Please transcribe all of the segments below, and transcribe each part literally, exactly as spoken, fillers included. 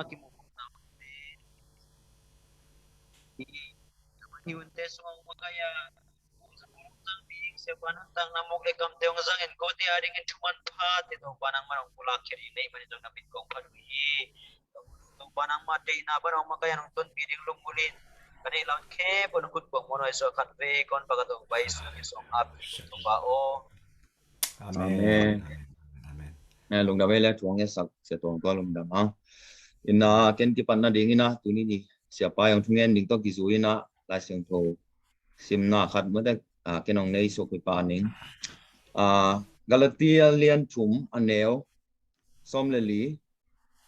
a kimuh. Hi hunte sung hong makaih a, Siapa nuntakna muk le kamte hong zangin kote adingin thu manphate Topa nangman hong pulak khia ding na hih manin zong na min kong phat uh hi. Topa nangmah deihna pan hong makaih a hong tonpih ding lunggulh in ka neih lam khempeuh na khut buang mawh nuai suak khat vei kong pah ka Topa Jesu min suang ap Topa aw. Amen. Amen. Amen. Lungdam ei le thu hong ngetsak Sia Tuang tua lungdam hang. Ina ken kipatna dingina tuni ni siapa hong thungen ding tawh kizui ina Lai Siangtho simna khat mawte, ah, ken hong nei suk hi pa ning. Ah, Galatia lian thum a neu sawm le li.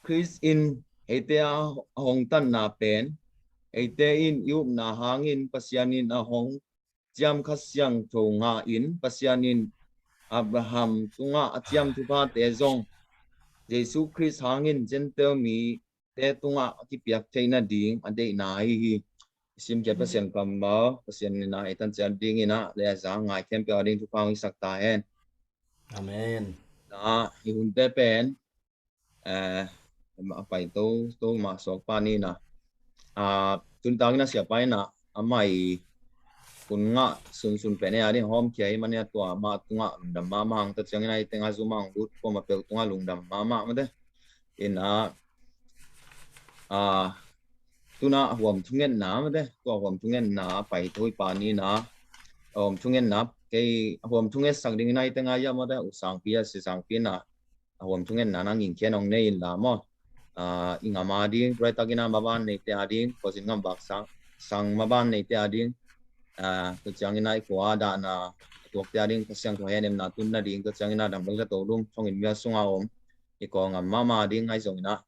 Khrist in eite a hong tanna pen eite in i upna hangin Pasian in a hong ciam Kha Siangtho ngah in Pasian in Abraham tungah a ciam thuphate zong Jesu Khrist hangin Gentile mi te tungah a kipiak theihna ding a deihna ahi hi. Simkhiat Pasian kammal, Pasian in a ei tan ciat dingin a le a za ngai khempeuh a ding thupha hong hisak ta hen. Amen. Na i hunte pen, eh, a pai to to mah suak pa ni na. Ah, tun tangin a siapa in a amah i kun ngah sunsun pen ei a ding hawm khia hi mania tua mah tungah lungdam mahmah hang ta ciangin a i tengah zu mah hong lut pua mah peuh tungah lungdam mahmah mate. Ina, ah, tuna huam thungetna mate, tua huam thungetna pai to hi pa ni na. Huam thungetna kei huam thungetsak dingin a i tengah ia mate, u sangpi a si sangpi na. A huam thungetna nang in khian hong nei in la maw. Ah, i ngam a ding, tuai takin a maban neite a ding, khuazin ngam bak sang, sang maban neite a ding. Ah, tua ciangin a i khua dahna a tuakte a ding, Kha Siangtho henemna tunna ding, tua ciangin a dang bang za to lum, thongin mia sunga om. I kawl ngam mahmah a ding ngai zongin a.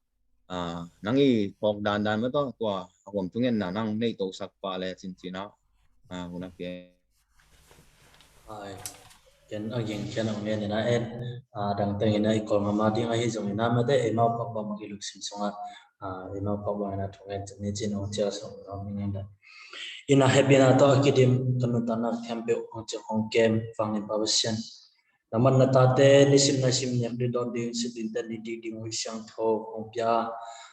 Ah, nang i phawk dandan mah tawh, tua a huam thungetna nang nei tosak pah le cincin a. Ah, hun a pia. Ai, ken a ging khian hong ngen ina en, a, dang teng ina i kawl ngam a ding ahi zongin a mate, eimau phawk bang i luksim sungah, a, eimau phawk bang ina thungen cin ni cin hong cial song hong ngen da. Ina hepina tawh a kidim ka nuntakna khempeuh hong ciang hong kem vangin Pa Pasian. Na man na tate nisim naisim nek ding dawn ding sit ding ten ni dik ding Kha Siangtho hong pia.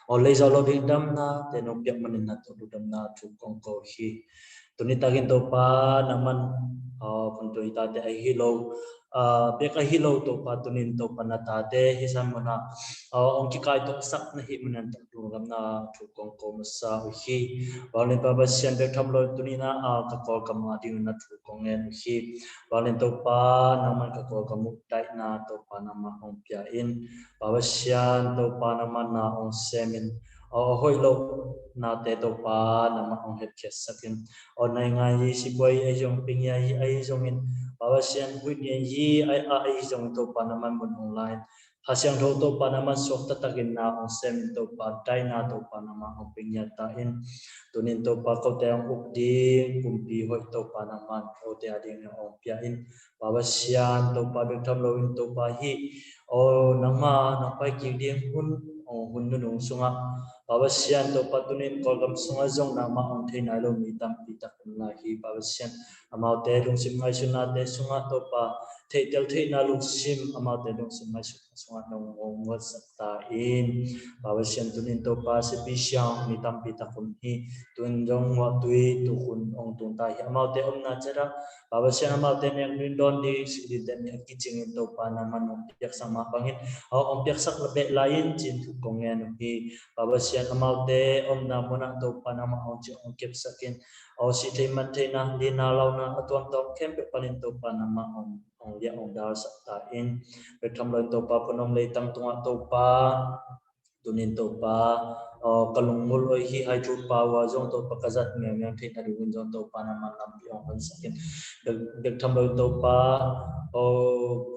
Aw lei zau lo ding damna te nong piak manin na tawh lungdamna thu kong ko hi. Tuni takin Topa nangman, ah, kun tui tate ahi lo, ah, bek ahi lo Topa tunin Topa na tate hi san mana, ah, hong kikai tawh sak na hi manin tawh lungdamna thu kong ko masa uh hi. Vanglian Pa Pasian bek tham lo tuni na, ah, ka kawl ka mah ding na thu kong ngen uh hi. Vanglian Topa nangman ka kawl ka muh daihna Topa nangmah hong pia in. Pa Pasian Topa nangmah na hong sem in. Aw, a hoih loh nate Topa nangmah hong hepkhiatsak in. Aw, nai ngai hi sibuai ahi zong, pingia hi ahi zongin. Pa Pasian huih nian hi ai a ahi zongin Topa nangmah mun hong la in. Kha Siangtho Topa nangmah suak taktakin na hong sem in Topa daihna Topa nangmah hong pingia ta in. Tunin Topa kote hong uk ding kumpi hoih Topa nangmah kote a ding hong pia in. Pa Pasian Topa bek tham lo in Topa hi. Aw, nangmah nong pai kik ding hun, aw, hun nunung sungah. Pa Pasian Topa tunin Kawlgam sungah zong nangmah hong thei nai lo mi tampi tak om lai hi. Pa Pasian amaute lungsim ngaihsutnate sungah Topa theihtel theihna lungsim amaute lungsim ngaihsutna sungah nong hong nguatsak ta in. Pa Pasian tunin Topa sipi siang mi tampi tak om hi. Tun zong nguahtui tukhun hong tun ta hi. Amaute omna ciatah Pa Pasian amaute nek ding dawn ding sit ding ten ni a kicingin Topa nangmah nong piaksak mah bangin aw hong piaksak la beh lai in cin thu kong ngen uh hi. Pa Pasian amaute omna munah Topa nangmah hong ciah hong kepsak in aw sih thei man theihna lina launa a tuamtuam khempeuh panin Topa nangmah hong, hong liah hong dalsak ta in. Bek tham lo in Topa phunom leitang tungah Topa tunin Topa, aw, ka lungmul oi hi hai thu pau a zong Topa ka zat miangmiang theihna dingin zong Topa nangmah lampi hong honsak in. Bek, bek tham lo in Topa, aw,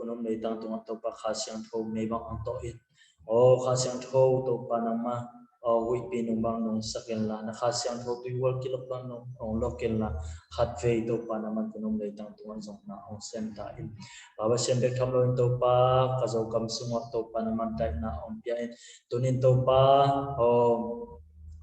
phunom leitang tungah Topa Kha Siangtho mei bang hong tawh in. Aw Kha Siangtho Topa nangmah, aw huihpi nung bang nungsak inla, na Kha Siangtho tuihual kilok bang nung hong lok inla, khatvei Topa nangmah tung om leitang tungah zong na hong sem ta in. Pa Pasian bek tham loin Topa, ka Zokam sungah Topa nangmah daihna hong pia in. Tunin Topa, aw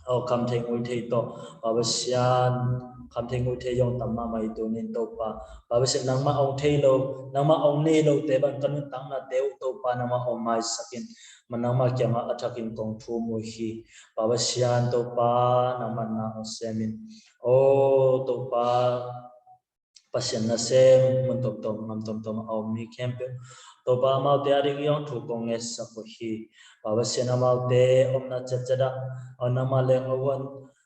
aw kham thei ngui thei tawh, Pa Pasian, kham thei ngui thei zong tam mahmah hi tunin Topa. Pa Pasian, nangmah hong thei lo, nangmah hong nei lote bang ka nuntaknate uh Topa nangmah hong maisak in. Mah nangmah kiangah a thakin kong thum uh hi. Pa Pasian Topa, nangmah na hong sem in. Aw Topa, Pasian nasem mun tomtom, ngam tomtom a om mi khempeuh, Topa amaute ading i hong thu kong ngetsak uh hi. Pa Pasian, amaute omna ciatciat ah, aw nangmah leng a uan,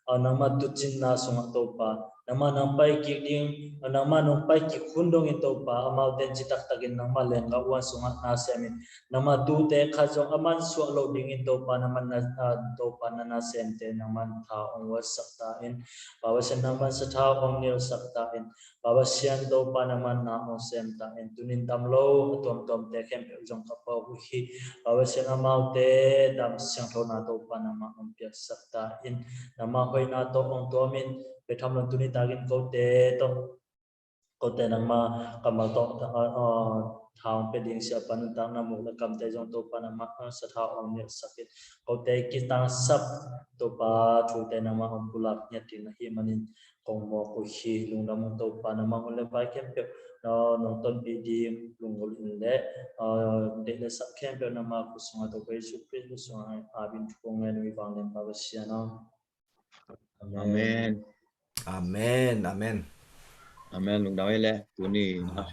aw nangmah tucinna sungah Topa, nangmah nang pai kik ding, aw nangmah nong pai kik hun dongin Topa, amaute in citaktakin nangmah leng a uan sungah na sem in. Nangmah tute khat zong a mansuah loh dingin Topa nangmah na, aw Topa na nasemte nangmah tha hong uatsak ta in. Pa Pasian, nangmah sathau hong nilsak ta in. Pa Pasian Topa nangmah na hong sem ta in. Tunin dam lo a tuamtuamte khempeuh zong ka phawk uh hi. Pa Pasian, amaute dam siangthona Topa nangmah hong piaksak ta in. Nangmah hoihna tawh hong tuamin, bek tham loin tuni takin kote tawh, kote nangmah kammal tawh, aw, aw tha hong pia ding Siapa nuntakna muk le kamte zong Topa nangmah sathau hong nilsak in. Kote kitangsap Topa thute nangmah hong pulak ngiat ding na hih manin kong mawk uh hi. Lungdam ung Topa, nangmah hun le vai khempeuh, aw nong tonpih ding lunggulh in le, aw deih le sak khempeuh nangmah khut sungah Topa Jesu Khrist khut sungah a bin thu kong ngen uh hi, vanglian Pa Pasian aw. Amen. Amen. Amen. Amen. Lungdam ei le tuni ah,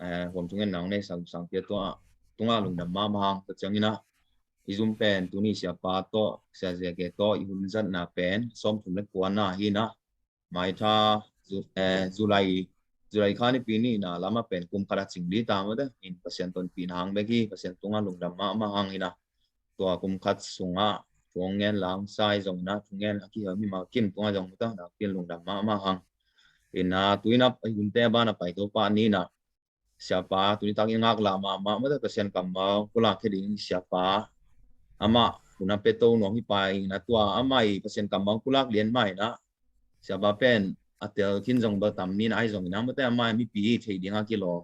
eh, huam thungen nang nei sang sang pia tua tunga lungdam mahmah hang. Tua ciangin ah i zum pen tuni Siapa tawh, Sia Zia Ke tawh i hun zatna pen sawmthum le kuana hi na. Maitha Zu-, eh, July, July kha nipi nihna lamah pen kum khat a cing dih ta mawte. In Pasian tonpihna hang bek hi, Pasian tunga lungdam mahmah hang hi na. Tua kum khat sungah thu hong ngen lang sai zong na, thu ngen a kihel mi ma kim tungah zong mawte, na kin lungdam mahmah hang. In na tuinap a hunte bana pai Topa ni na. Siapa tuni takin ngaklah mahmah mawte, Pasian kammal pulak khia ding Siapa. Amah hun a pia to nuam hi pai na, tua amah i Pasian kammal pulak lian mah hi na. Siapa pen a tel khin zong bel tam ni na, ahi zongin a mawte amah mipi thei ding a kilaw,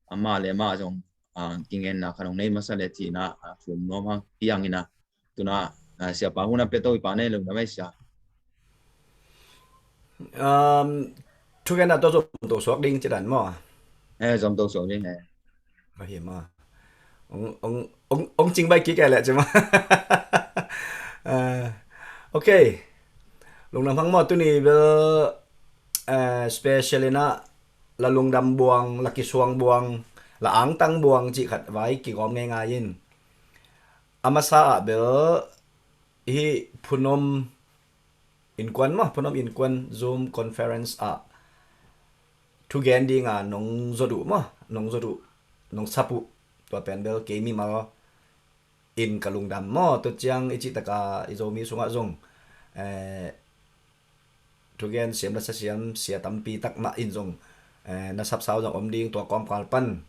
amah le amah zong, ah, kingenna khat hong nei masa le cihna, ah, thum nuam hang piang hi na. Tuna, ah, Siapa hun a pia to i pa nei lungdam ei Sia. Um, thugenna tawh zom to suak ding ci dan maw? Eh, zom to suak ding, eh. Ahi maw? Ong, ong, ong, ong cing bai kik eh leh ci maw? Eh, ok. Lungdam hang maw, tuni bel, eh, special in ah la lungdam buang, la kisuang buang, la angtang buang cih khat vai kigawm ngeingai in. A masa ah bel hih Phunom Innkuan maw, Phunom Innkuan Zoom conference ah thugen dinga nong zot uh maw, nong zot uh, nong sap uh, tua pen bel kei mimal in ka lungdam maw. Tua ciang i cih taka i Zomi sungah zong, eh, thugen siam, la sa siam, sia tampi tak mah in zong, eh, na sapsau zong om ding, tua kawmkal pan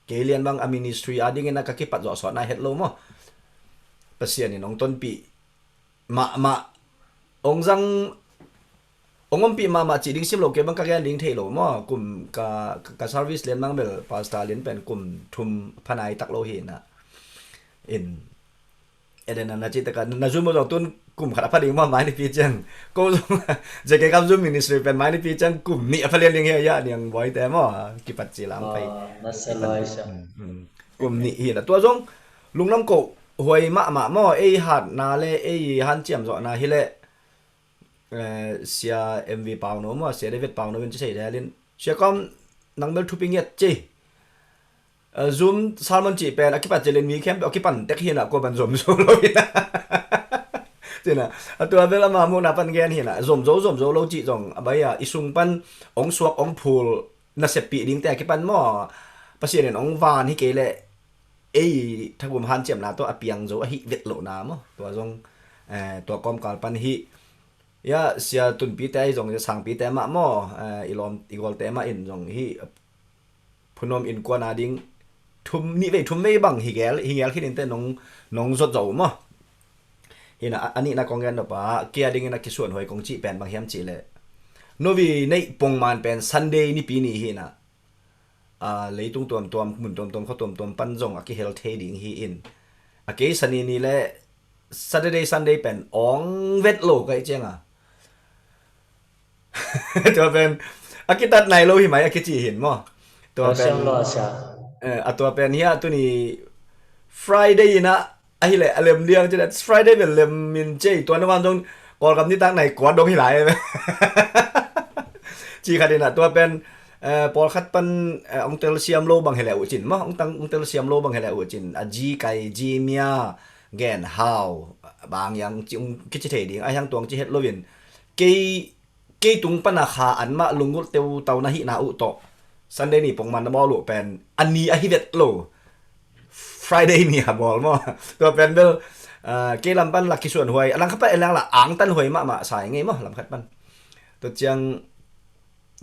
kei lian bang a ministry a dingin a ka kipat zawhsawhna het lo maw. Pasian in hong tonpih mahmah, hong zang, hong ompih mahmah cih ding sim lo, kei bang ka gen ding thei lo maw. Kum ka, ka, ka service lian bang bel pastor lian pen kum thum phanai tak lo hi na. In Eden na, na cih taka na zum zong tun kum khat a pha ding maw, mai nipi ciang. Ko zong J K Kam Zum Ministry pen mai nipi ciang kum nih a pha lian ding hi a, niang boy te maw, kipat ci lam pai. Ah, na sa lai sa. Hmm, hmm. Kum nih hi na, tua zong lungdam ko huai mahmah maw, ei hatna le ei hanciam zawhna hi leh, eh, Sia M V Pauno maw, Sia David Pauno in ci sei delin, Sia Kam, nang bel thupi ngiat ci. Eh, Zoom sermon cih pen a kipat cilin mi khempeuh a kipan tek hi na, kua ban zom zo lo hi na. Ci na, a tua bel ama muhna pan gen hi na, zom zo, zom zo lo cih zong a bai a i sung pan hong suak hong phul naseppih dingte a kipan maw, Pasian in hong van hi kei leh ei thagum hanciamna tawh a piang zo ahi vet lohna maw. Tua zong, eh, tua kawmkal pan hi. Ya, sia tunpite ahi zong, sangpite mah maw, eh, i lawm, i gawlte mah in zong hi, Phunom Innkuan a ding thum, nih vei thum vei bang hi gel, hi gel khin in teh nong, nong zot zo uh maw. Hi na, a, a nihna kong gen nop a, kei a dingin a kisuan huai kong cih pen bang hiam cih leh, novi neih pongman pen Sunday nipi ni hi na, a, leitung tuamtuam, mun tuamtuam, khua tuamtuam pan zong a kihel thei ding hi in, a kei Sani ni le Saturday, Sunday pen awng vet lo ka hih ciang a, tua pen a kitat nai lo hi mai a kici hi in maw. Tua pen, eh, a tua pen hi a, tuni Friday in a, ahih leh a lem liang ci leh Friday bel lem in ci, tua na van zong Kawlgam nitak nai kua dong hi lai. Ci khat in a, tua pen, eh, pawlkhat pan, eh, hong telsiam lo bang hi leh uh cin maw, hong tang, hong telsiam lo bang hi leh uh cin, a zi kai, zi mia, gen hau, bang hiam ci, hong kici thei ding, a hiang tuang ci het lo in, kei, kei tung pan a kha anmah lunggulh teutau na hihna uh tawh Sunday ni pongman na bawl uh pen a ni ahi vet lo, Friday ni a bawl maw. Tua pen bel, ah, kei lam pan la kisuan huai, a langkhat pan en lang la angtan huai mahmah sa ing ei maw, lamkhat pan. Tua ciang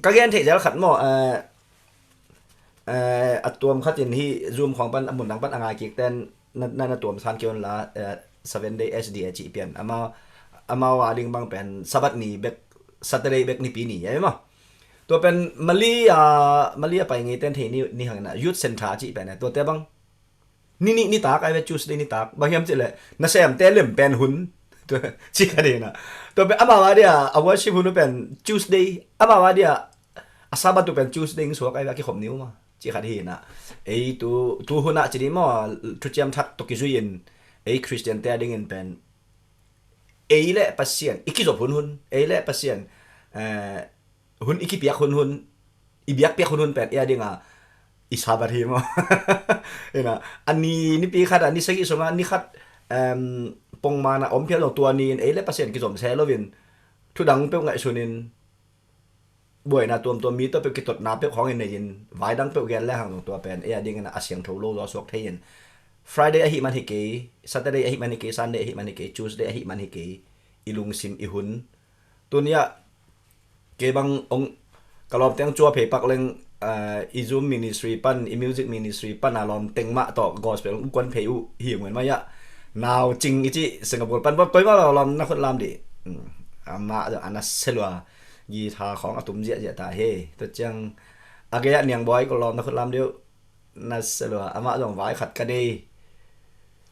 ka gen theih zel khat maw, eh, eh, a tuam khat in hih Zoom khawng pan, a mun dang pan a ngai kik ten na, na, na tuam san kei un la, eh, Seven Day S D A cih pian. Amau, amau a ding bang pen Sabbath ni bek, Saturday bek nipi ni, ya maw. Tua pen Mali a, Mali a pai ngei ten thei ni, ni hang na Youth Center cih pen, eh, tuate bang ni nih nitak ai ve, Tuesday nitak. Bang hiam cih leh nasemte lem pen hun. Tua, ci kha ding na. Tua pen amau a dia, a worship hun pen Tuesday. Amau a dia, a Sabbath tu pen Tuesday ing suak ai ve, a kikhop ni uh maw. Ci khat hi na. Ei tu, tu hun a ci ding maw, thuciam thak tawh kizui in, ei Christian te a dingin pen, ei le Pasian i kizop hunhun, ei le Pasian, eh, hun i kipiak hunhun, i biakpiak hunhun pen ei a ding a i Sabbath hi maw. Hi na, a ni, nipi khat a, ni sagih sung a ni khat, em, pongman a om phial zong tua ni in ei le Pasian kizom se lo in, thu dang peuh ngaihsun in, buaina tuamtuam, mi tawh peuh kitotna peuh khawng in nei in, vai dang peuh gen le hang zong tua pen ei a dingin a siangtho lo zaw suak thei in, Friday ahih man hi kei, Saturday ahih man hi kei, Sunday ahih man hi kei, Tuesday ahih man hi kei, i lungsim i hun. Tuni a kei bang hong, ka lawmte hong cua phei pak leng, ah, i Zoom ministry pan, i music ministry pan a lawm teng mah tawh gospel hong kuan phei uh hi ngun mai ah. Nau Cing i cih Singapore pan, bawk toi mah lawm na khut lam dih. Hmm. Amah zong a na selua, guitar khawng a tum ziahziah ta hi. Tua ciang a gei ah Niang Bawi, ko lawm na khut lam dih uh. Na selua, amah zong vai khat ka nei.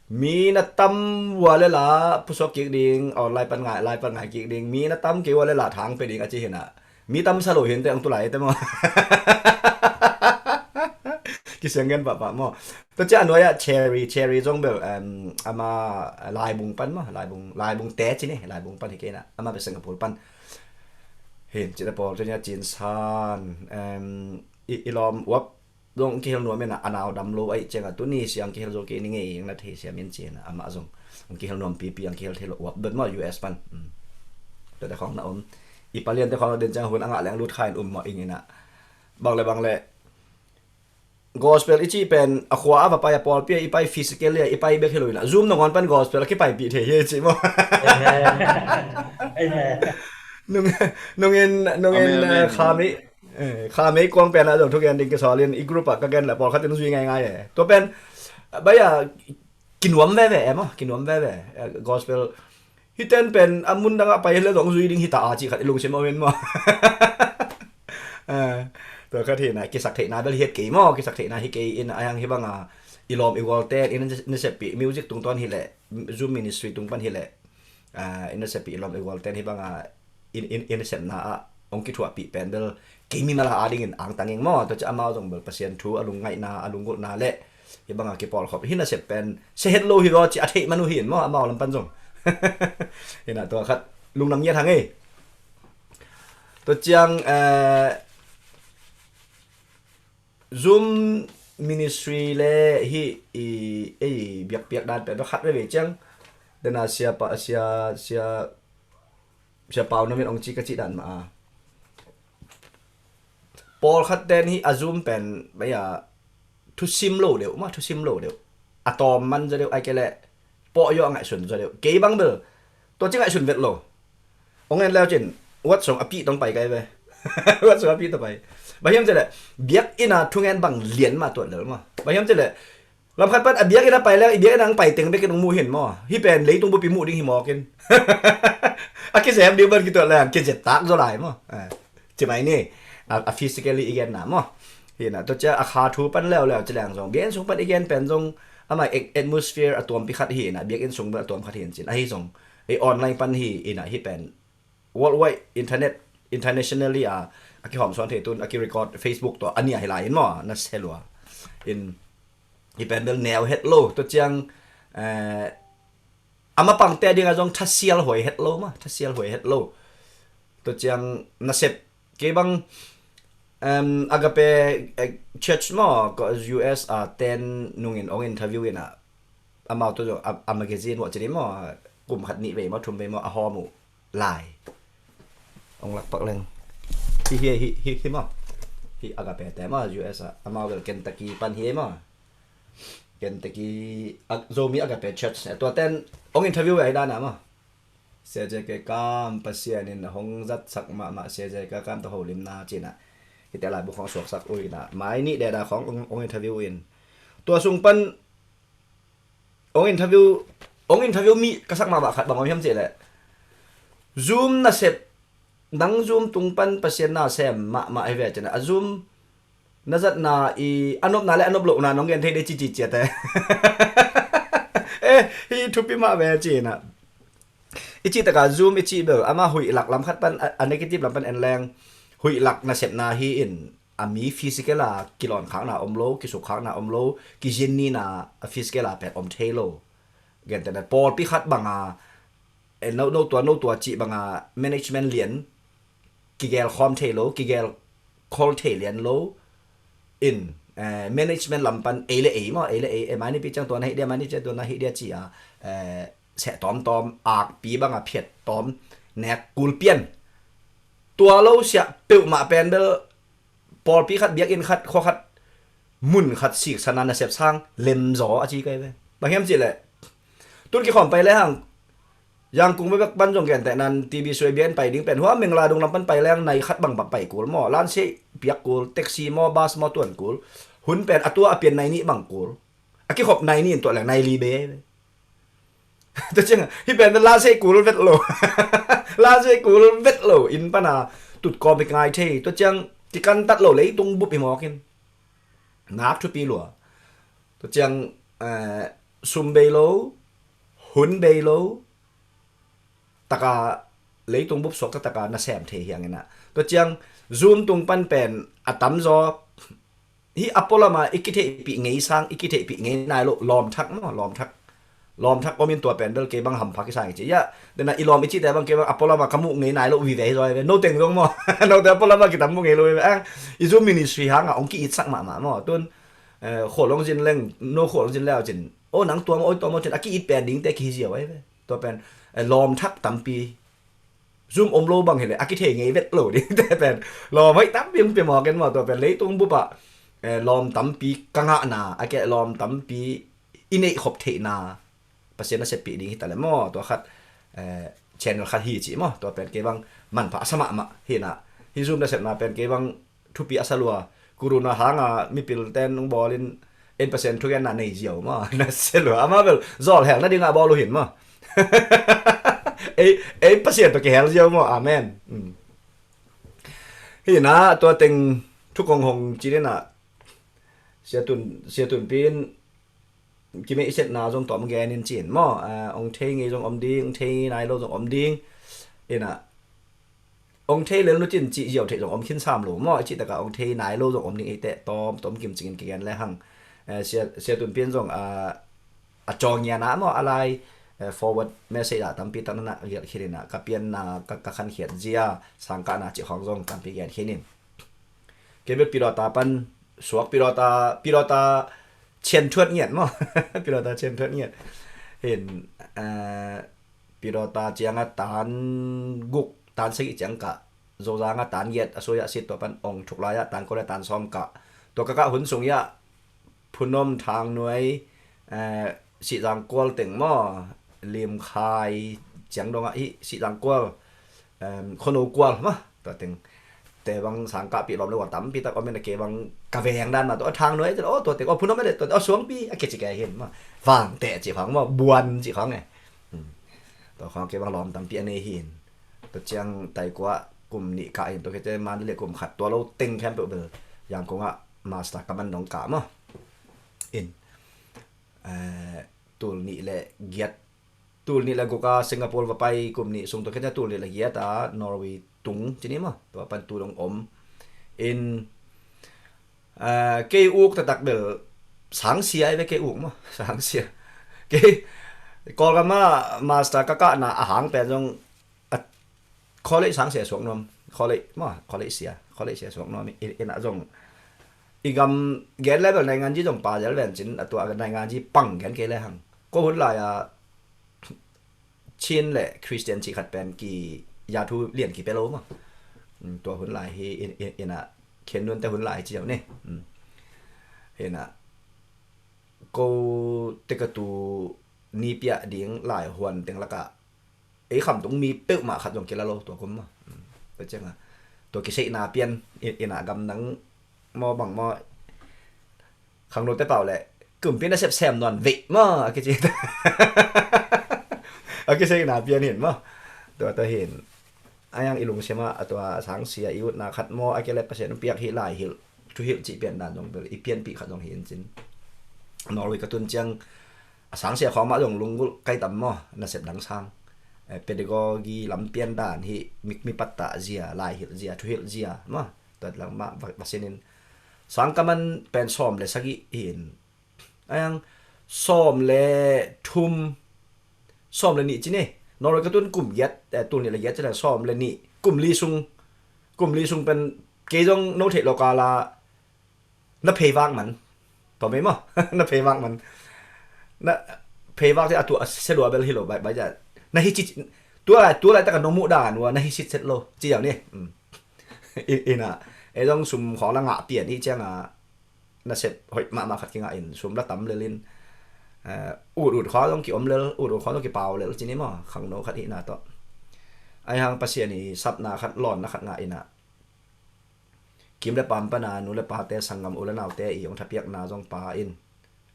Mi na tam ua le la, pusuak kik ding, aw, lai pan ngai, lai pan ngai kik ding. Mi na tam kei ua le la, thang pe ding a ci hi na. Mi tam sa lo hi in teh, ang tu lai te maw. Kisiang gen pahpah maw. Tua ciang a nuai ah Cherry, Cherry zong bel, em, amah Laibung pan maw, Laibung, Laibung te ci ni, Laibung pan hi kei na. Amah bel Singapore pan. Hin, ci te pawl, tua ciang Cin San, em, i, i lawm uap zong kihel nuam in a, a nau dam lo ahih ciang a, tuni siang kihel zo kei ni ngei, na thei siam in ci in a, amah zong ang kihel nuam pipi, ang kihel thei lo, uap dot maw, U S pan. Hmm. Tua te khawng na om. I palian te khawng na den ciang hun a ngah leng lut kha in um mawh ing in a. Bang le bang le, gospel i cih pen a khua a va pai a, pawlpi a i pai, physically a i pai bek hi lo in a, Zoom nangawn pan gospel a kipaipih thei hi ci maw. Amen. Amen. Nung, nungin, nungin, amen, amen, eh, amen. Kha mei, eh, kha mei kuang pen a zong thugen ding kisawl in, i group ah ka gen le pawlkhat in zui ngaingai e. Tua pen, bai a, kinuam veve e maw, kinuam veve. Eh, gospel, hih ten pen a mun dang ah pai le zong zui ding hi ta a cih khat i lungsim om in maw. Eh, tua khat hi na, kisak theihna bel hi kei maw, kisak theihna hi kei in a, hiang hi bang a, i lawm i gual ten, i na, na seppih, music tungtawn hi leh, Zoom ministry tung pan hi leh, ah, i na seppih i lawm i gual ten hi bang a, i, i, i na sepna ah hong kithuahpih pen bel kei mimal a dingin angtang ing maw. Tua ciang amau zong bel Pasian thu a lungngaihna, a lunggulhna le hi bang a kipawlkhop hi na sep pen sia het lo hi zaw ci a theih man uh hi in maw, amau lam pan zong. Hi na, tua khat lungdam ngiat hang ei. Tua ciang, eh, Zoom ministry le hih i, ei biakpiak dan pen khat veve ciang, dena sia pa, sia, sia, sia Pau na min ong ci ka cih dan mah a, pawlkhat ten hih a Zoom pen bai a thusim lo deuh mah, thusim lo deuh, a tawm man zaw deuh, ai kei leh pawh yawh a ngaihsun zaw deuh. Kei bang bel tua ci ngaihsun vet lo. Ong en leu cin, wat song a pih tong pai kai ve. Wat song a pih tong pai. Bang hiam cih leh biakinn a thungen bang lian mah tuat lel maw. Bang hiam cih leh lamkhat pan a biakinn a pai leng, i biakinn a hong pai teng bek in hong mu hi maw. Hih pen leitung bup i muh ding hi mawk in. A kizem ding bang kituat leng kizep tak zaw lai maw. Ci mai ni. A physically i genna maw. Hi na, tua ciang a kha thu pan leuleu ci leng zong, biakinn sung pan i gen pen zong, amah atmosphere a tuampi khat hi na, biakinn sung bel a tuam khat hi in cin. Ahi zong, ei online pan hi in a, hih pen worldwide, internet, internationally a, a kihawm suan thei, tun a kirecord, Facebook tawh a nia hi lai in maw, na se lua. In, hih pen bel neu het lo, tua ciang, eh, a mapangte a ding a zong thasial huai het lo maw, thasial huai het lo. Tua ciang nasep kei bang, em, Agape, eh, Church maw, ko U S a ten nungin hong interview in a, amau tu zong a, a magazine maw ci ni maw, kum khat nih vei maw, thum vei maw, a hawm uh lai. Hong lak pak leng. Hi, hi, hi, hi, hi maw. Hi Agape te maw, U S a, amau bel Kentucky pan hi maw. Kentucky, a, Zomi Agape Church. Tua ten hong interview ve hi dan a maw. Sia J K Kam, Pasian in hong zatsak mahmah, Sia J K Kam tawh holimna ci na. Hihte laibu khong suaksak uh in a. Mai nih deda khong hong, hong interview in. Tua sung pan hong interview, hong interview mi ka sak mahmah khat bang om hiam cih leh, Zoom nasep, nang Zoom tung pan Pasian na sem mahmah hi ve ci na. A Zoom na zatna i a nopna le a nop lohna nong gen thei dei ci ci ciat e. Eh, hi thupi mah ve ci na. I cih taka Zoom i cih bel, ama huih lak lam khat pan, a, a negative lam pan en leng, huih lak nasepna hi in, a mi physical a kilawn khakna om lo, kisuk khakna om lo, kizin nina a physical a pen om thei lo. Gentehna, pawlpi khat banga, eh, no, no tua, no tua cih banga management lian kigel khawm thei lo, kigel khol thei lian lo. In, eh, management lam pan ei le ei maw, ei le ei, eh, mani pi ciang tua na hi dia, mani ciang tua na hi dia ci a, eh, seh tawmtawm, akpi banga phiat tawm, nek kul pian. Tua lo siah peuhmah pen bel, pawlpi khat, biakinn khat, khua khat, mun khat siksan a nasep sang lemzaw a ci kai ve. Bang hiam cih leh, tun kikhawm pai le hang, Yangon bek pan zong gentehna in T B Sui biakinn pai ding pen, hua Mengla dung lam pan pai leng nai khat bang bang pai kul maw. Lansiah piak kul, taxi maw, bus maw tuan kul. Hun pen a tua a pian nai nih bang kul. A kikhop nai nih in tuah leng nai li be. Tua ciang, hih pen la se kul vet lo. La se kul vet lo. In pana tut kawm i ngai thei. Tua ciang, kikan tat lo leitung bup hi mawk in. Nak thupi lua. Tua ciang, eh, sum bei lo, hun bei lo, taka leitung bup suak taka na sem thei hiang in a. Tua ciang, Zoom tung pan pen, a tamzaw, hi a pualama i kitheihpih ngei sang, i kitheihpih ngei nai lo, lawm thak maw, lawm thak. Lawm thak om in tua pen bel kei bang hampha kisang i ci. Ya, dena i lawm i cihte bang kei bang a pualama ka muh ngei nai lo vive hi zaw ve. No teng zong maw. No te a pualama kitam muh ngei lo vive. Ang, i Zoom ministry hanga, ong ki-itsak mahmah maw. Tun, eh, khual ong zin leng, no khual ong zin leu cin. O nang tua maw, oi tua maw cin, a ki-it pen dingte kihi ziau ai ve. Tua pen, eh, lawm thak tampi. Zoom om lo bang hileh a kithei ngei vet lo dingte pen lawm hoih tampi hong pia mawk in maw. Tua pen leitung bupah, eh, lawm tampi ka ngahna, a keh lawm tampi i neih khop theihna Pasian a seppih ding hi ta le maw. Tua khat, eh, channel khat hi ci maw. Tua pen kei bang manpha a sa mahmah hi na. Hi Zoom nasepna pen kei bang thupi a sa lua. Corona hanga mipil ten hong bawl in en Pasian thugenna nei ziau maw. Na se lua. Ama bel zawl hel nadinga bawl uh hin maw. Ei, ei Pasian tawh kihel ziau maw. Amen. Hi na, tua teng thukong hong ci dena. Sia Tun, Sia Tun Pin, kimeihsetna zong tawm gen in cin maw. Ah, ong thei ngei zong om ding, ong thei nai lo zong om ding. Ina, ong thei lel nu cin cih ziau theih zong om khin sam lo maw. I cih taka ong thei nai lo zong om ding eite tawm, tawm kim cingin kigen le hang. Eh, Sia, Sia Tun Pin zong, ah, a cawng ngiana maw, a lai, eh, forward message ah tampi tak nana giat khin ina, ka pianna, ka, ka khankhiat zia, sangkahna cih khawng zong tampi gen khin in. Kei bel pilawta pan suak pilawta, pilawta chian thuat ngiat maw. Pilawta chian thuat ngiat. Hin, eh, pilawta cianga tan guk, tan sagih ciang kah. Zozanga tan giat, a suai ah sit tua pan ong thuk lai ah tan kua le tan sawm kah. Tua ka kah hun sung iah Phunom Thangnuai, eh, Sihzang Kual teng maw, Lim Khai ciang dongah hi Sihzang Kual, em, Khuano Kual maw, tua teng. te bang sang kahpih lawm le gual tampi tak om in a, kei bang ka veng dan mah tawh a thang nuai, aw, tua teng aw phun om e, tua teng aw suangpi a kici kei hi in maw. Vangteh cih khawng maw, buan cih khawng e. Tua khawng kei bang lawm tampi a nei hi in. Tua ciang taikua kum nih kah in, tua khit ciang Mandalay kum khat, tua lo teng khempeuh bel Yangon ah master ka man dong kah maw. In, eh, tul nih le giat, tul nih le guk a Singapore va pai, kum nih sung, tua khit ciang tul nih le giat a Norway tung ci ni maw, tua pan tu dong om. In, eh, kei uk taktak bel sangsia i ve, kei uk maw, sangsia. Kei Kawlgam ah master ka kahna a hang pen zong a, college sangsia suak nuam, college maw, college sia, college sia suak nuam i, i, in a zong i gam gen level nainganji zong pa zel ven cin, a tua nainganji pang gen kei le hang. Ko hun lai a Chin le Christian cih khat pen ki yathu lian ki pe lo maw. Mm, tua hun lai hi in, in, in a Khen Nun te hun lai hi ci zau ni. Mm. In a ko te ka tu ni piah ding lai huan teng lakah ei khamtung mi peuhmah khat zong kila lo tua kum maw. Mm. Tua ciang a tua kiseihna pian in, in a gam nang maw bang maw, khangnote pau le kumpi nasep sem nuam ve maw a kici. A kiseihna pian hin maw. Tua ta hin a yang i lungsim ah a tua sangsia i utna khat maw, a kei le Pasian piak hi lai hilh, thuhilh cih pian dan zong bel i pianpih khat zong hi in cin. Norway ka tun ciang a sangsia khawng mah zong lunggulh kai tam maw, nasep dang sang. Eh, pedagogy lam pian dan hi, mi, mi pattah zia, lai hilh zia, thuhilh zia maw. Tua lang mah va, va sin in. Sang ka man pen sawm le sagih hi in. A yang sawm le thum, sawm le nih ci ni. Norway ka tun kum giat, eh, tul nih le giat ci le sawm le nih, kum li sung, kum li sung pen kei zong no theih lo kala na phei vak man. Tua mei maw? Na phei vak man. Na phei vak ci a, tua a selua bel hi lo bai, bai ja. Na hi ci, tua lai, tua lai taka no muh dan ua na hi sit set lo ci zau ni. Mm. I, in a, ei zong sum khawng la ngah pian i ciang a, nasep hoih mahmah khat kingah in, sum la tam lel in, eh, ut ut khawng zong kiom lel, ut ut khawng zong kipau lel ci ni maw, khangno khat hihna tawh. Ai hang Pasian i sapna khat, lawnna khat ngah in a, kim le pam pana, nu le pate sanggam, u le naute i hong thapiakna zong pa in,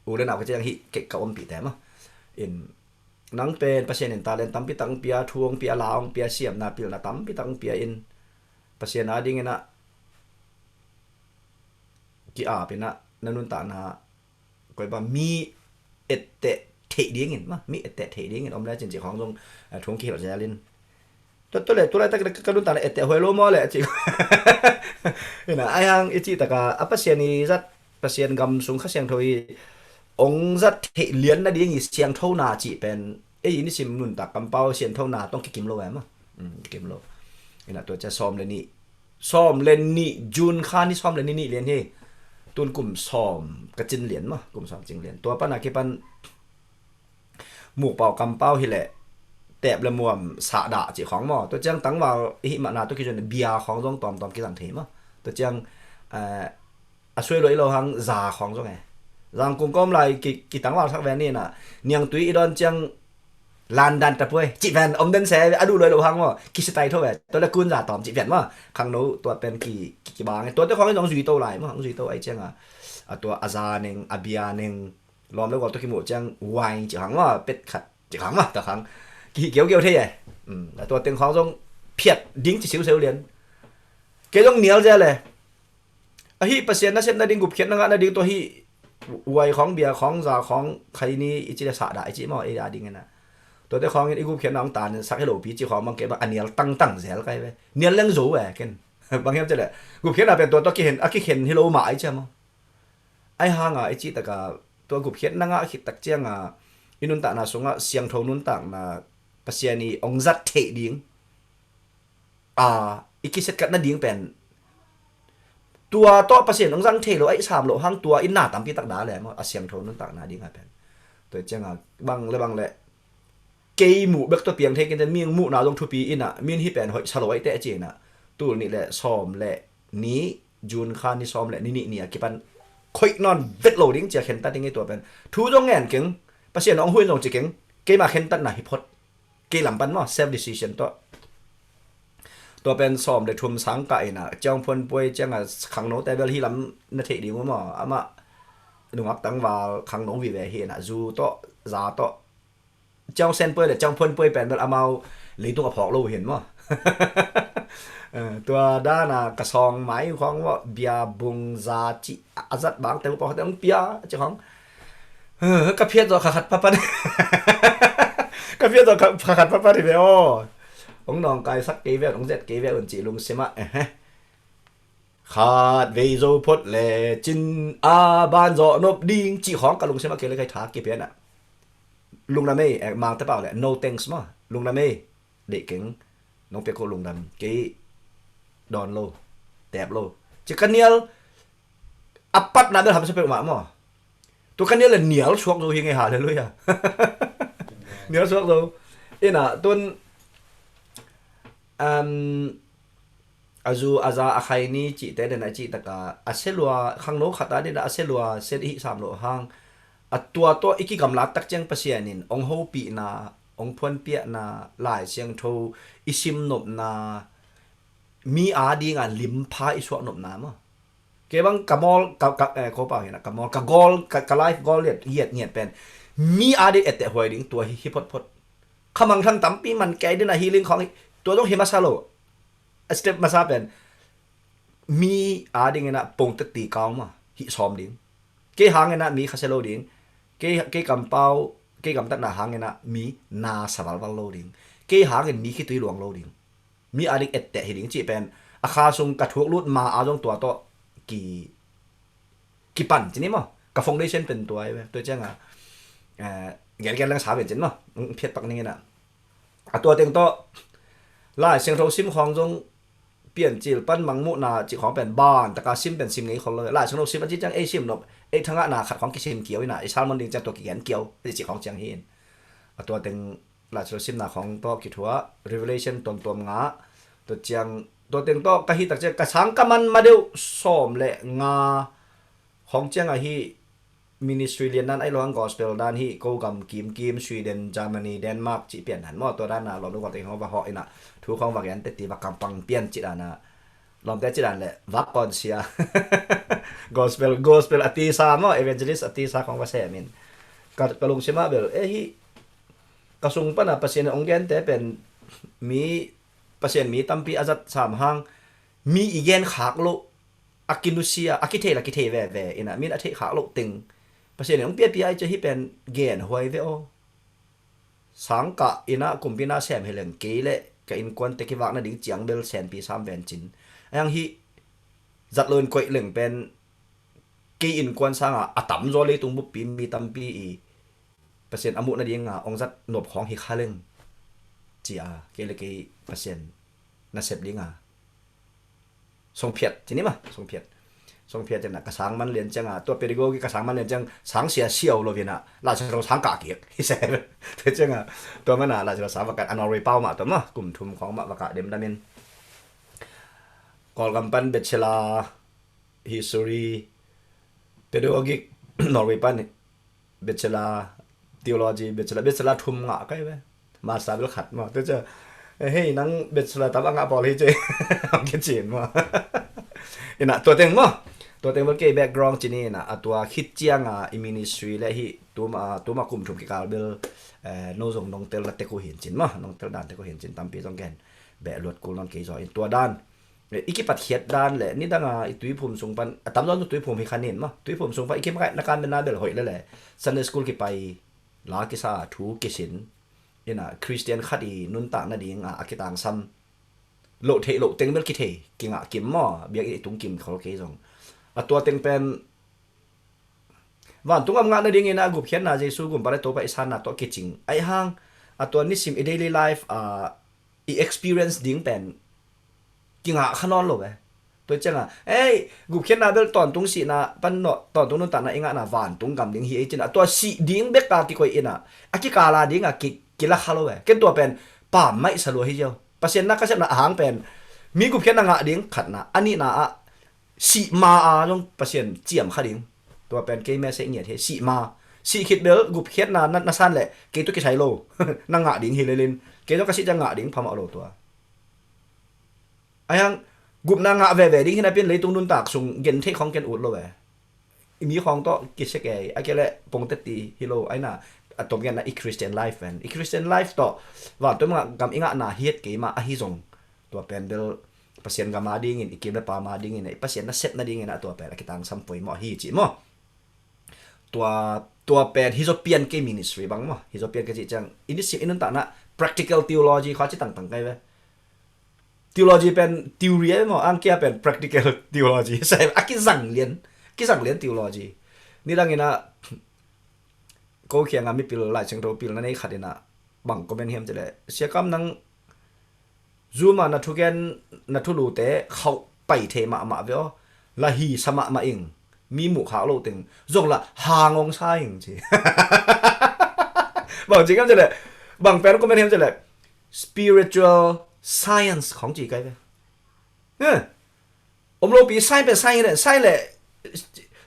u le nau ka ciang hih kei ka ompihte maw. In, nang pen Pasian in talent tampi tak hong pia, thu hong pia, la hong pia, siamna, pilna tampi tak hong pia in, Pasian a dingin a ki-ap in a, na nuntakna koi ba mi etteh theih dingin maw, mi etteh theih dingin om le cin cih khawng zong, eh, thu hong kihilh zel in. Tua, tua le, tua laitak ka nuntakna etteh huai lo maw le cih. In a, ai hang i cih taka a Pasian i zat, Pasian gam sung Kha Siangtho i hong zat theih lian nading i siangthona cih pen ei i nisim nuntak kampau sianthona tawh kikim lo e maw. Mm, kikim lo. In a tua ciang sawm le nih, sawm le nih, June kha ni sawm le nih, nih lian hi. Tun kum sawm ka cin lian maw, kum sawm cing lian. Tua pana kipan mukpau kampau hi leh teep le muam sahdah cih khawng maw. Tua ciang tangval i hih mahna tawh kizuan bia khawng zong tawmtawm kizang thei maw. Tua ciang, eh, a suai luai lo hang za khawng zong e. Zangkung kawm lai ki, kitangval sak ve ni in a, niangtui i dawn ciang landan tapuai cih pen om den se, a duh luai lo hang maw, kisitai tho ve. Tua le kun za tawm cih pen maw, khangno tua pen ki, ki, kibang e. Tuate khawng in zong zui to lai maw, hong zui to ai ciang a, a tua a za neng, a bia neng, lawm le gual tawh kimuh ciang wine cih khawng maw, pet khat cih khawng maw, tua khawng kihi kiaukiau thei e. Mm, a tua teng khawng zong phiat ding ci siuseu lian. Kei zong nial zel e. Ahi Pasian nasep nading, gupkhiatna ngah nading, tua hi wai khawng, bia khawng, za khawng, khaini i ci le sahdah i ci maw, ei a dingin a. Tuate khawngin i gupkhiatna hong tan sak hi lopi ci khawng bang kei bang a nial tangtang zel kai ve. Nial leng zo ve ken. Bang hiam ci le gupkhiatna pen tua tawh kikhen, a kikhen hi lo mah ai ci maw. Ai hanga i cih taka tua gupkhiatna ngah khit tak cianga i nuntakna sungah siangtho nuntakna, Pasian i hong zat theih ding a, i kisetkatna ding pen tua tawh Pasian hong zang thei lo, a i sam loh hang tua in na tampi tak da le maw, a siangtho nuntakna ding a pen. Tua cianga bang le bang le kei muh bek tawh piang thei kei ten, mi muhna zong thupi in a, min hih pen hoih sa lo ai teh ci in a, tul nih le sawm le nih, June kha ni sawm le ni nih ni a kipan khoih nawn vet lo ding cia khentat ding i tua pen. Thu zong ngen keng, Pasian hong hu in zong ci keng, keima khentatna hi phot. Kei lam pan maw, self decision tawh. Tua pen sawm le thum sang kah in ah, Ciang Phuan Puai ciang a khangno te bel hi lam na theih ding uh maw. Amah nungak tangval khangno vive hi in ah, zu tawh, za tawh. Ciang Sen Puai le Ciang Phuan Puai pen bel amau leitung a phawk lo uh hi in maw. Eh, tua dan a ka sawng mai khawng maw, bia bung za cih a zat bang te uh pawh te hong pia cih khawng. Eh, ka phiat zawh kha khat papan. Ka phiat zawh kha, kha khat papan hi ve aw. Hong nawngkaisak kei ve, hong zet kei ve un cih lungsim ah. Eh, eh. Khat vei zo phot le cin a ban zawh nop ding cih khawng ka lungsim ah kei le kai thak kei pian ah. Lungdam ei, eh, Mangte pau le, no thanks maw. Lungdam ei, deih keng, nong piak ko lungdam, kei dawn lo, tep lo. Ci ka nial, a patna bel hamsa peuhmah maw. Tua ka nial le nial suak zo hi ngei, halleluiah. Nial suak zo. Ina, tun, um, a zu a za a khai ni cihte den a cih taka a selua, khangno khat a den a selua set i hih sam loh hang. A tua tawh i kigamlat tak ciang Pasian in hong hopihna, hong phuanpiahna, Lai Siangtho i sim nopna, mi a ding a limpha i suah nopna maw. Kei bang ka mawl, ka, ka, eh, ko pau hi na, ka mawl, ka goal, ka, ka life goal liat, liat ngiat pen mi a ding etteh huai ding tua hi, hi photphot. Khamang thang tampi man kei din a healing khawng hi, tua zong hi masa lo. A step masa pen mi a ding in a pongte ti kau ma, hih sawm ding. Kei hang in a mi khasia lo ding. Kei, kei kampau, kei gamtatna hang in a mi na sa valval lo ding. Kei hang in mi khitui luang lo ding. Mi a ding etteh hi ding cih pen a kha sung ka thuk lut ma a zong tua tawh ki, kipan ci ni maw. Ka foundation pen tua hi ve. Tua ciang a, eh, gen gen lang sa ven cin maw. Phiat pak ning in a. A tua teng tawh Lai Siangtho sim khawng zong Piancil pan Mangmuhna cih khawng pen ban taka sim pen sim ngei khol lo. Lai Siangtho sim a ci ciang ei sim nop, ei thangahna khat khawng kisim kiau in a, ei sermon ding ciang tua kigen kiau, ei cih khawng ciang hi in. A tua teng Lai Siangtho simna khawng tawh kithuah, Revelation tuamtuam ngah, tua ciang, tua teng tawh ka hih tak ciang ka sang ka man ma deuh sawm le nga khawng ciang a hih ministry lian dan ai lo ang gospel dan hi ko gam kimkim, Sweden, Germany, Denmark cih pian han maw, tua dan a lawm lu gawlte hong va hawh in a, thu khawng va gen teti va kampang pian cih dan a, lawmte cih dan le vak kawn sia. Gospel, gospel a tisa maw, evangelist a tisa khawng va sem in. Ka, ka lungsim ah bel, eh, hih ka sung pan a Pasian hong gente pen mi, Pasian mi tampi a zat sam hang, mi i gen khak loh, a kinusia, a kithei la kithei veve in a, min a theih khak loh teng Pasian in hong piapia ai cia hih pen gen huai ve aw. Sangkah in a kumpi na sem hi leng kei le ka innkuante kivak nading ciang bel senpi sam ven cin. A yang hih zat lo in koih leng pen kei innkuan sanga a tamzaw leitung buppi mi tampi i Pasian a muh nadinga hong zat nop khawng hi kha leng. Cia kei le kei Pasian nasep dinga songphiat ci ni ma, songphiat. Songphiat ciang a ka sang man lian ciang a, tua pedagogy ka sang man lian ciang sang sia siau lo vin a, Lai Siangtho sang kah kik hi se. Tua ciang a, tua man a Lai Siangtho sang va kah a Norway pau mah tua ma, kum thum khawng mah va kah demdam in. Kawlgam pan bachelor history, pedagogic, Norway pan bachelor theology, bachelor, bachelor thum ngah kai ve. Master bel khat maw. Tua cia, eh, hei, nang bachelor tam a ngah pawl hi cia. Ang ke cin maw. Ina, tua teng maw. Tua teng bel kei background cin ina, a tua khit ciang a i ministry le hi, tuma, tuma kum thum kikal bel, eh, no zong nongtel na te ko hin cin maw. Nongtel dan te ko hin cin tampi zong gen. Beh luat kul non kei zaw in tua dan. Eh, i kipatkhiat dan le, nidanga i tuiphum sung pan, a tamzaw nu tuiphum hi khanin maw. Tuiphum sung pan, i kimakaih na kan bena bel hoih le le. Sunday school kipai, la kisa, thu kisin. Ina, Christian khat i nuntak nading a, a kitangsam. Loh theih loh teng bel kithei, kingah kim maw, biak i tung kim khol kei zong. A tua teng pen, vantung am ngah nading ina, gupkhiatna Jesu gumpa le Topa i sanna tawh kicing. Aih hang, a tua nisim i daily life a, i experience ding pen kingah kha nawn lo ve. Tua ciang a, ei, gupkhiatna bel tawntung sihna pan nawh, tawntung nuntakna i ngahna vantung gam ding hi ei cin a, tua sih ding bek a kikoih ina, a kikala ding a ki, kila kha lo ve. Ken tua pen pam maih sa lua hi ziau. Pasian na ka sepna a hang pen mi gupkhiatna ngah ding khatna, a nihna ah sih ma a zong Pasian ciam kha ding. Tua pen kei message ngiat hi, sih ma. Sih khit bel gupkhiatna na, na san le kei tu kisai lo. Na ngah ding hi lelin. Kei zong ka sih ciang ngah ding phamawh lo tua. Ahi hang gupna ngah veve ding hi napi in leitung nuntak sung gentheih khawng ken ut lo ve. I mi khawng tawh kisia kei a, kei leh pongte ti hi lo. Ahi na a tom genna i Christian life pen, i Christian life tawh vantung gam i ngahna hiat kei mah ahi zong, tua pen bel Pasian gam a dingin, i kim le pam a dingin, i Pasian nasepna dingin a tua pen a kitangsam poimawh hi cih maw. Tua, tua pen hi zaw pian kei ministry bang maw, hi zaw pian kei cih ciang i nisim i nuntakna practical theology khua ci tangtang kei ve. Theology pen theory e maw, ang kia pen practical theology. Sai a kizang lian, kizang lian theology. Nidang in a ko kiangah mipil Lai Siangtho pilna nei khat in a bang comment hiam cih leh, Sia Kam, nang Zoom ah na thugen, na thulute khauh pai thei mahmah ve aw. La hi sa mahmah ing. Mi muh khak lo teng zong la hang ong sa ing ci. Bang ci ngam cih leh, bang pen comment hiam cih leh, spiritual science khawng ci kai ve. Heh. Om lopi, science pen science le, science le,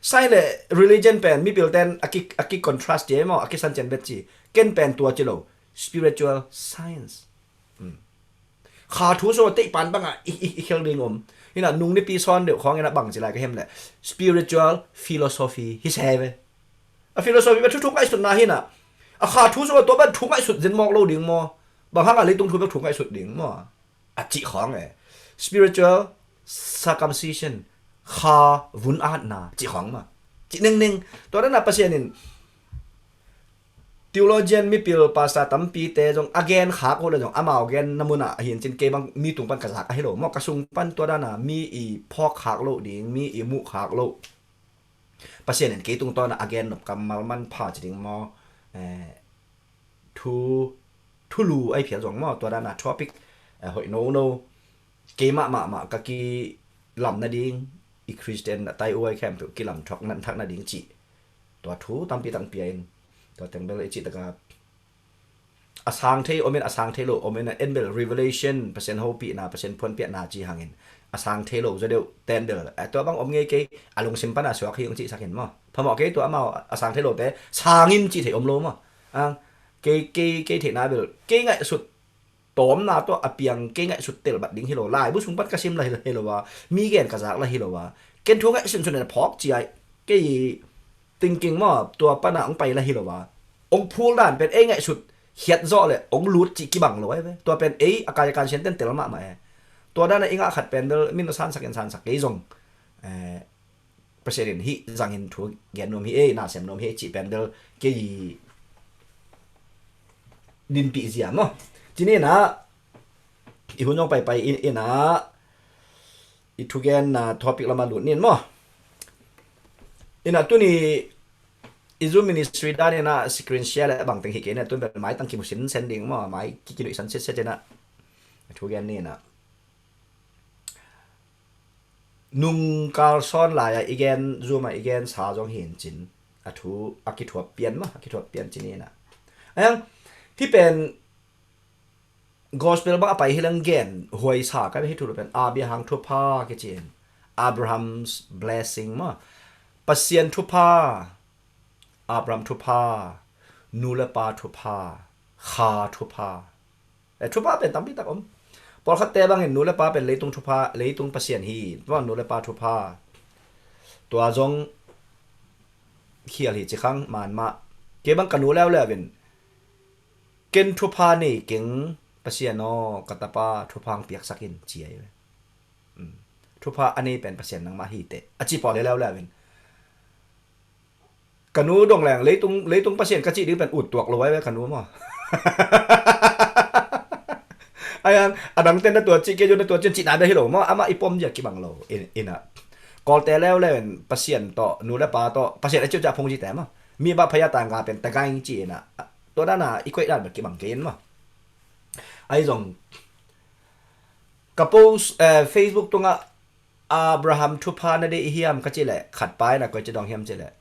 science le religion pen mipil ten a ki, a ki contrast ci maw, a ki sancian bet ci. Ken pen tua ci lo, spiritual science. Hmm. Kha thu sung a teih pan bangah i, i, i khel ding om. Hi na nung nipi sawn deuh khawng in a bang ci lai ka hiam leh, spiritual philosophy hi se ve. A philosophy bek thu thu ngaihsutna hi na. A kha thu sung a tua bek thu ngaihsut zen mawk lo ding maw. Bang hang a leitung thu bek thu ngaihsut ding maw. A cih khawng e. Spiritual circumcision, kha vun atna cih khawng maw. Cih nengneng. Tua dan a Pasian in theologian mipil pastor tampite zong a gen khak uh le zong amau genna munah a hi in cin, kei bang mi tung pan ka zak ahi lo maw, ka sung pan tua dan a mi i phawk khak loh ding, mi i muh khak loh, Pasian in kei tungtawn a a gen nop kammal manpha ci ding maw, eh, thu, thulu ahi phial zong maw, tua dan a topic, eh, hoih nono, keimah mahmah ka kilam nading, i Christian a tai uai khempeuh kilam thok nan thak nading cih. Tua thu tampi tangpi a in, tua teng bel i cih taka a sang thei om in, a sang thei lo om in, a en bel revelation, Pasian hopihna, Pasian phuanpiahna ci hangin a sang thei lo zaw deuh ten bel, eh, tua bang om ngei kei, a lungsim pan a suak hi ung cihsak in maw. Phamawh kei tua amau a sang thei lote sang in cih theih om lo maw. Ang, kei, kei, kei theihna bel, kei ngaihsut tawmna tawh a piang kei ngaihsut tel bat ding hi lo. Laibu sung pan ka sim la hi lo a, mi gen ka zak la hi lo a, ken thu ngaihsun sun in a phawk ci ai. Kei thinking maw, tua pan a hong pai la hi lo a, hong phul dan pen ei ngaihsut hiat zawh le hong lut cih kibang lo ai ve. Tua pen ei a kai a kan sian ten tel mahmah e. Tua dan a i ngah khat pen bel min a sansak in sansak kei zong, eh, Pasian in hih zangin thu gen nuam hi ei, na sem nuam hi ei cih pen bel kei dinpih zia maw. Ci ni na, i hun zong paipai in, in a, i thugen na topic lama lut nin maw. In a tuni i Zoom ministry dan in a screen share le bang teng hi kei na, tun bel mai tang kimu sinsen ding maw, mai ki, kinuih san siasia ci na. Thugen ni na. Nung kalsawn lai-a i gen, Zoom-a i gen sa zong hi in cin, a thu a kithuap pian mah, a kithuap pian ci ni na. Ayang, hih pen gospel bang a pai hi leng gen huai sa ka hi thu lo pen Abraham thupha kici in, Abraham's blessing mah. Pasian thupha, Abraham thupha, nu le pa thupha, kha thupha. Eh, thupha pen tampi tak om. Pawlkhatte bangin nu le pa pen leitung thupha, leitung pasian hi. Tua nu le pa thupha, tua zong khial hi ci khang man mah. Kei bang ka nu leuleu in, ken thupha nei keng Pasian aw, ka tapa thupha hong piaksak in ci ai. Mm. Thupha a nei pen Pasian nangmah hi teh a ci pawl hi leuleu in. Ka nu dong leng, leitung, leitung pasian ka cih ding pen ut tuak lo ai ve ka nu maw. Ai an, a dangte na tua cih, kei zong na tua cih, cihna bia hi lo maw, amah i pom zia kibang lo. In, in a, Kawlte leuleu in pasian tawh, nu le pa tawh, pasian a ciu ciah phung zite maw. Mi bah phaya tangga pen tagai ci in a, tua dan a i koih dan bia kibang kei in maw. Ai zong, ka post, eh, Facebook tungah, Abraham thupha na deih hiam ka cih leh, khat pa in a koi ci dong hiam cih leh,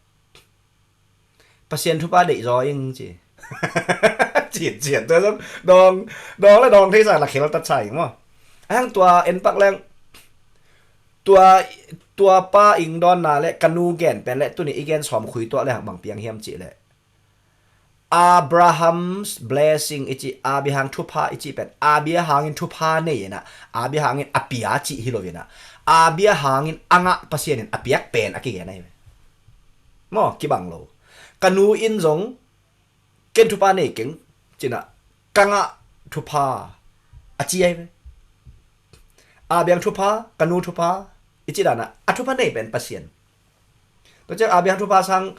Pasian thupha deih zaw ing ci. Cin cian tua zong dong, dong le dong thei sa la khel tat sa ing maw. Ahang tua en pak leng, tua, tua pa ing dawnna le ka nu gen pen le tuni i gen sawm khui tuah le hang bang piang hiam cih leh, Abraham's blessing i cih, Abraham thupha i cih pen, Abraham in thupha nei inah, Abraham in a pia cih hi lo inah, Abraham in a ngah Pasian in a piak pen a kigen ahi ve. Maw, kibang lo. Ka nu in zong ken thupha nei keng cinah, ka ngah thupha a ci ahi ve. Abraham thupha, ka nu thupha i cih danah a thupha nei pen Pasian. Tua ciang Abraham thupha sang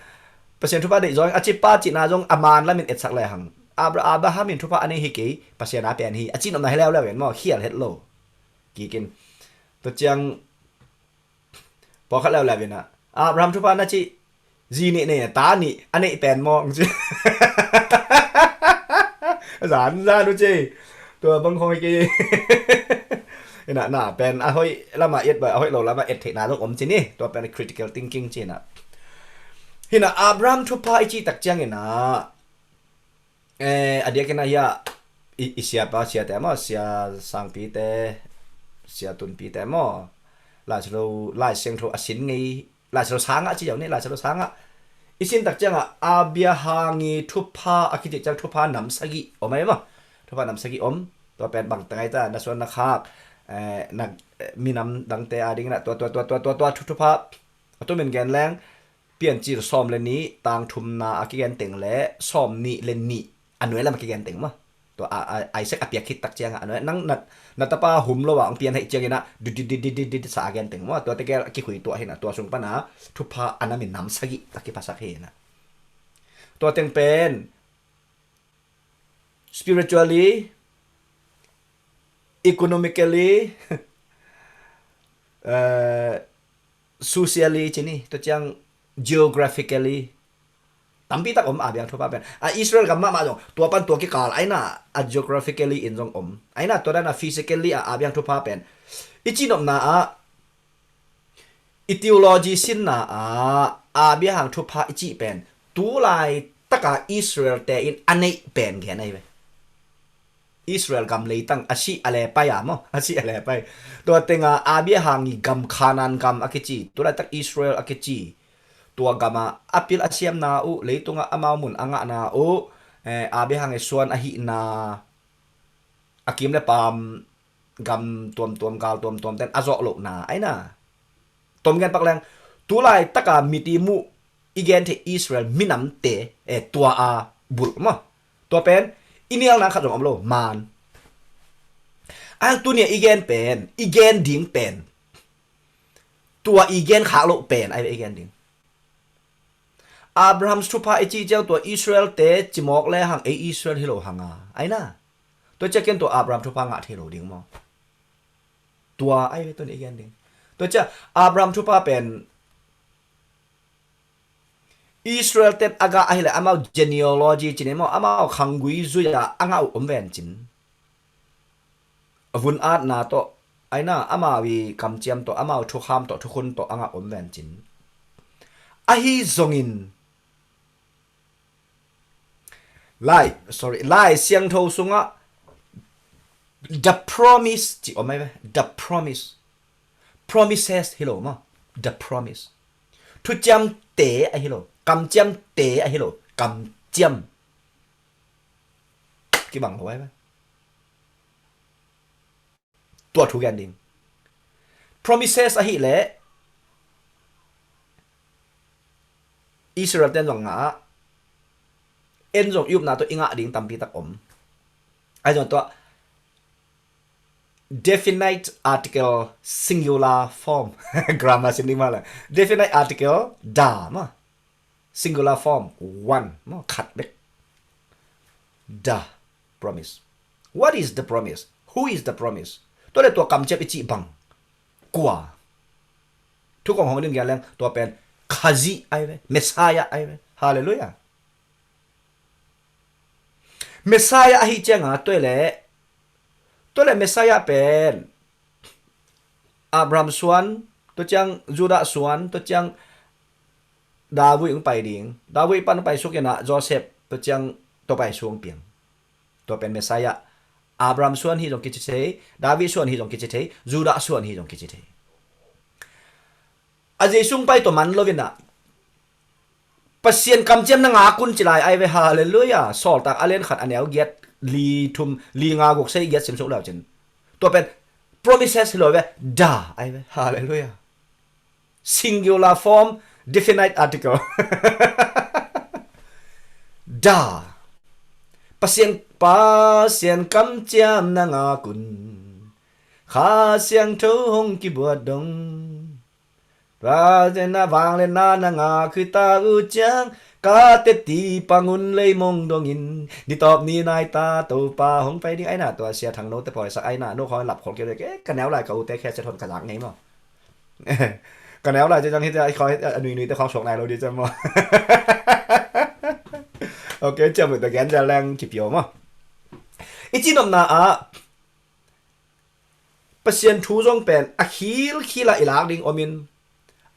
Pasian thupha deih zaw ing a ci pa cihna zong a man lamin etsak le hang. Abra-, Abraham in thupha a nei hi kei, Pasian a pen hi a ci nopna hi leuleu in maw, khial het lo. Kikin. Tua ciang pawlkhat leuleu inah, Abraham thupha na cih, zi nih nei a, ta nih a neih pen maw, ci. Zan zan uh ci. Tua bang khong hi kei. Inah na pen a hoih lamah et bai, a hoih lo lamah et theihna zong om ci ni. Tua pen critical thinking ci inah. Hinah Abraham thupha i cih tak ciang inah, eh, a diakin ah hiah i, i siapa, siate maw, sia sangpite, sia tunpite maw, Lai Siangtho, Lai Siangtho a sin ngei, Lai Siangtho sangah ci zong ni, Lai Siangtho sangah i sin tak ciangah Abraham i thupha a kicih ciang thupha nam sagih om ahi maw. Thupha nam sagih om. Tua pen bang tangai ta, na suan na khak, eh, na, eh, minam dangte a ding inah tua, tua, tua, tua, tua, tua thu, thupha a tumin gen leng, Piancil sawm le nih, tang thumna a kigen teng le sawm nih le nih a nuai lam a kigen teng maw. Tua a, a, Isaac a piak khit tak ciangah a nuai, nang na, na tapa hum lo a hong pian haih ciangin ah, dut, dit, dit, dit, dit, dit sa a gen teng maw. Tua tegel a kikhui tuah hinah, tua sung pana thupha a nam in nam sagih a kiphasak hinah. Tua teng pen spiritually, economically, eh, socially ci ni, tua ciang geographically tampi tak om Abraham thupha pen. A Israel gam mahmah zong tua pan tua kikal aina, a geographically in zong om aina, tua dana physically a Abraham thupha pen i cinopna ah, i theology sinna ah Abraham thupha i cih pen tulai taka Israel te in a neih pen gen ahi ve. Israel gam leitang a sih a lepai a maw, a sih a lepai. Tua tenga Abraham i gam Canaan gam a kici, tulaitak Israel a kici. Tua gama a pil a siamna uh, leitungah amau mun a ngahna uh, eh, Abraham i suan ahihna, a kim le paam gam tuamtuam, gal tuamtuam ten a zawh lohna aina. Tom gen pak leng, tulai taka miti muh i gen theih Israel minamte, eh, tua a bulh maw. Tua pen i nialna khat zong om lo, maan. A tunia i gen pen, i gen ding pen, tua i gen khak loh pen ai ve i gen ding. Abraham thupha i cih ciang tua Israel te cimawk le hang ei Israel hi lo hanga aina. Tua ciah ken tua Abraham thupha ngah thei lo ding maw. Tua ai ve tua ni i gen ding. Tua ciah Abraham thupha pen Israel ten a gah ahileh amau genealogy cin ei maw, amau khanggui zui-a a ngah uh om ven cin. A vun atna tawh aina, amau i kamciam tawh, amau thukham tawh, thukhun tawh a ngah om ven cin. Ahi zongin Lai, sorry, Lai Siangtho sungah the promise ci om ai ve. The promise. Promises hi lo maw. The promise. Thuciamte ahi lo, kamciamte ahi lo, kamciam. Kibang lo ai ve. Tua thu gen ding. Promises ahileh Israel ten zong ngah a, en zong i upna tawh i ngah ding tampi tak om. Ai zong tua definite article singular form. Grammar sin ding mah le. Definite article the maw. Singular form one maw, khat bek. The promise. What is the promise? Who is the promise? Tua le tua kamciam i cih bang kua? Thu kong hong ding gen leng tua pen Khazih ai ve, Messiah ai ve. Hallelujah. Messiah ahi cianga tua le, tua le Messiah pen Abraham suan, tua ciang Judah suan, tua ciang David hong pai ding. David pan hong pai suk inah Joseph, tua ciang tua pai sung piang. Tua pen Messiah. Abraham suan hi zong kici thei, David suan hi zong kici thei, Judah suan hi zong kici thei. A Jesu hong pai tua man lo inah Pasian kamciam na ngak un ci lai ai ve, halleluiah. Sawltak a lian khat a neu giat, li thum, li nga guk sei giat sim suk leu cin. Tua pen promises hi lo ve, da ai ve, halleluiah. Singular form, definite article. Da. Pasian, Pasian kamciam na ngak un. Kha Siangtho hong kibuat dong. Tua zen a vangliatna na ngak hi ta uh ciang, ka teti pang un leimong dongin, ni tawp ni nai ta Topa hong pai ding ai na, tua Sia Thang No te pawi sak ai na, no khawng lap khol kei le ke, ka neu lai ka u te khe se thon ka zak ngei maw. Ka neu lai ciang hita, i khawi hita, a nui nui te khawng suak nai lo di ciang maw. Ok, ciang mut ta gen ja leng kipio maw. I ci nopna ah, Pasian thu zong pen a khilkhil ah i lak ding omin,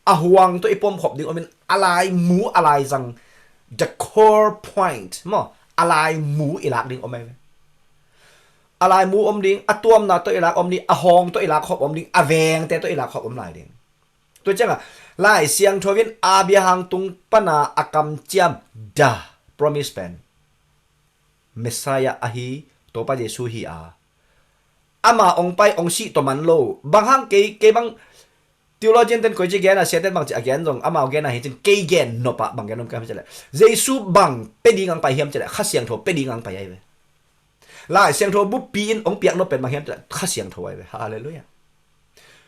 a huang tawh i pomkhop ding omin, a lai mu, a lai zang, the core point maw, a lai mu i lak ding om ai ve. A lai mu om ding, a tuamna tawh i lak om ding, a hawng tawh i lak khop om ding, a vengte tawh i lak khop om lai ding. Tua ciangah Lai Siangtho in Abraham tung pana a kamciam, the promise pen Messiah ahi, Topa Jesu hi a, ama ong pai ong sih tawh man lo. Bang hang kei, kei bang theologian ten koi ci gen a, siaten bang ci a gen zong, amau gen a hi cin, kei gen nop ah bang gen om ka hi cin le, Jesu bang pe ding ang pai hiam cin le, Kha Siangtho pe ding ang pai ai ve. Lai Siangtho buppi in ong piak nop pen bang hiam cin le, Kha Siangtho ai ve. Halleluiah.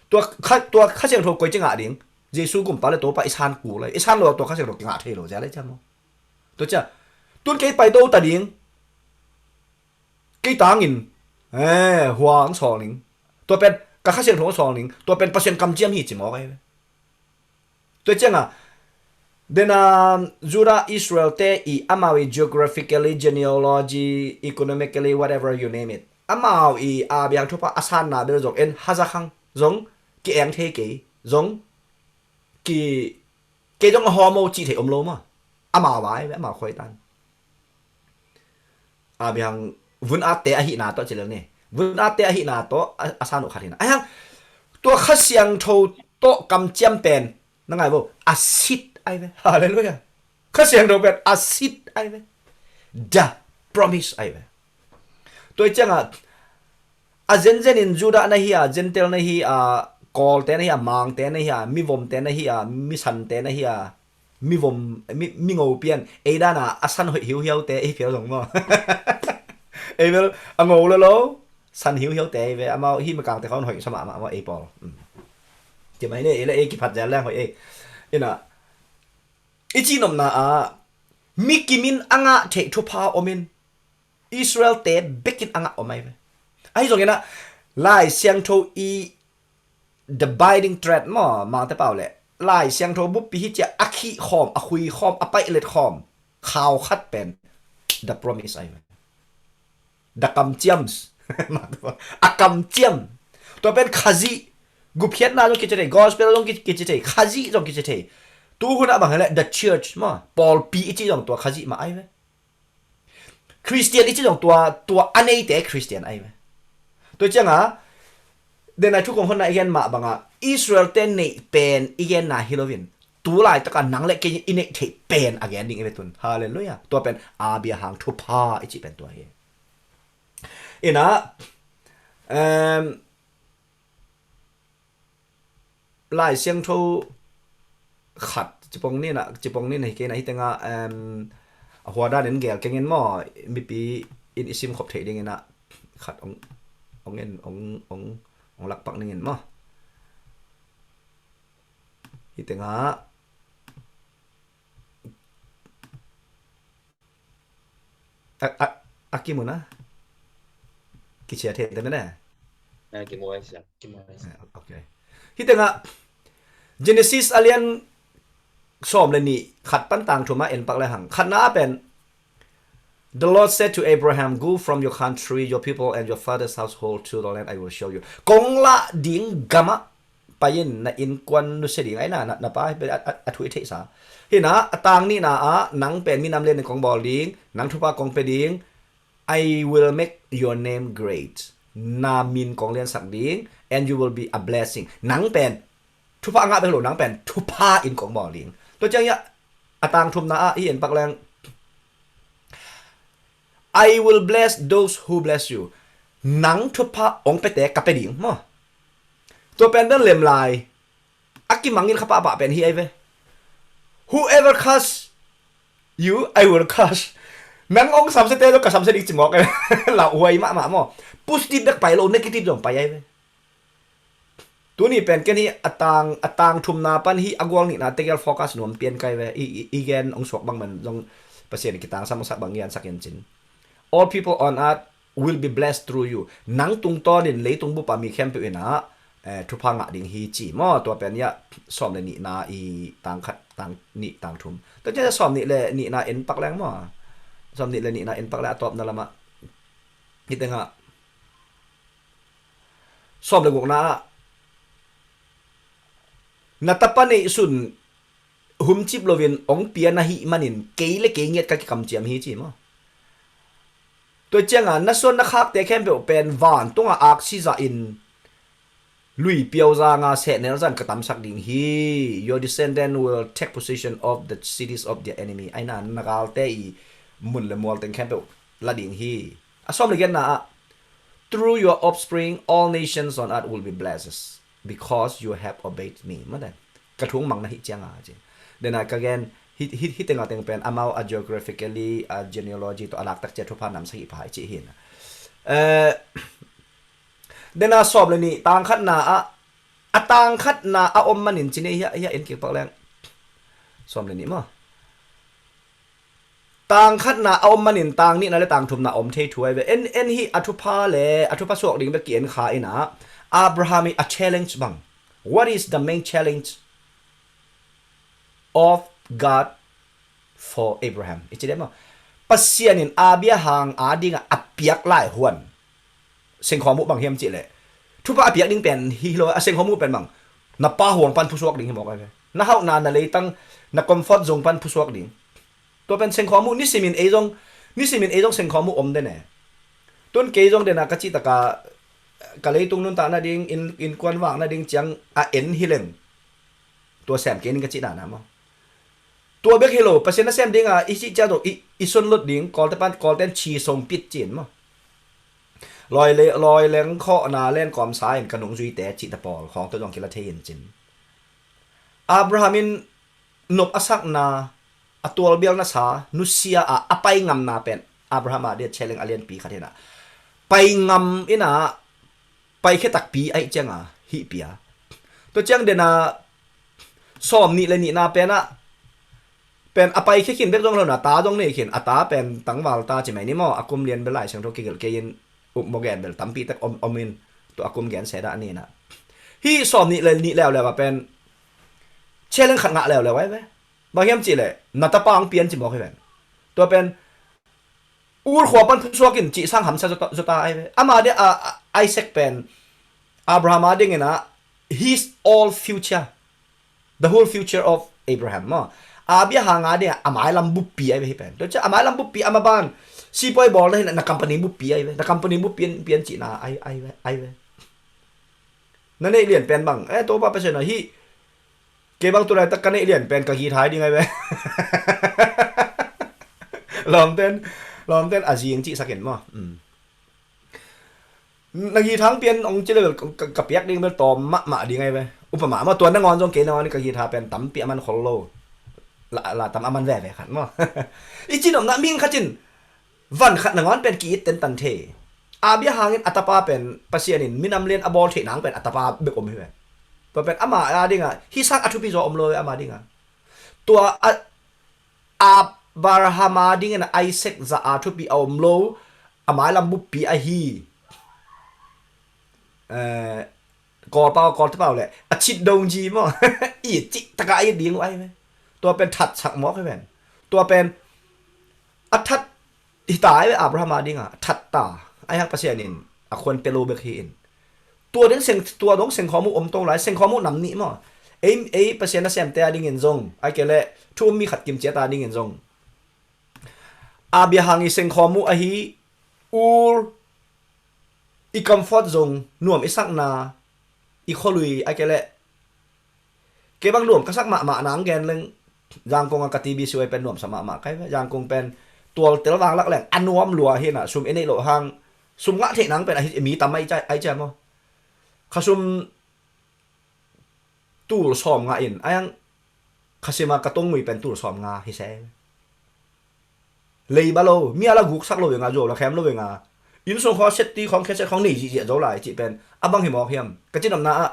Tua Kha, tua Kha Siangtho koi ci ngah ding? Jesu kumpa le Topa i san kul ai. I san lo tua Kha Siangtho kingah thei lo zia le ciang maw. Tua ciang, tun kei pai do ta ding, kei tangin, eh, hua ang sawl ning. Tua pen ka Kha Siangtho ang sawl ning. Tua pen Pasian kamciam hi ci mawk ai ve. Tua ciangah, then, um, Judah Israel te i amau i geographically, genealogy, economically, whatever you name it, amau i Abraham thupha a sanna bel zong en haza khang zong ki eng thei kei, zong ki, kei zong a hawm o cih thei om lo maw. Amau vai ve, amau khuai tan. Abraham vun atte ahihna tawh ci lel ni. Vun atte ahihna tawh a, a san uh khat hi na. Ahi hang, tua Kha Siangtho tawh kamciam pen, na ngai vo, a sit ai ve. Halleluiah. Kha Siangtho pen a sit ai ve. The promise ai ve. Tua ciangah, a zenzen in Judah na hi a, Gentile na hi a, Kawlte na hi a, Mangte na hi a, mivomte na hi a, misante na hi a, mivom, mi, mingo pian, ei dana a san hoih hiuhiaute ei phial zong maw. Ei bel a ngo lo lo, san hiuhiaute ei ve, amau hi mikangte khawng hoih sa mahmah maw ei pawl. Mm. Ci mai ni, ei le ei kiphat zel leng hoih ei. Ina, i ci nopna ah, mi kimin a ngah theih thupha omin, Israel te bekin a ngah om ai ve. Ahi zongin ah, Lai Siangtho i the binding thread maw, Mangte pau le, Lai Siangtho buppi hi cia a khih khawm, a khui khawm, a paihlet khawm khau khat pen the promise ai ve. The kamciam. A kamciam. Tua pen Khazih, gupkhiatna zong kici thei, gospel zong ki, kici thei, Khazih zong kici thei. Tu hunah bang hi le, the church maw, pawlpi i ci zong tua Khazih mah ai ve. Khristian i ci zong tua, tua a neite Khristian ai ve. Tua ciangah, denai thu kong honna i gen mah bangah, Israel te neih pen i genna hi loin, tu laitakah nang le kei i neih theih pen a gen ding i ve tun. Halleluiah. Tua pen Abraham thupha i cih pen tua hi. Ina, em, Lai Siangtho khat, cipong ni na, cipong ni na hi kei na hi tengah, em, a hua dan in gel keng in maw, mipi in i sim khop theih ding ina khat ong, ong en, ong, ong, ong lakpak ning in maw. Hi tengah, A, a, a kimu na? Kicia thei te mene? A kimu ai sia. Kimu ai sia. Ok. Hi tengah Genesis a lian sawm le nih khat pan tang thum ah en pak le hang. Khatna ah pen, "The Lord said to Abraham, 'Go from your country, your people, and your father's household to the land I will show you.'" Kong lah ding gamah pai in na innkuan nusia ding ai na, na, na pa a, a, a thu i theihsa. Hi na, a tang nihna ah, nang pen minam lian in kong bawl ding, nang thupha kong pia ding, "I will make your name great." Na min kong liansak ding, "and you will be a blessing." Nang pen thupha a ngah bek lo, nang pen thupha in kong bawl ding. Tua ciang ia, A tang thumna ah hih en pak leng, "I will bless those who bless you." Nang thupha hong piate ka pia ding maw. Tua pen bel lem lai a kimangngilh kha pahpah pen hi ai ve. "Whoever curse you, I will curse." Nang hong samsiate zong ka samsia ding ci mawk ai ve. Lauhuai mahmah maw. Positive bek pai lo, negative zong pai ai ve. Tuni pen ken hi a tang, a tang thumna pan hi a gual nihna tegel focus nuam pian kai ve. I, i, i gen hong suak bang man zong Pasian in kitangsam hong sak bang gensak in cin. "All people on earth will be blessed through you." Nang tungtawnin leitung bupa mi khempeuh in ah, eh, thupha ngah ding hi ci maw. Tua pen hiah sawm le nihna i tang khat, tang nih, tang thum. Tua ciang sawm nih le nihna en pak leng maw. Sawm nih le nihna en pak leng a tawpna lamah. Hi tengah sawm le gukna ah, "Na tapa neihsun humcip loin hong pia na hih manin kei le kei ngiat ka kikamciam hi," ci maw. Tua ciangah, "Na suan na khakte khempeuh pen vantung ah aksi zahin lui piauzanga sehnel zan ka tamsak ding hi. Your descendant will take possession of the cities of their enemy." Aina, na galte i mun le mual teng khempeuh la ding hi. A sawm le giatna ah, "Through your offspring, all nations on earth will be blessed, because you have obeyed me." Mate, ka thu mang na hih cianga ci. Dena ka gen, hi, hi, hi tenga teng pen amau a geographically, a genealogy tawh a laktak cia thupha namsak hi pha hi ci hi na. Eh, dena sawm le nih tang khatna ah, a tang khatna a om manin ci ne, hiah, hiah en kik pak leng. Sawm le nih maw. Tang khatna a om manin tang nihna le tang thumna a om thei thu ai ve. En, en hi a thupha le a thupha suak ding bek ki en kha in ah, Abraham i a challenge bang. What is the main challenge of God for Abraham? I ci dem maw. Pasian in Abraham a dingah a piak lai huan sengkhawm uh bang hiam cih leh, thupha a piak ding pen hi lo, a sengkhawm uh pen bang, na pa huang pan phusuak ding hi mawk ai ve. Na hauhna, na leitang, na comfort zone pan phusuak ding. Tua pen sengkhawm uh, nisimin ei zong, nisimin ei zong sengkhawm uh om den e. Tun kei zong dena ka cih taka, ka leitung nuntak nading, inn, innkuan vak nading ciang a en hi leng, tua sem kei ning ka cih dana maw. Tua bek hi lo, Pasian nasem dinga i cih ciang zong i, i sunlut ding, Kawlte pan, Kawlten ci song pit ci in maw. Lawi le, lawi leng khawhna len kawmsa in ka nungzuite cihte pawl khawng tawh zong kila thei in cin. Abraham in nop a sakna, a tualbialna sa, nusia a, a pai ngamna pen Abraham a dia challenge a lianpi khat hi na. Pai ngam in a, pai khia takpi ahih cianga hih pia. Tua ciang dena sawm nih le nihna pen ah, pen a pai khia khin bek zong lo na, ta zong nei khin, a ta pen tangval ta ci mai ni maw, a kum lian bel Lai Siangtho kigelh kei in, upmawh gen bel tampi tak om, om in, tua a kum gen se dah ni na. Hih sawm nih le nih leuleu a pen challenge khat ngah leuleu ai ve. Bang hiam cih leh, na tapa hong pian ci mawk hi ven. Tua pen Ur khua pan phusuak in cih sang hamsa zota, zota ai ve. Ama dia, a, a, Isaac pen Abraham a dingin a, his all future, the whole future of Abraham maw. Abraham a dia a mailam buppi ai ve hi pen. Tua cia a mailam buppi ama ban sipuai bawl na hi na, na company buppi ai ve. Na company buppi pian, pian cihna ai, ai ve, ai ve. Na neih lian pen bang, eh, Topa Pasian aw, hih kei bang tulaitak ka neih lian pen ka guitar ding ai ve. Lawmten, lawmten a zing cihsak in maw. Mm. Na guitar pian hong ci le bel ka, ka, ka piak ding bel tawm mahmah ding ai ve. Upama maw, tua nangawn zong kei nangawn in ka guitar pen tampi a man khol lo. La, la tam a man veve khat maw. I cinopna ming khat in van khat nangawn pen ki-it tentan thei. Abraham in a tapa pen Pasian in minam lian a bawl theih nang pen a tapa bek om hi ve. Tua pen ama a dinga hih sang a thupi zaw om lo ve ama dinga. Tua a, Abraham a dingin Isaac zah a thupi a om lo, a mailam buppi ahi. Eh, Kawlpau, Kawlte pau le a cit dong ji maw. I cih taka i ding uh ai ve. Tua pen thatsak mawk hi ven. Tua pen a that hi ta ai ve Abraham a dinga, a that ta. Ai hang Pasian in a khuan pia lo bek hi in. Tua ding seng, tua dong sengkhawm uh om to lai, sengkhawm uh nam nih maw. Ei, ei Pasian nasemte a dingin zong, ai kei le thu um mi khat kim ciat a dingin zong, Abraham i sengkhawm uh ahi Ur, i comfort zone, nuam i sakna, i khualui, ai kei le kei bang nuam ka sak mahmah nang gen leng, Zangkong a ka T B C Y pen nuamsa mahmah kai ve. Zangkong pen tualtel vanglak leng a nuam lua hi na, sum i neih loh hang, sum ngah theih nang pen a hi, mi tam ai cia, ai cia maw. Kha sum tul sawm nga in, a yang kha sima ka tong ngui pen tul sawm nga hi se. Lei ba lo, mi a la guksak lo ve nga, zo la khem lo ve nga. Inn sung khaw set ti khawng khe set khawng nei zihziah zo lai cih pen a bang hi mawk hiam? Ka cinamna ah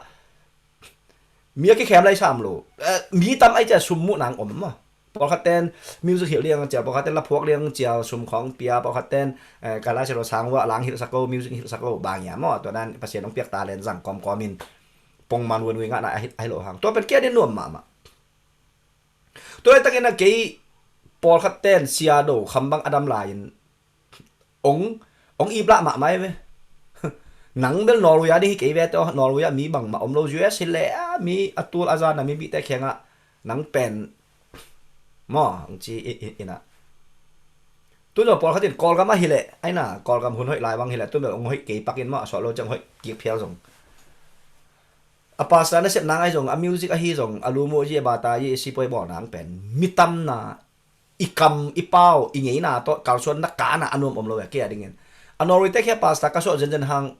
mi a kikhem lai sam lo. Eh, mi tam ai cia sum muh nang om maw. Pawlkhat ten music hilh liang cial, pawlkhat ten laphuak liang cial, sum khawng pia, pawlkhat ten, eh, ka lai selo sang vua lang hilhsak ko, music hilhsak ko, bang ia maw. Tua nan Pasian hong piak talent zang kawmkawm in pongman vuan ngui ngahna ahi, ahi lo hang. Tua pen kia din nuam mahmah. Tua laitakin a kei pawlkhat ten sia do kham bang a dam lai-in ong, ong iplah mahmah e ve. Nang bel Norway a ding hi kei ve teh, Norway a mi bangmah om lo, U S hi leh a mi a tul a zan a mi bihte khiangah nang pen maw, ong ci i, i, ina. Tun lo pawlkhat in Kawlgam a hi leh, aina, Kawlgam hun hoih lai bang hi leh, tun bel ong hoih kei pakin maw, a suah lo ciang hoih kik phial zong. A pastor nasep nang ahi zong, a music ahi zong, a lumu ji, a bata ji, i sipuai bawl nang pen mi tamna, i kam, i pau, i ngeina tawh kalsuan na kana a nuam om lo ve, kei a dingin. A Norway te khia pastor ka suah zenzen hang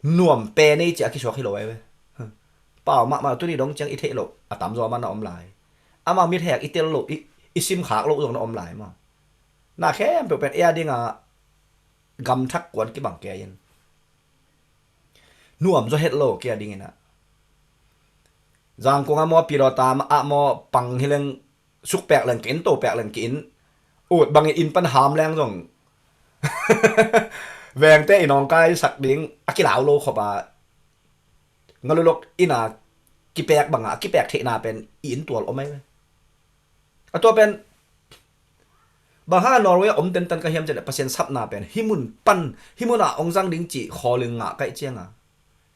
nuam pen ei ci a kisuak hi lo ai ve. Pau mahmah tuni dong ciang i theih loh a tamzaw man a om lai. Amau mithek i tel loh, i, i simkhak loh zong na om lai maw. Na khempeuh pen ei a dinga gamthak kuan kibang kei in. Nuam zaw het lo kei a dingin ah. Zangkong a maw, pilawta a maw, pang hi leng, sukpek leng ki in, topek leng ki in, ut bangin in pan ham leng zong vengte i nawngkai sak ding a kilau lo khop a, ngalulok ina kipek banga a kipek theihna pen i in tual om ai ve. A tua pen bang hanga Norway a om tentan ka hiam cih leh Pasian sapna pen hih mun pan, hih munah ong zang ding cih khawling ngah kaih cianga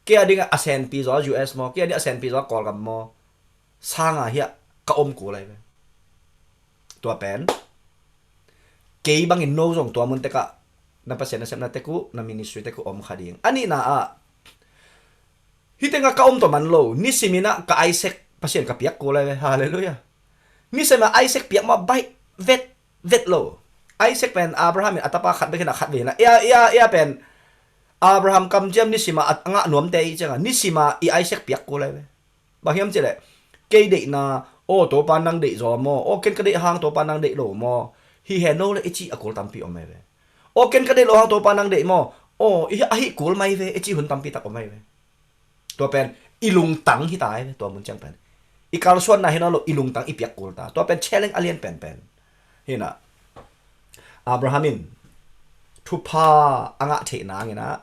kei a dingah a senpi zaw a U S maw, kei a dingah a senpi zaw a Kawlgam maw, sanga hiah ka om kul ai ve. Tua pen kei bangin no zong tua mun tekah na Pasian nasepna tek uh, na ministry tek uh om kha ding. A nihna ah hih tengah ka om tawh man lo, nisimin ah ka Isaac Pasian ka piak kul ai ve. Halleluiah. Nisima Isaac piak mah baih vet vet lo. Isaac pen Abraham in a tapa khat bek hi na, khat ve hi na. Ia, ia, ia pen Abraham kamciam nisima a ngah nuamte i cianga nisima i Isaac piak kul ai ve. Bang hiam cih leh kei deihna, aw Topa nang deih zaw maw, aw ken ka deih hang Topa nang deih lo maw, hi he no le i cih a kul tampi om ai ve. Aw ken ka deih lo hang Topa nang deih maw, aw i, a hih kul mai ve i cih hun tampi tak om ai ve. Tua pen i lungtang hi ta ai ve, tua mun ciang pen i kalsuanna hi nawn lo, i lungtang i piak kul ta. Tua pen challenge a lian penpen hi na. Abraham in thupha a ngah theih nangin ah,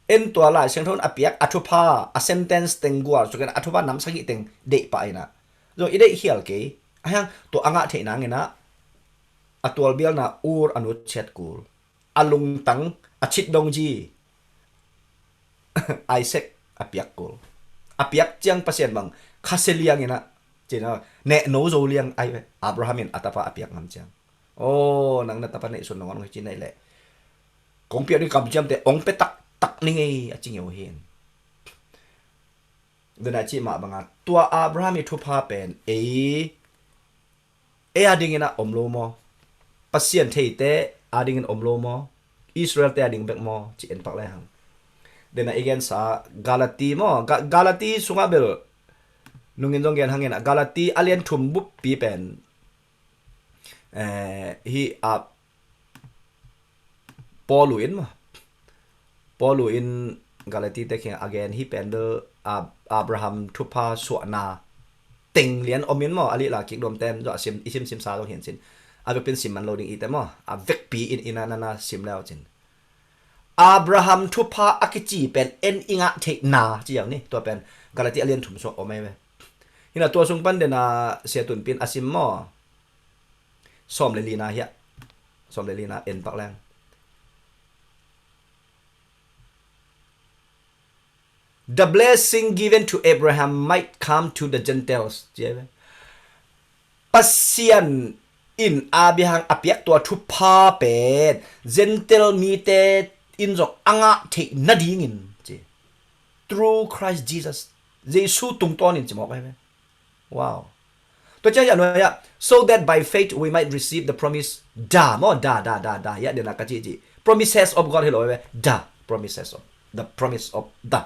en tua Lai Siangtho in a piak a thupha, a sentence teng gual sukin a thupha nam sagih teng deih pah in ah, zong i deih khial kei. A hiang tua a ngah theih nangin ah a tualbialna Ur a nutsiat kul, a lungtang a cit dong ji Isaac a piak kul. A piak ciang Pasian bang khasia liang in ah, cina, neh no zo liang ai ve. Abraham in a tapa a piak ngam ciang, aw nang na tapa neihsun nong ong hi ci nei leh kong piak ding kamciamte ong pe taktak ni ngei a ci ngeu hin. Dena cih mah banga tua Abraham i thupha pen ei, ei a dingin ah om lo maw? Pasian theite a dingin om lo maw? Israelte a ding bek maw? Ci en pak le hang. Dena i gensa Galati maw? Ga-, Galati sungah bel nungin zong gen hangin ah, Galati a lian thum buppi pen, eh, hi a Paul in maw, Paul in Galati te kheng a gen hi pen bel Ab-, Abraham thupha suahna teng lian om in maw, a lih la kik dom ten zo a sim, i sim sim sa zong hian sin a vekpin sim man lo ding i te maw, a vekpi in ina nana sim leu cin Abraham thupha a kici pen en i ngah theihna ci ni. Tua pen Galati a lian thum suah om ai ve. Hina tua sung pan dena sia tunpin a sim maw? Sawm le lina hiah. Sawm le lina en pak leng. The blessing given to Abraham might come to the Gentiles. Ci ai ve. Pasian in Abraham a piak tua thupha pen Gentile mite in zong a ngah theih nadingin ci. Through Christ Jesus. Jesu tungtawnin ci mawk ai ve. Wow. Tua ciang hiah nuai ah, "So that by faith we might receive the promise." Da maw, da, da, da, da. Hiah den a ka cih cih. Promises of God hi lo ve. The promises of. The promise of the.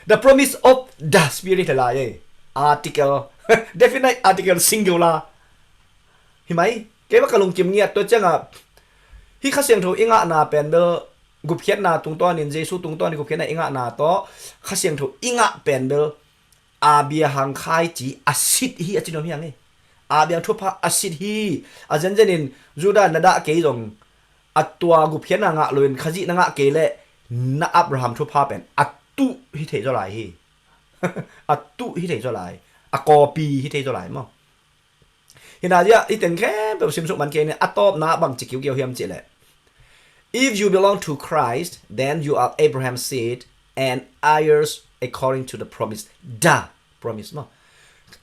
The promise of the Spirit hi lai e. Article. Definite article singular. Hi mai. Kei va ka lungkim ngiat tua ciang a. Hih Kha Siangtho i ngahna pen bel gupkhiatna tungtawnin, Jesu tungtawnin gupkhiatna i ngahna tawh Kha Siangtho i ngah pen bel Abraham khaici a sit hi a ci nuam hi hang e. Abraham thupha a sit hi. A zenzenin Judah na dah kei zong a tua gupkhiatna ngah loin Khazih na ngah kei leh na Abraham thupha pen a tuh hi thei zaw lai hi. A tuh hi thei zaw lai. A kawpi hi thei zaw lai maw. Hi na ziah i teng khempeuh simsuk man kei ni a tawpna bang ci kiukiau hiam cih leh, "If you belong to Christ, then you are Abraham's seed and heirs according to the promise." The promise maw.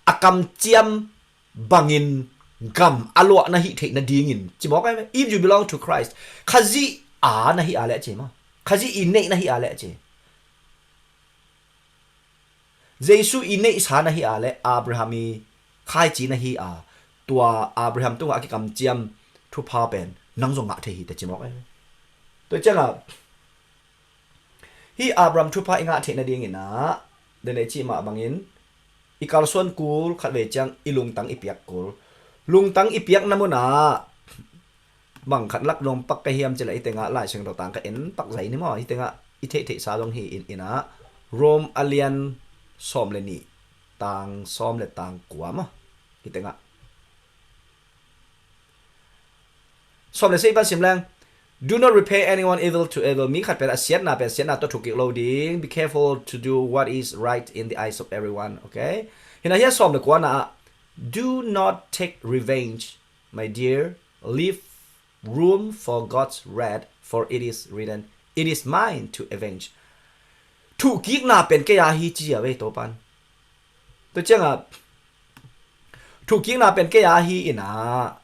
A kamciam bangin gam a luah na hih theih nadingin ci mawk ai ve. "If you belong to Christ." Khazih a na hih a leh ci maw. Khazih i neih na hih a leh ci. Jesu i neihsa na hi a le Abraham i khaici na hi a, tua Abraham tungah a kikamciam thupha pen nang zong ngah thei hi te ci mawk e. Tua ciangah hi Abraham thupha i ngah theih nadingin ah, den ei cih mah bangin i kalsuan kul khatvei ciang i lungtang i piak kul. Lungtang i piakna munah bang khat lak nuam pak ka hiam cih leh, hi tengah Lai Siangtho tang ka en pak zai ni maw, hi tengah i theihtheihsa zong hi in, in ah Rome a lian sawm le nih, tang sawm le tang kua maw, hi tengah sawm le sagih pan sim leng. "Do not repay anyone evil to evil." Mi khat pen a siatna pen siatna tawh thuk kik lo ding. "Be careful to do what is right in the eyes of everyone." Okay? Hi na hia sawm le kuana ah, "Do not take revenge, my dear, leave room for God's wrath, for it is written, 'It is mine to avenge.'" Thuhkikna pen kei a hi ci a vei Topan. Tua ciangah thuhkikna pen kei a hi in ah,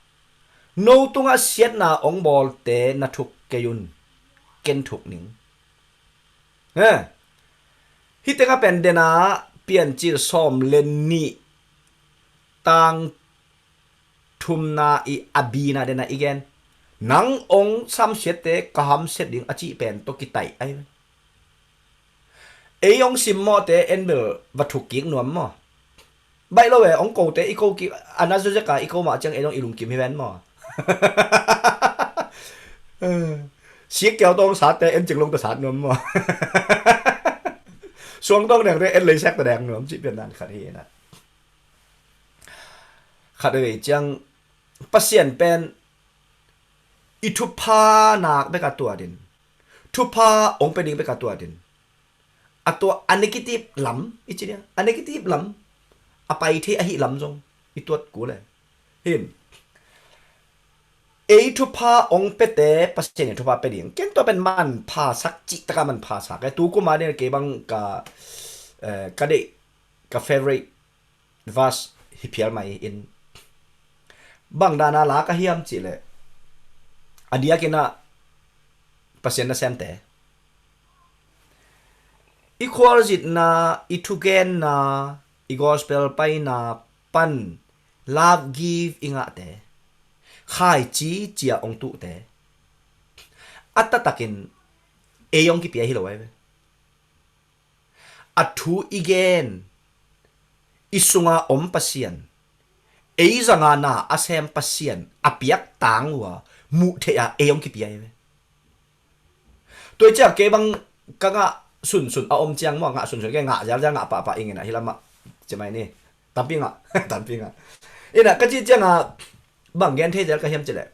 no tungah siatna ong bawlte na thuk kei un, ken thuk ning. He. Hi tengah pen den ah Piancil sawm le nih, tang thumna i a bina den ah i gen. Nang ong samsiatte ka hamsiat ding a cih pen tawh kitaih ai. Ei ong simmawhte en bel va thuk kik nuam maw? Baih lo e, ong kote i ko kik a na zuzek a i ko mah ciang ei ong i lungkim hi ven maw? Sik keu tawng satte en cing long ta sat nuam maw? Suang tawng dengte en lei sek ta deng nuam cih pian nan khat hi na. Khat vei ciang Pasian pen i thupha nak bek a tuat in, thupha ong pe ding bek a tuat in, a tua a negative lam i ci dia, a negative lam, a pai thei ahi lam zong i tuat kul e. Hin ei thupha ong pete Pasian in thupha pe ding, ken tua pen manpha sak cih taka manpha sak e. Tu kuma ding kei bang ka, eh, ka deih, ka favorite verse hi phial mai in, bang dana la ka hiam cih leh, a diakin ah Pasian nasemte i khualzitna, i thugenna, i gospel paina pan love gift i ngahte, khaici cia ong tuhte, a taktakin ei ong kipia hi lo ai ve. A thu i gen, i sunga om Pasian, ei zanga na a sem Pasian a piak tang uh a muh theih a ei ong kipia hi ve. Tua ciang kei bang ka ngah sunsun a om ciang maw, ngah sunsun kei ngah zelzel ngah pahpah ingin ah hi lamah ci mai ni. Tampi ngah, tampi ngah. Inah ka cih ciangah bang gen thei zel ka hiam cih leh,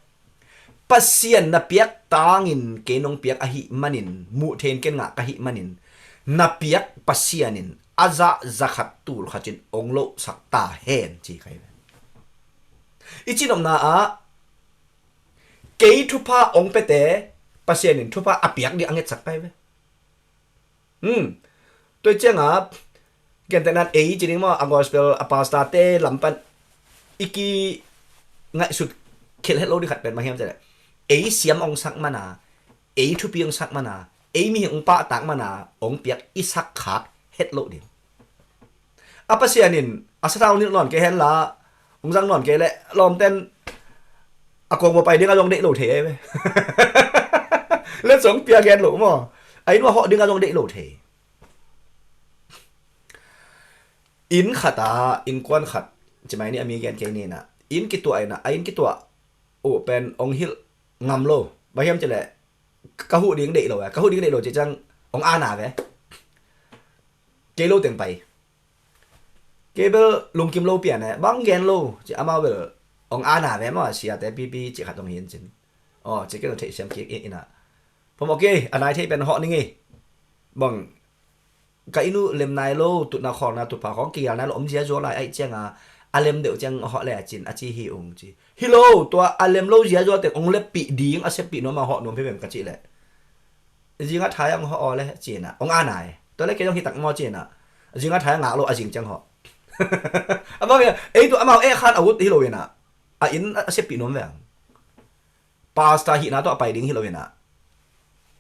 Pasian na piak tangin kei nong piak ahi manin, muh thein ken ngah ka hi manin, na piak Pasian in a zah zakhat tulkhat in ong lohsak ta hen ci ka hi ve. I cinopna ah kei thupha ong pete Pasian in thupha a piak ding a ngetsak ka hi ve. Hmm. Tua ciangah gentehnan ei ci ding maw, a gospel a pastor te lam pan i ki ngaihsut khel het lo ding khat pen bang hiam cih leh, ei siam ong sak mana, ei thupi ong sak mana, ei mihing ong pahtak mana ong piak i sak khak het lo ding. A Pasian in a sathau nilh nawn kei henla, Hong zang nawn kei leh lawmten a kawngbaw pai ding a zong deih lo thei ei ve. Letsong pia gen lo maw? A inn uah hawh ding a zong deih lo thei. Inn khat ah innkuan khat, ci mai ni, a mi gen kei ni, a inn kituah in ah, a inn kituah uh pen hong hilh ngam lo. Bang hiam cih leh ka huh ding deih lo, ka huh ding deih lo cih ciang hong ana ve. Kei lo teng pai. Kei bel lungkim lo pian e, bang gen lo ci, amau bel hong ana ve maw, a siate pipi cih khat hong hi in cin. Aw, ci kei lo, theihsiam kik in ah. Pom, ok, a nai thei pen hawh ning ei. Bang ka inn uh lem nai lo, tutna khawlna thupha khawng kial nai lo, om ziazua lai ahih cianga a lem deuh ciang hawh le a cin, a ci hi ung ci. Hi lo, tua a lem lo ziazua teng hong leppih ding a seppih nuam a hawh nuam hi vem ka cih leh, zingah thai hong hawh aw le ci in ah, hong ana e. Tua le kei zong hi tak maw ci in ah, zingah thai ngak lo, a zing ciang hawh. A bang e, ei tu amau eh khan a ut hi lo in ah, a inn a seppih nuam veng. Pastor hihna tawh a pai ding hi lo in ah,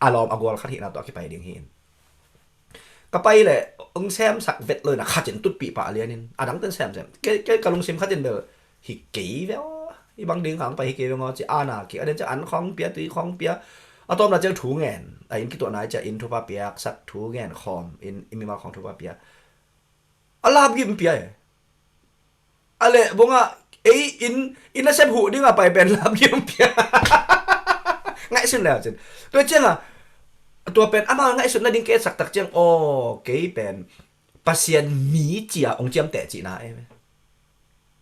a lawm a gual khat hihna tawh a kipai ding hi in. Ka pai leh hong semsak vet lo in ah, khat in tutpih pah lian in, a dangten semsem. Kei, kei ka lungsim khat in bel, hi kei ve aw, hi bang ding kang pai hi kei ve aw ci, ana kik a den ciang an khawng pia, tui khawng pia. A tawpna ciang thu ngen, a inn kituah nai ciang inn thupha piaksak, thu ngen khawm in, i mimal khawng thupha pia. A lapgim pia e. A leh bungah ei inn, inn a sep huh ding a pai pen lapgim pia. Ngaihsun le cin. Tua ciangah tua pen amau ngaihsutna ding kei sak tak ciang, aw, kei pen Pasian mi cia hong ciamteh cihna e.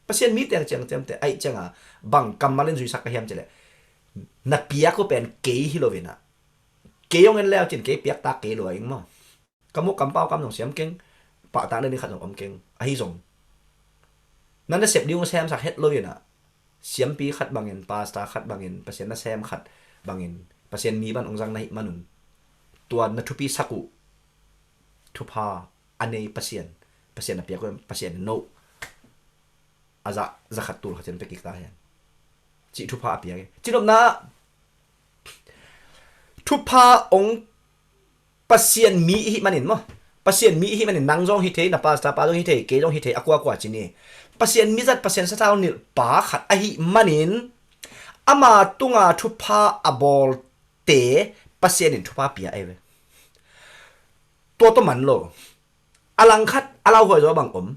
Pasian mi teng ciang ciamteh ahih cianga bang kammal in zuisak ka hiam cih leh, na piak uh pen kei hi lo in ah, kei hong en le uh cin kei piak tak kei lua ing maw. Ka muh kampau kam zong siam keng, pahtakna ding khat zong om keng. Ahi zong, na nasep ding uh semsak het lo in ah, siampi khat bangin, pastor khat bangin, Pasian nasem khat bangin, Pasian mi bang hong zang na hih manun, tua na thupi sak uh thupha a nei Pasian, Pasian a piak uh, Pasian in no a zah, za khat tul khat ciang pia kik ta hen. Cih thupha a piak hi. Cinopna, thupha hong, Pasian mi i hih manin maw, Pasian mi i hih manin, nang zong hi thei, na pastor pa zong hi thei, kei zong hi thei, a kuakua ci ni. Pasian mi zat, Pasian sathau nilh pa khat ahih manin, ama tunga thupha a bawlte Pasian in thupha pia ei ve. Tua tawh man lo. A langkhat a lauhuai zaw bang om.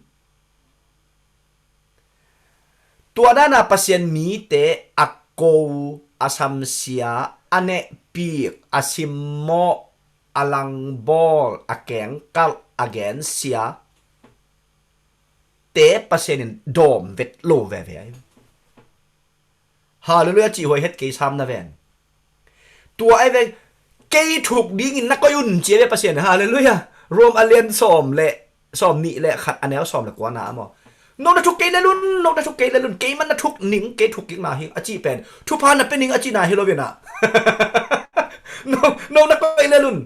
Tua dana Pasian mite a ko, a samsia, a nehpik, a simmawh, a langbawl, a kengkalh, a gensia te Pasian in dawm vet lo veve ahi. Halleluiah, cih huai het kei sam na ven. Tua ai ve, kei thuk dingin na koih un ci ai ve Pasian. Halleluiah. Rom a lian sawm le, sawm nih le khat a neu sawm le kuana a maw. No na thuk kei lel un, no na thuk kei lel un, kei man na thuk ning, kei thuk kik na hi a cih pen thupha na pe ning a cihna hi lo ve na. No, no na koih lel un,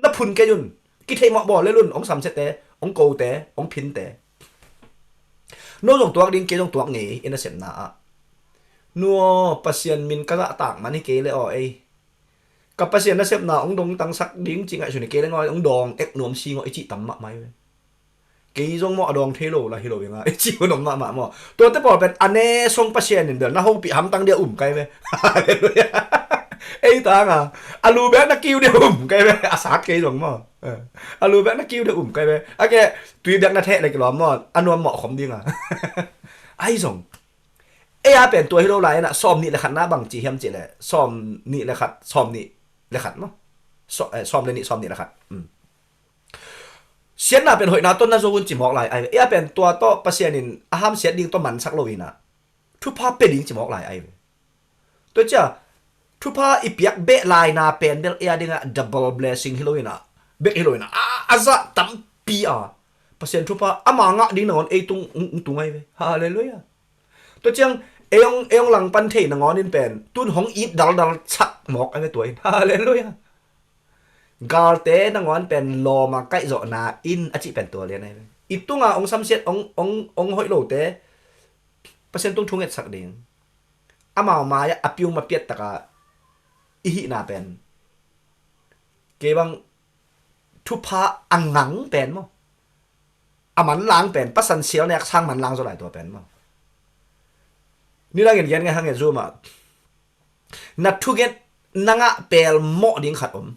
na phun kei un. Kitheih mawh bawl lel un, hong samsiate, hong kote, hong phinte. No zong tuak ding, kei zong tuak ngei i nasepna ah. Nuaw, Pasian min ka zahtak man hi kei le aw ei. Ka Pasian nasepna hong dongtangsak ding cih ngaihsun hi kei le ngaw, hong dawng ek nuam si ngaw i cih tam mahmah hi ve. Kei zong maw a dawng thei lo la hi lo i nga i cih hun om mahmah maw. Tuate pawl pen a ne song Pasian in bel na hopih hamtang dia um kai ve. Halleluiah. Ei tanga a lu bek na kiu dia um kai ve. A sat kei zong maw. A lu bek na kiu dia um kai ve. A ke tui bek na theh le kilawm maw, a nuam mawh khom dinga. Ai zong, ei a pen tua hi lo lai inah sawm nih le khat na bang ci hiam cih le, sawm nih le khat, sawm nih le khat maw. Sawm le nih, sawm nih le khat. Siatna pen hoihna tawh na zo un ci mawk lai ai ve. Ei a pen tua tawh Pasian in a hamsiat ding tawh mansak lo inah thupha pia ding ci mawk lai ai ve. Tua cia thupha i piak beh laina pen bel ei a dingah double blessing hi lo inah, bek hi lo inah, a, a zah tampi a Pasian thupha ama ngah ding nangawn ei tung, ung, ung tung ai ve. Halleluiah. Tua ciang ei hong, ei hong langpan thei nangawn in pen tun hong it daldal sak mawk ai ve tua in. Halleluiah. Galte nangawn pen lawma kaihzawhna in a cih pen tua lian ai ve. I tunga hong samsiat, hong, hong, hong hoih lote Pasian tung thungetsak ding. Amau mai-ah a pium a piattaka i hihna pen, kei bang thupha a ngang pen maw, a manlang pen, pasan sial nek sang manlang zaw lai tua pen maw. Nidangin gen ngai hang e, Zoom ah na thunget na ngah pelmawh ding khat om.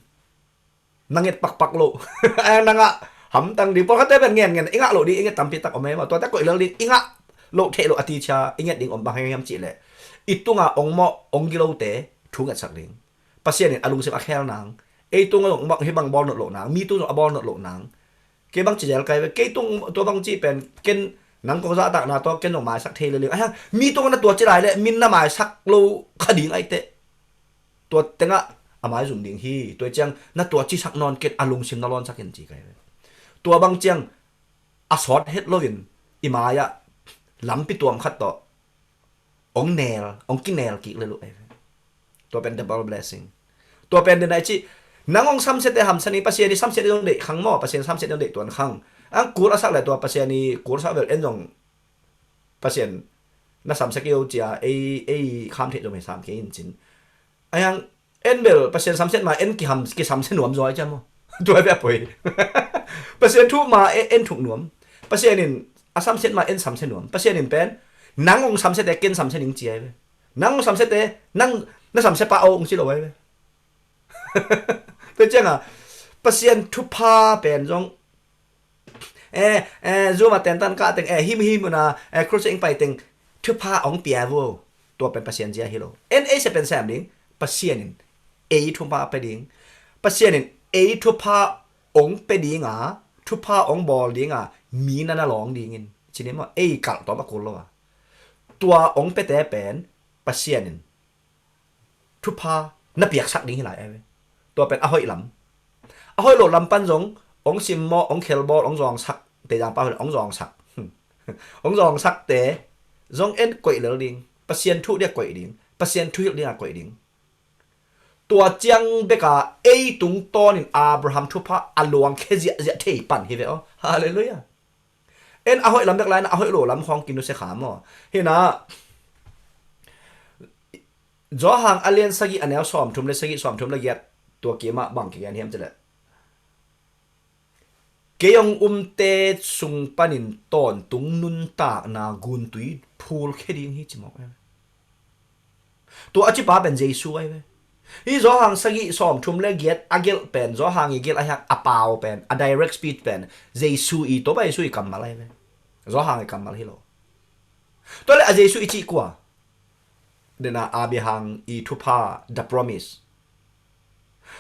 Na nget pakpak lo. Ai, na ngah hamtang ding. Pawlkhatte pen ngen ngen i ngah loh ding, i nget tampi tak om e maw. Tuate koih lel ding, i ngah loh theih loh a ticha i nget ding om, bang hang hiam cih leh i tunga ong mawh ong gilote thungetsak ding. Pasian in a lungsim a khel nang, ei tung zong hih bang bawl nawn loh nang, mi tung zong a bawl nawn loh nang. Kei bang ci zel kai ve, kei tung tua bang cih pen ken nang kong zahtakna tawh ken zong maisak thei lel ing. Ai hang, mi tung na tua ci lai leh min na maisak lo kha ding ai teh. Tua tengah a maizum ding hi. Tua ciang na tua cisak nawn ken, a lungsim na lawnsak in ci kai ve. Tua bang ciang a sawt het loin i mai-ah lampi tuam khat tawh ong nel, ong kinel kik lel uh ai ve. Tua pen double blessing. Tua pen den ai cih, nang ong samsiate hamsa ni, Pasian i samsiate zong deih khang maw, Pasian samsiate zong deih tuan khang. Ang kul a sak le tua Pasian i kul sak bel en zong Pasian na samsia kei o cia, ei, ei kham theih zong hei sam kei in cin. Ai hang, en bel Pasian samsiat ma en kiham, kisamsia nuam zaw ai cia maw. Tua bia poi. Pasian thuk ma en, en thuk nuam. Pasian in a samsiat ma en samsia nuam. Pasian in pen nang ong samsiate ken samsia ning ci ai ve. Nang ong samsiate, nang na samsia pah o ong ci lo ai ve. Tua cianga Pasian thupha pen zong, eh, eh, Zoom a tentan kah teng, eh, him him una, eh, crusade ing pai teng thupha ong pia vo. Tua pen Pasian zia hi lo. En ei sia pen sem ding, Pasian in ei thupha pe ding. Pasian in ei thupha ong pe dinga, thupha ong bawl dinga mi na na lawng dingin, ci ni maw, ei kalh tawm a kul lo a. Tua ong pete pen Pasian in thupha na piaksak ding hi lai ai ve. Tua pen a hoih lam. A hoih loh lam pan zong ong simmawh, ong khelbawl, ong zawngsak, te zangpa hoih ong zawngsak, ong zawngsakte zong en koih lel ding. Pasian thu dia koih ding. Pasian thuhilh dinga koih ding. Tua ciang beka ei tungtawnin Abraham thupha a luangkhia ziahziah thei pan hi ve aw. Halleluiah. En a hoih lam bek lai-in a hoih lo lam khawng kinusia kha maw. Hina Johan a lian sagih a neu sawmthum le sagih, sawmthum le giat, tua kimah bang kigen hiam cileh, kei hong umte sung panin tawntung nuntakna guntui phulkhia ding hi ci mawk ai ve. Tua a cipa pen Jesu ai ve. Hi Johan sagih sawmthum le giat a gelh pen, Johan i gelh a hiak a pau pen, a direct speech pen Jesu i, tua pen Jesu i kammal ai ve. Johan i kammal hi lo. Tua le a Jesu i cih kua? Dena Abraham i thupha, the promise.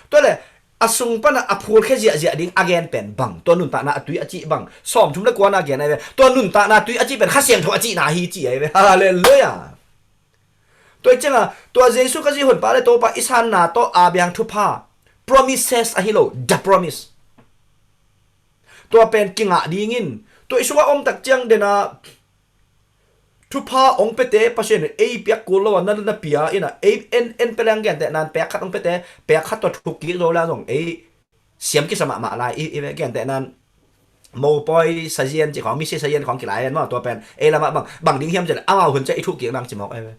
Tua le a sung pana a phulkhia ziahziah ding a gen pen bang? Tua nuntakna a tui a cih bang? Sawmthum le kuana gen ai ve. Tua nuntakna tui a cih pen Kha Siangtho a cihna hi ci ai ve. Halleluiah. Tua i cianga tua Jesu Khazih honpa le Topa i sanna tawh Abraham thupha, promises ahi lo, the promise. Tua pen kingah dingin tua i sungah om tak ciang dena thupha ong pete Pasian in ei piak kul lo a, na, na pia ina ei en, en peleng gentehnan pek khat ong pete, pek khat tua thuk kik zo la zong ei siam kisa mahmah lai i, i ve. Gentehnan mopoi sazian ci khawng, misi sazian khawng kilai en maw, tua pen ei lamah bang, bang ding hiam ci le amau hun cia i thuk kik nang ci mawk ai ve.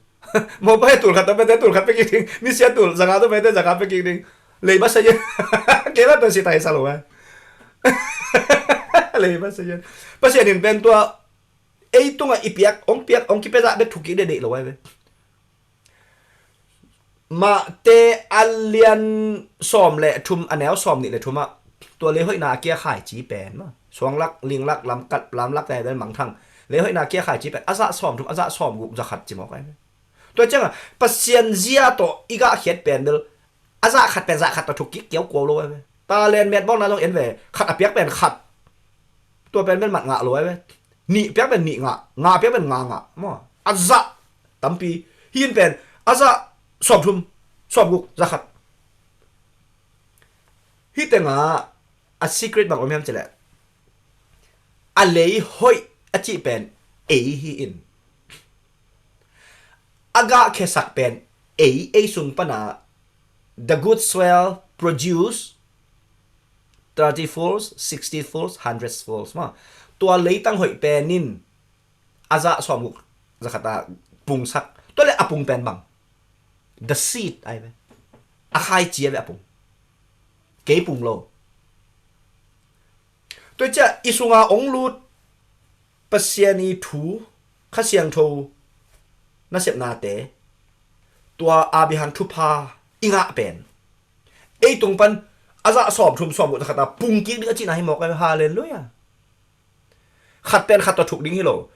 Mopoi tul khat tua pete tul khat pe kik ding, misi a tul zanga tua pete zanga pe kik ding. Leiba sazian. Kei lamah tua si tai sa lo ai. Leiba sazian. Pasian in pen tua ei tungah i piak, ong piak, ong kipia zah bek thuk kik deih deih lo ai ve. Mate a lian sawm le thum a neu sawm nih le thumah tua leihoihna a kia khaici pen maw, suanglak, linglak, lamkat, lamlak te pen mangthang, leihoihna a kia khaici pen a zah sawmthum, a zah sawmguk, za khat ci mawk ai ve. Tua cianga Pasian zia tawh i gahkhiat pen bel a zah khat pen zah khat tawh thuk kik kiau kuau lo ai ve. Talent met bawlna zong en ve, khat a piak pen khat, tua pen bel mat ngah lo ai ve. Nih piak pen nih ngah, nga piak pen nga ngah maw. A zah tampi. Hin pen a zah sawmthum, sawmguk, za khat. Hih tengah a secret bang om hiam cileh, a lei hoih a cih pen ei hi in, a gahkhiasak pen ei, ei sung pana the good soil produce thirty folds, sixty folds, hundred folds maw. Tua leitang hoih pen in a zah sawmguk, za khat a pungsak. Tua le a pung pen bang? The seed ai ve. A khaici ai ve a pung. Kei pung lo. Tua cia i sunga ong lut Pasian i thu, Kha Siangtho nasepnate, tua Abraham thupha i ngah pen ei tung pan a zah sawm thum sawm guk khat a pung kik ding a cihna hi mawk ai ve. Halleluiah. Khat pen khat tawh thuk ding hi lo.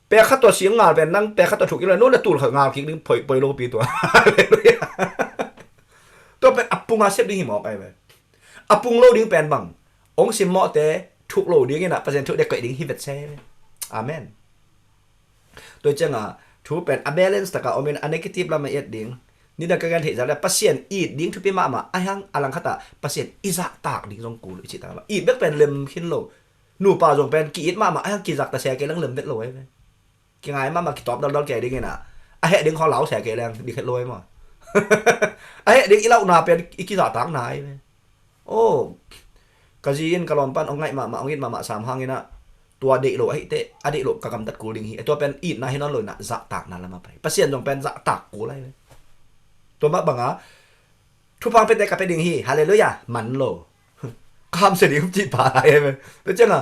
Pek khat tawh sing ngal pen nang pek khat tawh thuk in la, no le tul khat ngal kik ding poi, poi lo pi tua. Halleluiah. Tua pen a pung a sep ding hi mawk ai ve. A pung lo ding pen bang, ong simmawhte thuk lo ding in a, Pasian thuk dek koih ding hi vet se. Amen. Tua ciang a thu pen a balance taka om in a negative lam a et ding. Nidang ka gen theih zah le Pasian it ding thupi mahmah, a hang a langkhat a Pasian i zahtak ding zong kul i cih tak a it bek pen lem khin lo. Nupa zong pen ki-it mahmah a hang kizakta se kei leng lem vet lo ai ve. Kingai mahmah kitawp daldal kei ding in a, a heh ding khawng lau se kei leng dik het lo ai maw. A heh ding i lauhna pen i kizahtakna ai ve. Oh, ka zi in ka lawm pan ong ngaih mahmah, ong it mahmah sam hang in a, tua deih lo ahi teh, a deih lo ka gamtat kul ding hi. Tua pen itna hi nawn lo in a, zahtakna lam a pai. Pasian zong pen zahtak kul ai ve. Tua mah bang a thupha ong pete ka pe ding hi. Halleluiah. Man lo. Ka hamsia ding cih pa lai em. Tua ciang a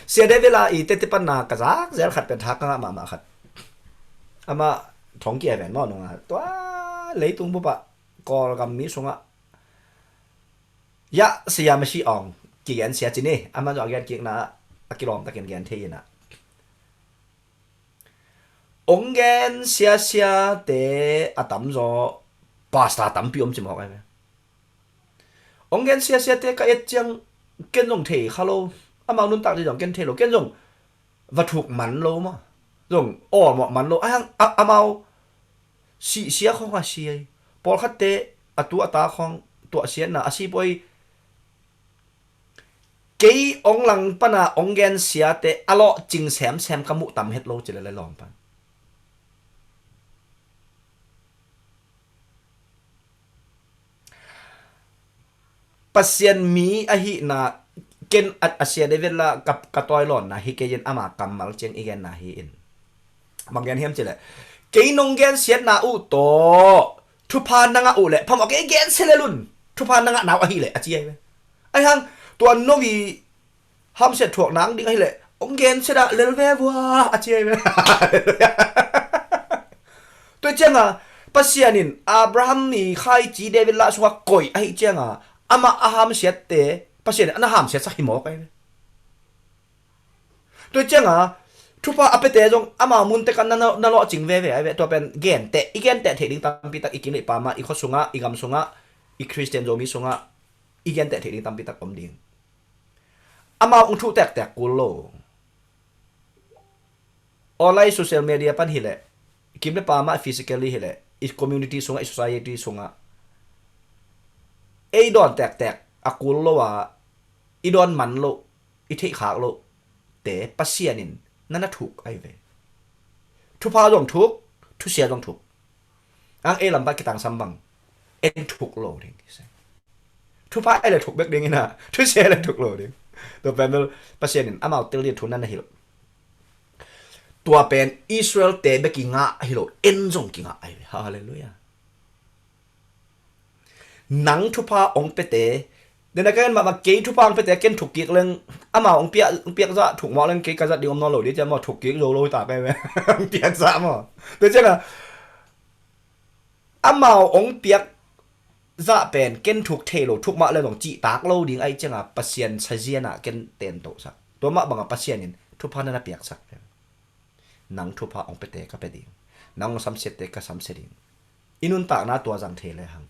Sia David la i tete pan na ka zak zel khat pen tha ka ngah mahmah khat. Amah thong kia ven maw nung a, tua leitung bup a Kawlgam mi sungah Yah Sia Masi Ong kigen sia ci ni. Amah zong a gen kikna a kilawm takin gen thei in a, ong gen siasiate a tamzaw pastor tampi om ci mawk ai ve. Ong gen siasiate ka et ciang ken zong thei kha lo. Amau nuntak ding zong ken thei lo. Ken zong va thuk man lo maw. Zong awlmawh man lo. A hang a, amau sihsia khawng a sia hi. Pawlkhatte a tu a ta khawng tuahsiatna a si poi. Kei ong lang pana ong gen siate a lawhcing semsem ka muh tam het lo ci le le lawm pan. Pasian mi ahihna ken a, a Sia David la ka, ka tawi lawnna hi kei in ama kammal ciang i genna hi in. Bang gen hiam ci le, kei nong gen siatna uh tawh thupha na ngah uh le phamawh kei gen sia le lun thupha na ngah nau ahi le a ci ai ve. Ai hang tua novi hamsiat thuak nang ding ahi le ong gen sia dah lel ve vua a ci ai ve. Tua cianga Pasian in Abraham i khaici David lah sungah koih ahi cianga amah a hamsiatte Pasian in ana hamsiatsak hi mawk ai ve. Tua cianga thupha a pete zong ama munte kan na, na, na lawhcing veve ai ve. Tua pen genteh, i genteh theih ding tampi tak i kim le i pam ah, i khua sungah, i gam sungah, i Khristian Zomi sungah i genteh theih ding tampi tak om ding. Amau ong thuh tektek kul lo. Online social media pan hileh, kim le pam ah physically hileh, i community sungah, i society sungah ei dawn tektek a kul lo a, i dawn man loh, i theihkhak loh te Pasian in nana thuk ai ve. Thupha zong thuk, thusia zong thuk. Ang ei lampa kitangsam bang en thuk lo ding. Thupha ei le thuk bek ding ina, thusia ei le thuk lo ding. Tua pen bel Pasian in amau tel ding thu nana hilh. Tua pen Israel te bek i ngah hi lo, en zong kingah ai ve. Halleluiah. Nang thupha ong pete, dena ka en mahmah kei thupha ong pete ken thuk kik leng, amau ong piak, ong piak zah thuk mawh leng kei ka zat ding om nawn lo ding ciah maw, thuk kik zo lo hi ta kai ve. Ong piak zah maw. Tua cianga amau ong piak zah pen ken thuk thei lo, thuk mah le zong cihtak lo ding ai cianga Pasian sazian ah ken tentohsak. Tua mah banga Pasian in thupha nana piaksak pen. Nang thupha ong pete ka pe ding. Nang ong samsiatte ka samsia ding. I nuntakna tua zang thei le hang.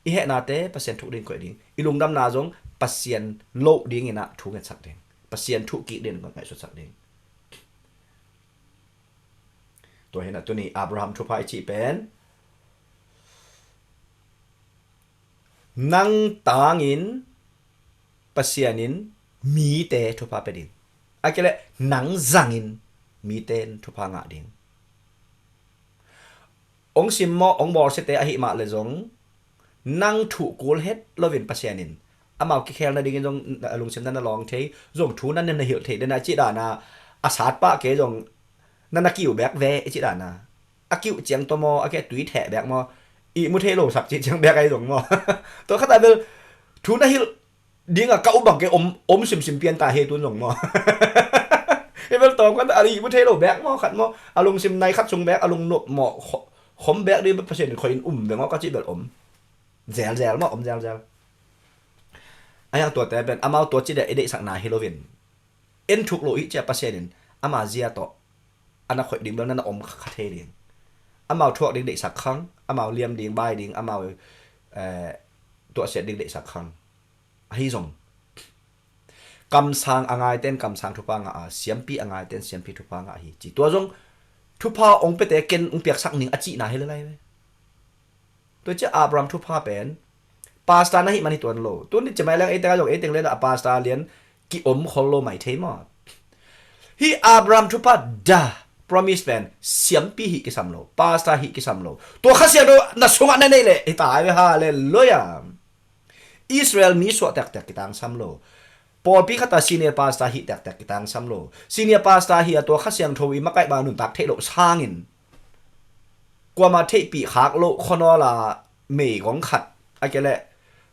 I hehnate Pasian thuk ding koih ding. I lungdamna zong Pasian loh ding ina thu ngetsak ding. Pasian thuh kik ding ngaihsutsak ding. Tua hina tuni Abraham thupha i cih pen nang tangin Pasian in mite thupha pe ding. A kei leh nang zangin mite in thupha ngah ding. Ong simmawh, ong bawlsiate ahih mah le zong nang thuh kul het loin Pasian in amau kikhel nadingin zong a lungsim nana lawng thei, zong thu nana hilh thei dena cih dana a satpah kei zong nana kiu bek ve i cih dana. A kiuh ciang tua maw, a kei tui theh bek maw, i mu thei lo sak cih ciang bek ai zong maw. Tua khatah bel thu na hilh dinga ka up bang kei om, om simsim pian ta he tun zong maw. Kei bel tawng kan a lih bu thei lo bek maw, khat maw, a lungsim nai khat sung bek, a lungnop maw, kho-, khom bek dih bel Pasian in khoi in um bek maw ka cih bel om. Zelzel maw, om zelzel. A hiang tuate pen, amau tua ci deh i deihsakna hi loin. En thuk lo i cia Pasian in, ama zia tawh. A na khoih ding bel na na om kha, kha thei ding. Amau thuak ding deihsak khang, amau liam ding, bai ding, amau, eh, tuahsiat ding deihsak khang. Ahi zong. Kamsang a ngaiten kamsang thupha ngah a, siampi a ngaiten siampi thupha ngah hi. Ci tua zong thupha ong pete ken ong piaksak ning a cihna hi le lai ve. Tua cia Abraham thupha pen pastor na hih man hi tuan lo. Tun ni cimai leng eiteng a zong eiteng le a pastor lian ki om khol lo mai thei maw. Hi Abraham thupha da promise pen siampi hih kisam lo, pastor hih kisam lo. Tua Kha Siangtho na sungah na neih leh hi ta ai ve, hallelujah. Israel mi suah tektek kitangsam lo. Pawlpi khata senior pastor hih tektek kitangsam lo. Senior pastor hi a tua Kha Siangtho i makaih bang nuntak theih loh sangin kuama theihpih khak loh khonawla meigong khat a ke leh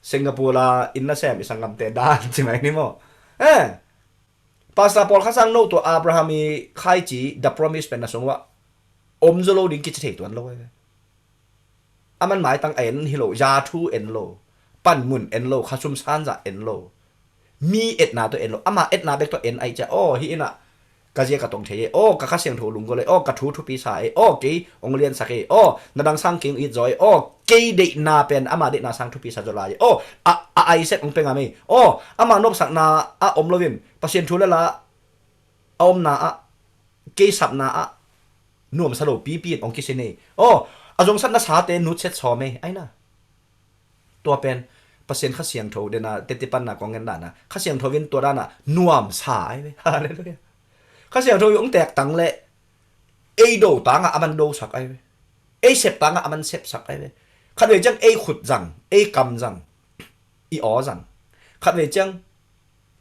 Singapore la inn nasem i sanggamte dan ci mai ni maw. Eh, Pastor Paul Kha Sang no tua Abraham i khaici The Promise pen na sung uah om zaw lo ding kici thei tuan lo ai ve. Aman maitang a en hi lo, zathu en lo, panmun en lo, khasum sanza en lo, mi etna tawh en lo, ama etna bek tawh en ai cia, aw, hi inah ka zia ka tong thei e, aw, ka Kha Siangtho lunggol e, aw, ka thu thupi sa e, aw, kei ong liansak e, aw, na dang sang kei ong it zaw e, aw, kei deihna pen ama deihna sang thupi sa zaw lai e, aw, a, a Isaac ong pia ngam e, aw, ama nopsakna a om loin Pasian thu le la a omna ah, kei sapna ah nuamsa lo pipi in ong kisin e, aw, a zongsatna sate nutset sawm e, aina. Tua pen Pasian Kha Siangtho dena teti panna kong ngen dana Kha Siangtho in tua dana nuamsa ai ve. Hallelujah. Kha Siangtho in ong tek tang le ei do tangah aman dosak ai ve. Ei sep tangah aman sepsak ai ve. Khat vei ciang ei khut zang, ei kam zang, i aw zang. Khat vei ciang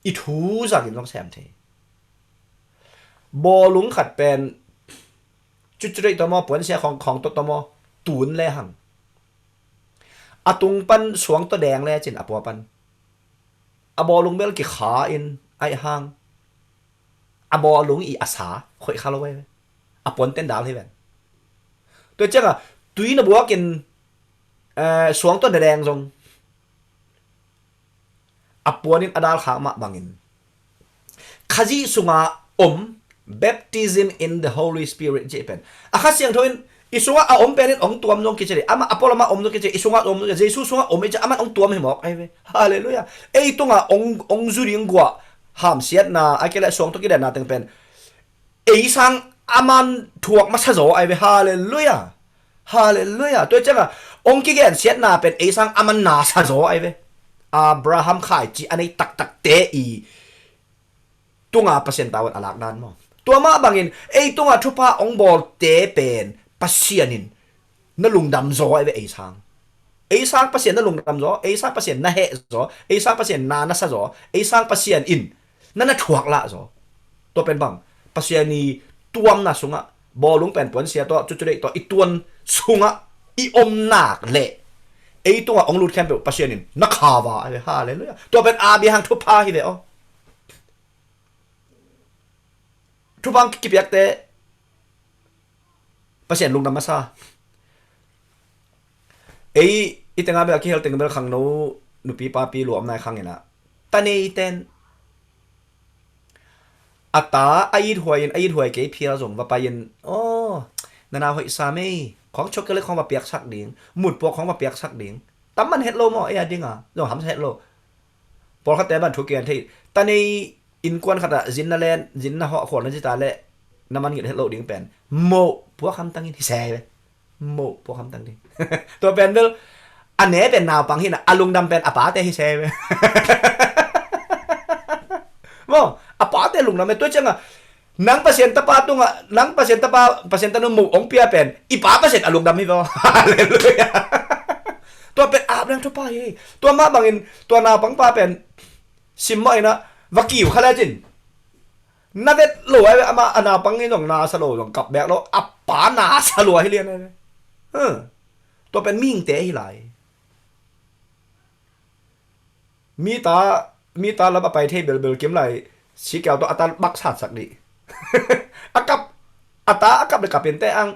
i thu zangin zong sem thei. Bawlung khat pen cucu deih tawh maw, puansia khawng khawng tawh tawh maw, tun le hang a tung pan suang tawh deng le cin a pua pan a bawlung bel kikha in aih hang a bawlung i a sa khoih kha lo ve. A puan ten dal hi ven. Tua cianga tui na buakin, eh, suang tawh na deng zong a puanin a dalkhak mah bangin Khazih sunga om, baptism in the Holy Spirit cih pen a Kha Siangtho in i sungah a om penin ong tuam zong kici dih. Amah a pualamah om zong kici, i sungah om zong kici, Jesu sungah om i ci, aman ong tuam hi mawk ai ve. Hallelujah. Ei tungah ong, ong zu ding guah hamsiatna a kei le suang tawh kidenna teng pen ei sang aman thuak masa zaw ai ve. Hallelujah. Hallelujah. Tua cianga ong kigensiatna pen ei sang aman nasa zaw ai ve. Abraham khaici a nei taktakte i tunga Pasian tavuan a lakdan maw. Tua mah bangin ei tunga thupha ong bawlte pen Pasian in na lungdam zaw ai ve ei sang. Ei sang Pasian na lungdam zaw, ei sang Pasian na heh zaw, ei sang Pasian na nasa zaw, ei sang Pasian in na na thuak lah zaw. Tua pen bang Pasian i tuamna sungah bawlung pen puansia tawh cucu deih tawh i tuan sungah i om nak leh ei tungah ong lut khempeuh Pasian in na khava ai ve. Hallelujah. Tua pen a bia hang thupha hi ve aw. Thupha kipiakte Pasian lungdam masa. Ei i tenga bel a kihel teng bel khangno nupi papi luamnai khang inah ta nei ten a ta a it huai in a it huai kei phial zong va pai in, aw, na na hoih sa mei, khawng chok kele khawng va piaksak ding, mutpuak khawng va piaksak ding. Tam man het lo maw, ei a dinga zong hamsa het lo. Pawlkhatte ban thu kian thei ta nei. Innkuan khatah zin na len, zin na hawh khual na zita le na man ngilh het loh ding pen moh puak hamtangin hi se ve. Moh puak hamtang ding. Tua pen bel a ne pen naupang hi na, a lungdam pen a pate hi se ve. Maw, a pate lungdam e. Tua cianga nang Pasian tapa tunga, nang Pasian tapa, Pasian tanu moh ong pia pen i pa Pasian a lungdam hi ve. Hallelujah. Tua pen Abraham thupha hi. Tua mah bangin tua naupang pa pen simmawh inah va kiu kha lecin na vet lo ai ve. Amah a naupang in zong nasa lo, zong kap bek lo, a pa nasa lua hi lian ai ve. Huh. Tua pen mihingte hi lai. Mita, mita lam a pai thei belbel kim lai, sikiau tawh a tan bak satsak dih. A kap, a ta a kap le kap in te ang,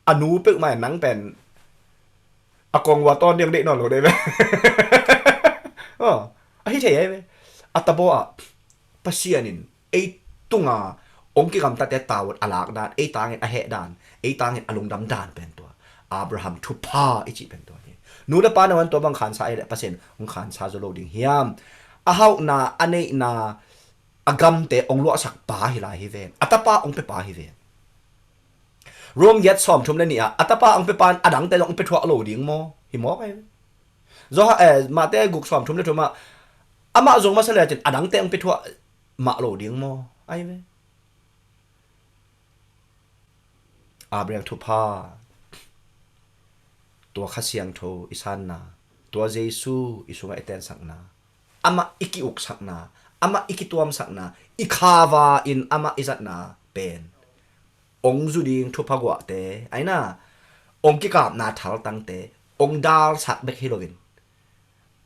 a nu peuhmah in nang pen a kong ua tawn ding deih nawn lo dei ve. Aw, a hi thei ai ve. A tabaw ah Pasian in ei tunga ong kigamtate tavuan a lak dan, ei tangin a heh dan, ei tangin a lungdam dan pen tua Abraham thupha i cih pen tua hi. Nu le pa na wan tua bang khansa ei le Pasian ong khansa zo lo ding hiam? A hauhna, a neihna, a gamte ong luahsak pa hi lai hi ven. A tapa ong pe pa hi ven. Rom giat sawmthum le nih ah a tapa ong pe pan a dangte zong ong pe thuah lo ding maw? Hi mawk ai ve. Zo ha, eh, Mate guk sawmthum le thum ah amah zong masa le cin a dangte ong pe thuah mah lo ding maw? Ai ve. Abraham thupha, tua Kha Siangtho i sanna, tua Jesu i sungah i tensakna, amah i kiuksakna, amah i kituamsakna, i khava in amah i zatna pen ong zu ding thupha guahte, aina, ong kikapna thaltangte ong dalsak bek hi loin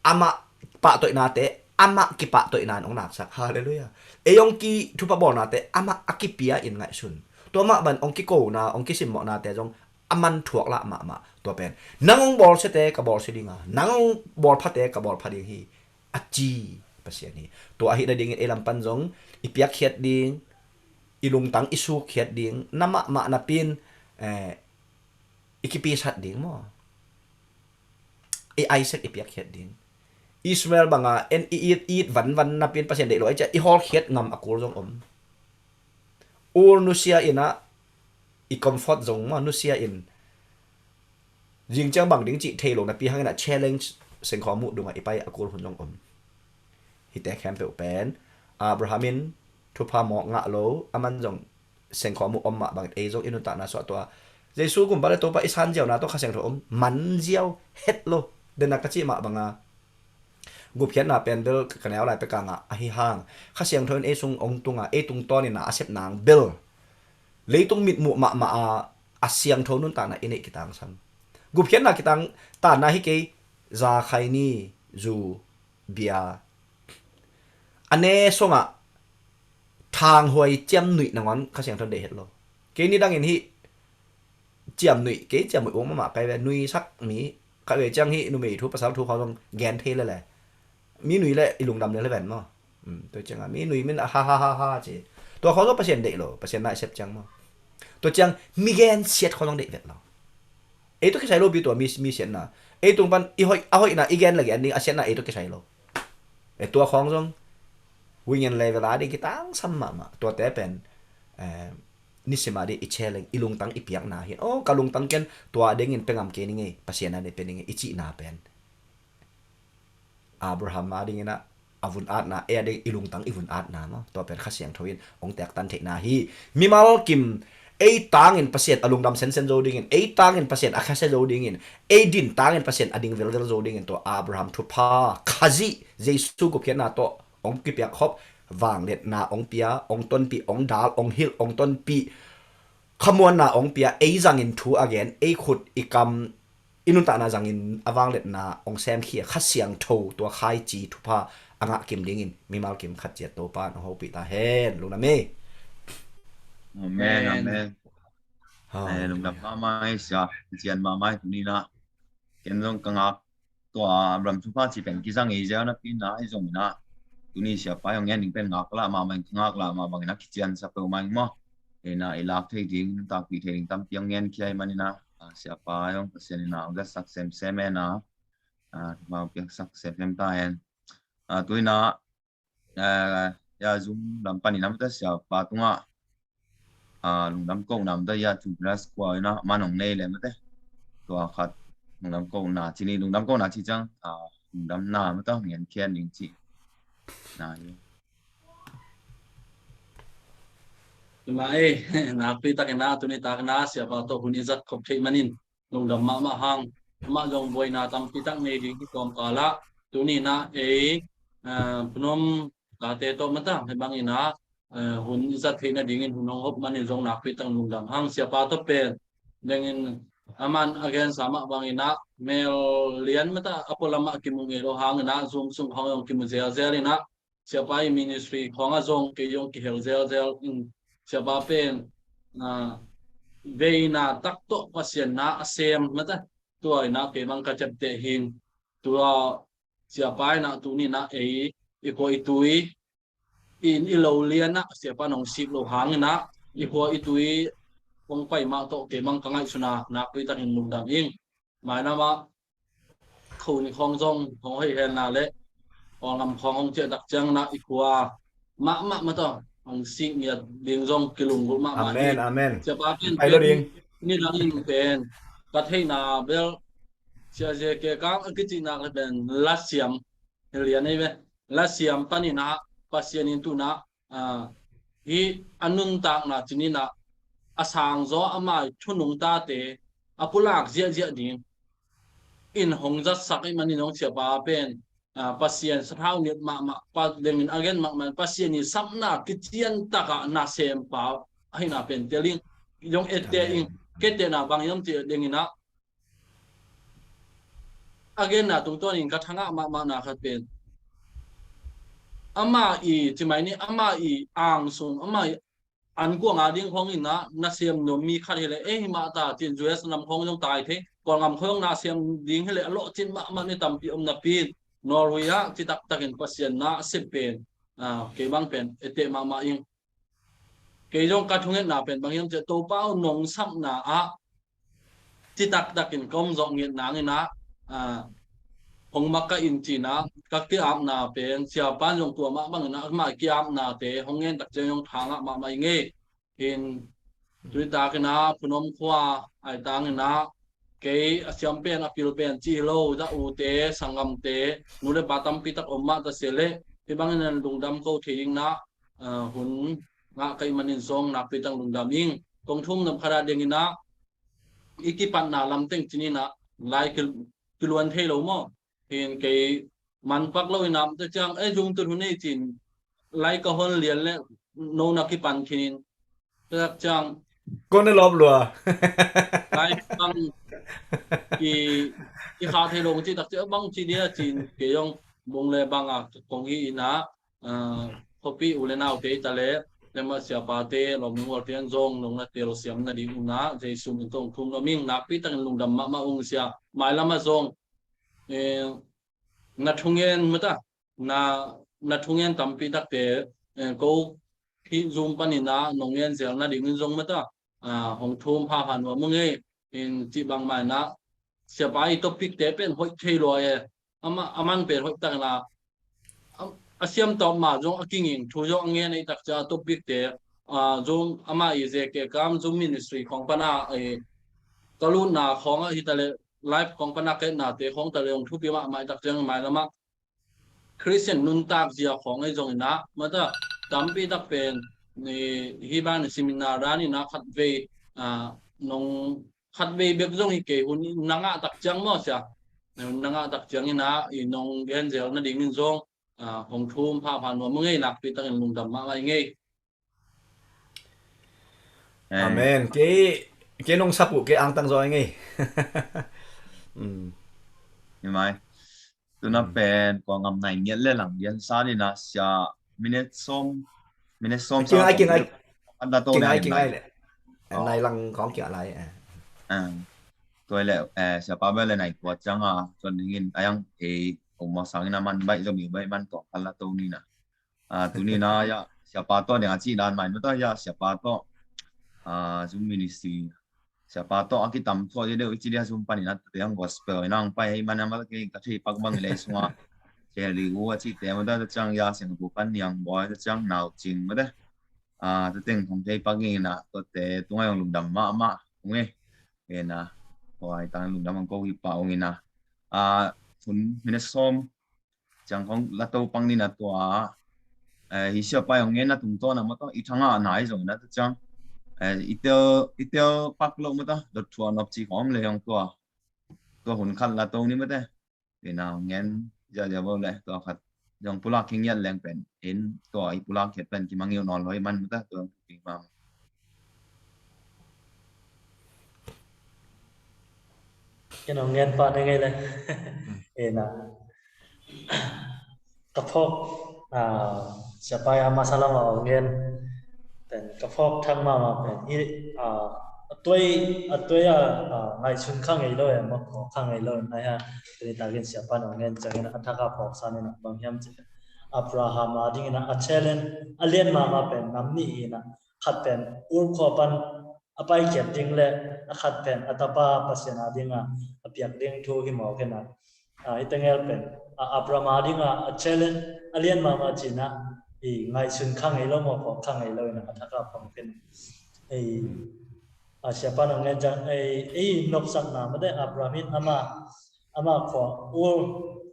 amah pahtoihnate amah kipahtoihna in ong naksak. Halleluiah. Ei ong ki thupha bawlnate amah a kipia in ngaihsun. Tua mah ban ong kikona, ong kisimmawhnate zong a man thuak lah mahmah. Tua pen nang ong bawlsiate ka bawlsia ding a, nang ong bawlphate ka bawlpha ding hi, a ci Pasian hi. Tua ahih nadingin ei lam pan zong i piakkhiat ding, i lungtang i sukkhiat ding, na mahmah napi in, eh, i kipisat ding maw? I Isaac i piakkhiat ding. Ishmael banga en i it, i it vanvan napi in Pasian deih lo ai ciah i hawlkhiat ngam a kul zong om. Ur nusia in ah i comfort zone maw, nusia in zing ciang bang ding cih thei lo napi hangin ah challenge sengkhawm uh dungah i pai a kul hun zong om. Hihte khempeuh pen Abraham in thupha mawk ngah lo, aman zong sengkhawm uh om mah bangin ei zong i nuntakna suah tua Jesu kumpa le Topa i san ziauna tawh Kha Siangtho om man ziau het lo. Dena ka cih mah banga gupkhiatna pen bel ka neu lai peka ngah ahi hang Kha Siangtho in ei sung ong tunga ei tungtawn in a a sep nang bel leitung mitmuh mahmah a a siangtho nuntakna i neih kitangsam. Gupkhiatna kitang tanna hi kei, za khaini, zu, bia, a ne songah thanghuai ciamnuih nangawn Kha Siangtho in deih het lo. Kei nidangin hih ciamnuih, kei ciamnuih ung mahmah kai ve, nuisak mi khat ve ciang hih numei thu pasal thu khawng zong gen thei lele. Mi nui le i lungdam le le ven maw? Tua ciangah mi nui min a ha ha ha ha ci. Tua khawng zong Pasian deih lo, Pasian na i sep ciang maw? Tua ciang mi gen siat khawng zong deih vet lo. Ei tawh kisai lo pi tua mi, mi siatna. Ei tung pan i hoih, a hoihna i gen le gen ding, a siatna ei tawh kisai lo. E tua khawng zong wing and level a ding kitangsam mahmah. Tuate pen eh, nisim a ding i challenge, i lungtang i piakna hi. Oh, ka lungtang ken tua dingin pe ngam kei ning ei, Pasian a ding pe ning ei i cihna pen Abraham a dingin ah a vun atna, ei a ding i lungtang i vun atna maw? Tua pen Kha Siangtho in ong tektan theihna hi. Mimal kim ei tangin Pasian a lungdam sensen zo dingin, ei tangin Pasian a khasia zo dingin, ei din tangin Pasian a ding velvel zo dingin tua Abraham thupha Khazih Jesu gupkhiatna tawh ong kipiak khop, vangliatna ong pia, ong tonpih, ong dal, ong hilh, ong tonpih, khamuanna ong pia, ei zangin thu a gen, ei khut i kam i nuntakna zangin a vangliatna ong semkhia Kha Siangtho tua khaici thupha a ngah kim dingin mimal kim khat ciat Topa in ong hopih ta hen. Lungdam ei. Amen, amen. Amen. Lungdam mahmah ei sia, cian mahmah ei tuni na. Ken zong ka ngak tua Abraham thupha ci pen kizang ei ziau napi na, ahi zongin ah tuni siapa i hong ngen ding pen ngak lah mah bangin, ka ngak lah mah bangin ah kician sa peuhmah ing maw. Ei na i lak thei ding, takpih thei ding tampi hong ngen khia ahih manin ah, siapa i hong Pasian in ah hong zatsak semsem hen ah, thupha hong piaksak semsem ta hen. Tuni na, ya, Zoom lam panin ah mate siapa tungah lungdam kohna mate, ya, tu plus kua in ah man hong nei le mate. Tua khat lungdam kohna ci ni, lungdam kohna ci ciang lungdamna mate hong ngen khian ding ci na hi. Tua mah ei, nakpi takin ah tuni takin ah siapa tawh hun i zat khop theih manin lungdam mahmah hang. Amah zong buaina tampi tak nei ding hi kawmkal ah tuni in ah ei, eh, Phnom Kate tawh mate hih bangin ah, eh, hun i zat theih nadingin hun hong hop manin zong nakpi tak lungdam hang. Siapa tawh pen dengin aman a gensa mah bangin ah mel lian mate a pualam ah kimu ngei lo hangin ah Zoom sung khawng zong kimu zelzel in ah siapa i ministry khawng ah zong kei zong kihel zelzel in Siapa pen, ah, veina tak tawh Pasian na a sem mata. Tua ina kei bang ka ciapteh hing. Tua siapa ina tuni ina ei i khua i tui in i lo liana siapa nong sik lo hangina i khua i tui kong pai mah tawh kei bang ka ngaihsuna nakpi takin lungdam ing. Mailamah khoni khawng zong hong hoih henna le Kawlgam khawng hong ciah tak ciangna i khua mahmah mata hong sik ngiat ding zong kilunggulh mahmah hi. Amen, amen. Siapa pen pai lo ding. Ni dangin pen ka theihna bel Sia Ze Ke Kang a kicihnak le pen lasiam hi lian ei ve. Lasiam paninah Pasian in tunah, ah, hi a nuntakna cininah a sangzaw a mai thunung tate a pulak ziahziah ding in hong zatsak ih manin hong siapa pen, ah, Pasian sathau nit mahmah pa dengin a gen mahmah Pasian i sapna kician takah nasem pau ahina pen tel ing. Zong ette ing. Amen. Ketena bang hiam cih denginah a genna tungtawnin ka thangah mahmahna khat pen ama i cimai ni ama i angsung ama i ankuang a ding khawng inah nasem nuam mi khat hileh ei himah ta cin U S nam khawng zong tai thei Kawlgam khawng nasem ding hileh a lawhcin mahmah ni tampi om napi in Norway ah citaktakin Pasian na a sem pen, ah, kei bang pen ette mahmah ing. Kei zong ka thungetna pen bang hiam ciah Topa aw nong sapna ah citaktakin ka om zawh ngiat nanginah, ah, hong maka in cinah ka kiapna pen siapa zong tua mah banginah amah kiapnate hong ngen tak ciang zong thangah mahmah i ngei. In tuitakinah Phunom khua ai tanginah kei a siam pen a pil pen ci hi lo za ute sanggamte nu le pa tampi tak om mah ta se leh hi bangin an lungdam ko thei ingnah, ah, hun ngah kaih manin zong nakpi tang lungdam ing. Kong thum nam khat a denginah i kipatna lamteng cininah lai kiluan thei lo maw? Hin kei manpak lo inam te ciang ei zumtut hun ei cin lai ka hon lian le no na kipan khinin tak ciang kona lawp lua lai bang i i kha thei lo ci tak ciang bang ci dia cin kei zong bung le bang a kong hi inah, ah, khuapi u le nau te i ta le lemah siapate lawmnung ual te an zong nong na tel siam nading unah Jesu min tawh thum lo ming nakpi takin lungdam mahmah ung sia. Mailamah zong, eh, na thungen mata na na thungen tampi takte, eh, ko khi zum paninah nong ngen zel nadingin zong mata, ah, hong thum phapha nuam ung ei. In cih bangmah inah siapa i topic te pen hoih thei lua e. Ama aman pen hoih takna a siam tawp ma zong a kinging thu zong a ngen ei tak cia topic te, ah, zong ama i zeke kam zong ministry khawng pana ei ka lutna khawng a hi ta le life khawng pana ketna te khawng ta le hong thupi mahmah i tak ciang mailamah Christian nuntak zia khawng ei zong inah mata tampi tak pen ni hi bang ni seminar dan inah khat vei, ah, nong khat vei bek zong hi kei hun na ngah tak ciang maw sia. Hun na ngah tak ciang inah i nong gen zel nadingin zong, ah, hong thum phapha nuam ngei nakpi takin lungdam mahmah i ngei. Amen. Kei kei nong sap uh kei angtang zaw i ngei. Hi mai. Tuna pen kua ngam nai ngiat le lang lian sa ni na sia minute som minute som sa kingai kingai an da to kingai kingai le nai lang kong kia lai. Tua le siapa bel le nai kua ciang a tuan dingin ayang ei ong ma sangin a man baih zomi baih man tuang kal la to ni na. Tuni na ya siapa tua ding a ci dan mai nu ta ya siapa tua Zoom ministry siapa tua a kitam tua dia deuh i ci dia Zoom panin a tua yang gospel i nang pai hei man a mal kei ka thei pak bang i lei sunga kei li u a ci te ma ta ciang ya Singapore pan niang boy ta ciang nau cing ma ta. Tua teng hong thei pak ngei na tua te tungai hong lungdam mahmah hong e. Ena tua i tang lungdam hong ko hi pa hong ina. Hun minute som ciang hong la to pang ni na tua hi siapa hong ngen na tungtawn a ma tua i thanga nai zong na tua ciang i tel i tel pak lo ma tua dot thua nop ci hong le hong tua tua hun khat la to ni ma te. Ina ngen ziazia bo le tua khat zong pulak hi ngiat leng pen in tua i pulak khiat pen kimangiu nawn lo i man mata tua pi ma. Kino ngen pa ne ngai le. Ina ka phok siapa ya masa lama ngen Pen ka phawk thak mahmah pen i, a, a tuai, a tuai a, a, ngaihsun kha ngei lo e, mawk kha ngei lo e, nai ha. Tuni takin siapa nong ngen ciangin a thak a phawk sa ning a bang hiam cih leh Abraham a dingin a challenge a lian mahmah pen nam nih hi a, khat pen Ur khua pan a paikhiat ding le a khat pen a tapa Pasian a ding a, a piak ding thu hi mawk hi a. A, hih teng el pen, a, Abraham a ding a, a challenge a lian mahmah ci a, i ngaihsun kha ngei lo, mawk kha ngei lo in a thak a phawk hi a. Ei, a siapa nong ngen ciang, ei, ei nopsakna mate Abraham in ama, ama khua Ur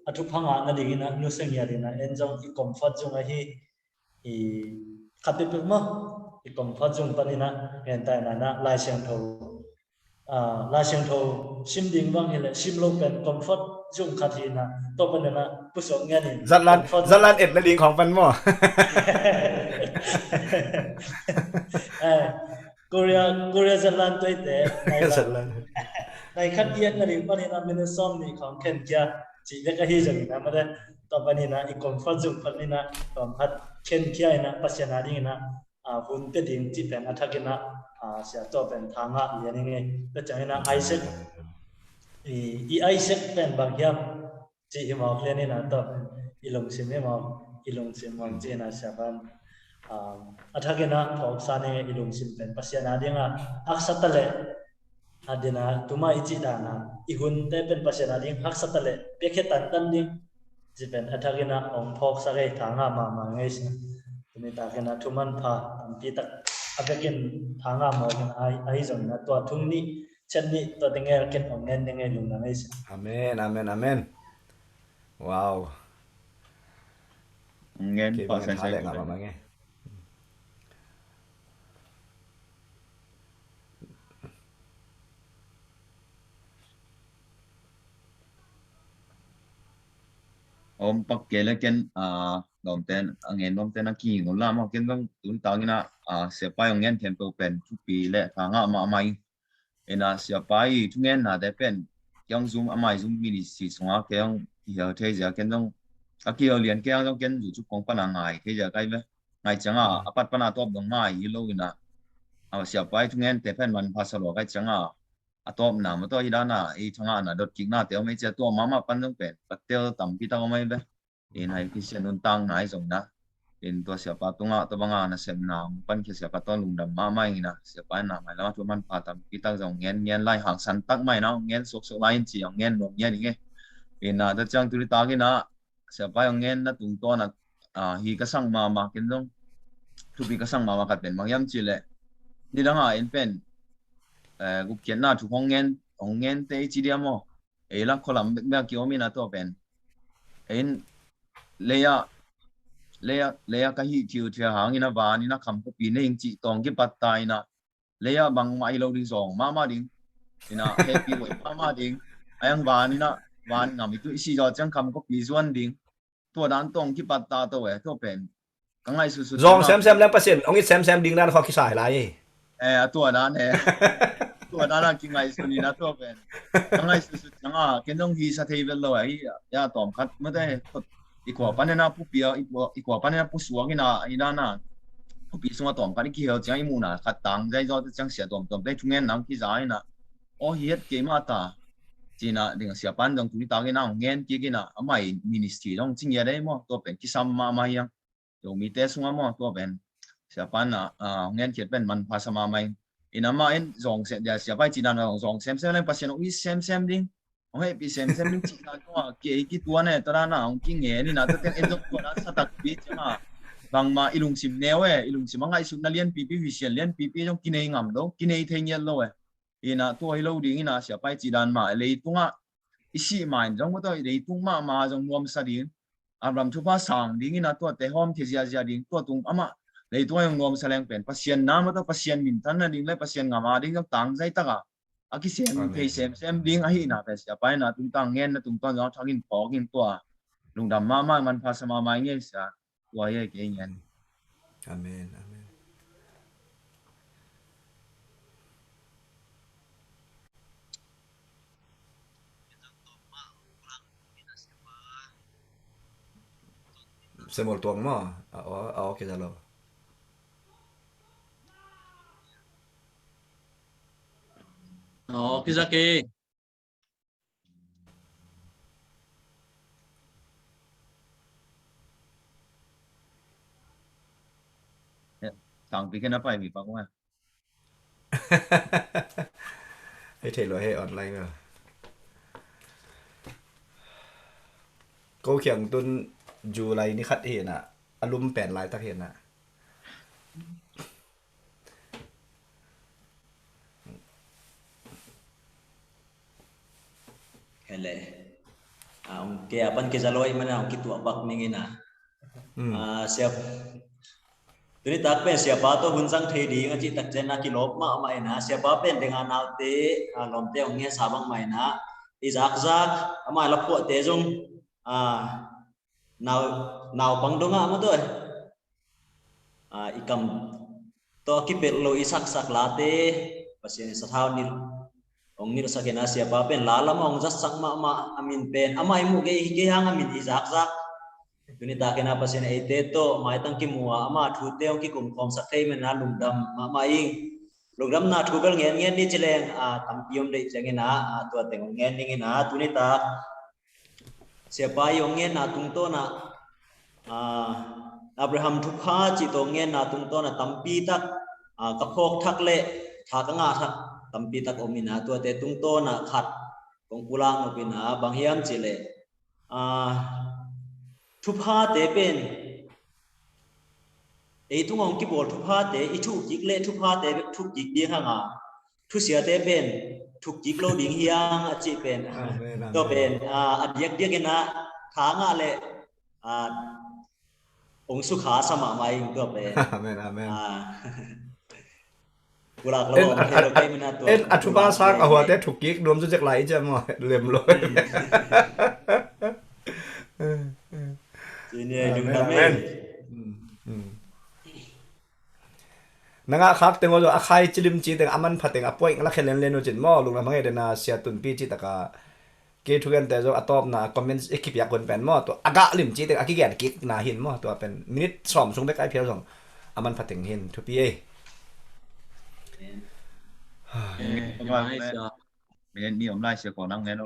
a thupha ngah nadingin a nusia ngiat in a, en zong i comfort zone ahi, i khat peuhpeuh maw, i comfort zone panin a ngen ta in a, Lai Siangtho, a, Lai Siangtho sim ding bang hi leh sim lo pen comfort zone khat hi a, tua panin a pusuak ngiat in. Zatlan, comfort zone, zatlan et nading khawng pan maw? Eh, Korea, Korea zatlan tuaite, nai khat, zatlan, nai khat i et nading panin a minute sawm nih khawng khenkhia cih bek ahi zongin a mate, tua panin a i comfort zone panin a tawm khat khenkhia in a Pasian a dingin a, a, hun pia ding cih pen a thakin a, a, sia tua pen tha ngah lian ing e. Tua ciangin a Isaac, i, i Isaac pen bang hiam cih hi mawk lian in a, tua pen i lungsim hi mawk, i lungsim mawk ci in a siapa in, a, a thakin a phawk sa ning e, i lungsim pen Pasian a ding a haksa ta leh, a ding a tuma i cih dan a i hunte pen Pasian a ding haksa ta leh piakhia tantan ding cih pen a thakin a hong phawk sa ngei, tha ngah mahmah ngei sa. Tuni takin a thu manpha tampi tak a vekin tha ngah mawk in a, ahi zongin a tua thung nih, chet nih, tua teng el ken hong ngen ning e, lungdam ngei sa. Amen, amen, amen. Wow. Ngen. Kei pa bang ngen sai tha sai leh ngah mahmah ngei. Om pak kei le ken, a, lawmten, a ngen lawmten a kingol la maw, ken zong tuni takin a, a, siapa i hong ngen khempeuh pen thupi le tha ngah mahmah ing. Ina siapa i thungennate pen kei hong zum, a mai zum ministry sungah kei hong kihel thei zia, ken zong a kihel lian kei hong zong ken zu cuk kong pan a ngai thei zia kai ve. Ngai ciangah a pat pan a tawp dong ngai hi lo ina, a, siapa i thungente pen manpha sa lua kai ciangah a tawpna mah tua hi dana, ei thangahna dot kiknate om ei cia, tua mahmah pan zong pen ka tel tampi tak om ei ve. In hai Khristian nuntakna i zong na, in tua siapa tungah tua banga nasepna hong pankhia siapa tua lungdam mahmah ing ina, siapa in na mailam a thu manpha tampi tak zong ngen ngen lai, hangsan tak mah ina hong ngen suaksuak lai in ci hong ngen nuam ngen ing e. Ina tua ciang tuni tak ina siapa i hong ngenna tungtawn a, a, hi ka sang mahmah ken zong, thupi ka sang mahmah khat pen bang hiam cih leh, nidang a en pen, eh, gupkhiatna thu hong ngen, hong ngente i ci diam aw. Ei la khualam bekbek a kiom ina tua pen, ei in leia, leia, leia ka hih thil thia hang ina van ina kham khuapi nei ing cih tawng kipat ta ina, leia bangmah hi lo ding, zawng mahmah ding. Ina happy hoih mahmah ding. Ayang van ina, van ngam i tu i si zaw ciang kham khuapi zuan ding. Tua dan tawng kipat ta to e, tua pen ka ngaihsutsut zawng semsem leng Pasian hong it semsem ding dan khawng kisai lai hi. Eh, a tua dan e. Tua dan a kingaihsun ina tua pen ka ngaihsutsut cianga ken zong hi sa thei vet lo e. Hi a tawm khat mate, i khua panin a pupia, i khua, i khua panin a pusuak ina, i dana phupi sunga tawm khat i kihel ciang i muhna khat tang zai zaw te ciang sia tuamtuam te thungen nang kiza ina, aw hi het kei mah ta. Cina ding siapa in zong tuni takin a hong ngen kik ina, amah i ministry zong cingia dei maw, tua pen kisam mahmah hiang. Zomite sunga maw, tua pen siapa in a, a, hong ngen khiat pen manpha sa mahmah ing. Ina mah in zawng sem, dia siapa i cidan zawng, zawng semsem leng Pasian hong it semsem ding, hong hehpih semsem ding cihna zong a, kei kituan e, tua dana hong kingen ina, tua teng en zong tua dan sa takpi cianga, bangmah i lungsim neu e, i lungsim a ngaihsutna lianpipi, huisian lianpipi zong kinei ngam lo, kinei thei ngiat lo e. Ina tua hi lo ding ina siapa i cidan mah, leitungah i sih ma in zong maw tua, leitung mahmah zong nuamsa ding, Abraham thupha sang ding ina tuate hawmkhia ziazia ding, tua tung amah leitungah zong nuamsa leng pen Pasian na maw tua, Pasian minthanna ding le Pasian ngam a ding zong tangzai taka a kisem thei semsem ding ahihna pen siapa ina tungtang ngenna tungtawn zong a thakin phawk in tua lungdam mahmah, manpha sa mahmah ing e sia. Tua hi e kei ngen. Amen, amen. Semol tuang maw? A, a, a, okay, zalo. Kizak e. Tangpi kena pai mi pak ma. Hei thei lo hei online lo. Ko khiang tun July ni khat hi na. A lum pen laitak hi na. Hele. A, ong ke apan ke zaloi mana ong kituak bak ning ina. Hmm. A, siap. Tuni tak pen siapa to hun zang thei ding a cih tak ciang a kilawp mahmah ina. Siapa pen denga naute, a, lawmte ong ngen sa bang mah ina. I zakzak, ama la phuahte zong, a, nau, naupang dongah maw tawh, a, i kam tawh a kipelh lo i saksak late, Pasian i sathau nilh, ong nilhsak ina siapa pen la lamah ong zatsak mahmah, a min pen amah i muh kei, kei hang a min i zakzak. Tuni takin a Pasian eite tawh maitang kimu a, ama thute ong kikumkhawmsak thei man ina lungdam mahmah ing. Lungdamna thu bel ngen ngen ni ci leng, a, tampi om deih ciang ina, a, tua teng ong ngen ning ina, tuni tak siapa i ong ngenna tungtawn ah, a, Abraham thupha cih tawh ong ngenna tungtawn ah tampi tak, a, ka phawk thak le tha ka ngah thak tampi tak om ina, tuate tungtawn ah khat kong pulak nop ina, bang hiam cih leh, a, thuphate pen ei tung ong kibawl thuphate i thuh kik le thuphate bek thuh kik ding hang a, thusiate pen thuh kik lo ding hi hang a cih pen. Amen, tua amen. Pen, a, a diakdiak ina tha ngah le, a, ong sukha sa mahmah ing tua pen. Amen, amen. A. Pulak lo en, a, a, a, en a thupa sang a huate thuk kik nuam zu zek lai i ciam maw, lem lo. Amen, amen. Na ngah khak teng aw, a khai cilim ci teng, a manpha teng, a puai la khe lenlen uh cin maw, lungdam hang e dena sia tunpi ci taka. Kei thugente zong a tawpna comments i kipiak hun pen maw, tua a gah lim ci teng a kigen kikna hin maw, tua pen minute sawm sung bek ai phial zong a manpha teng hin, thupi ei. Minute ni om lai sia ko nang ngen.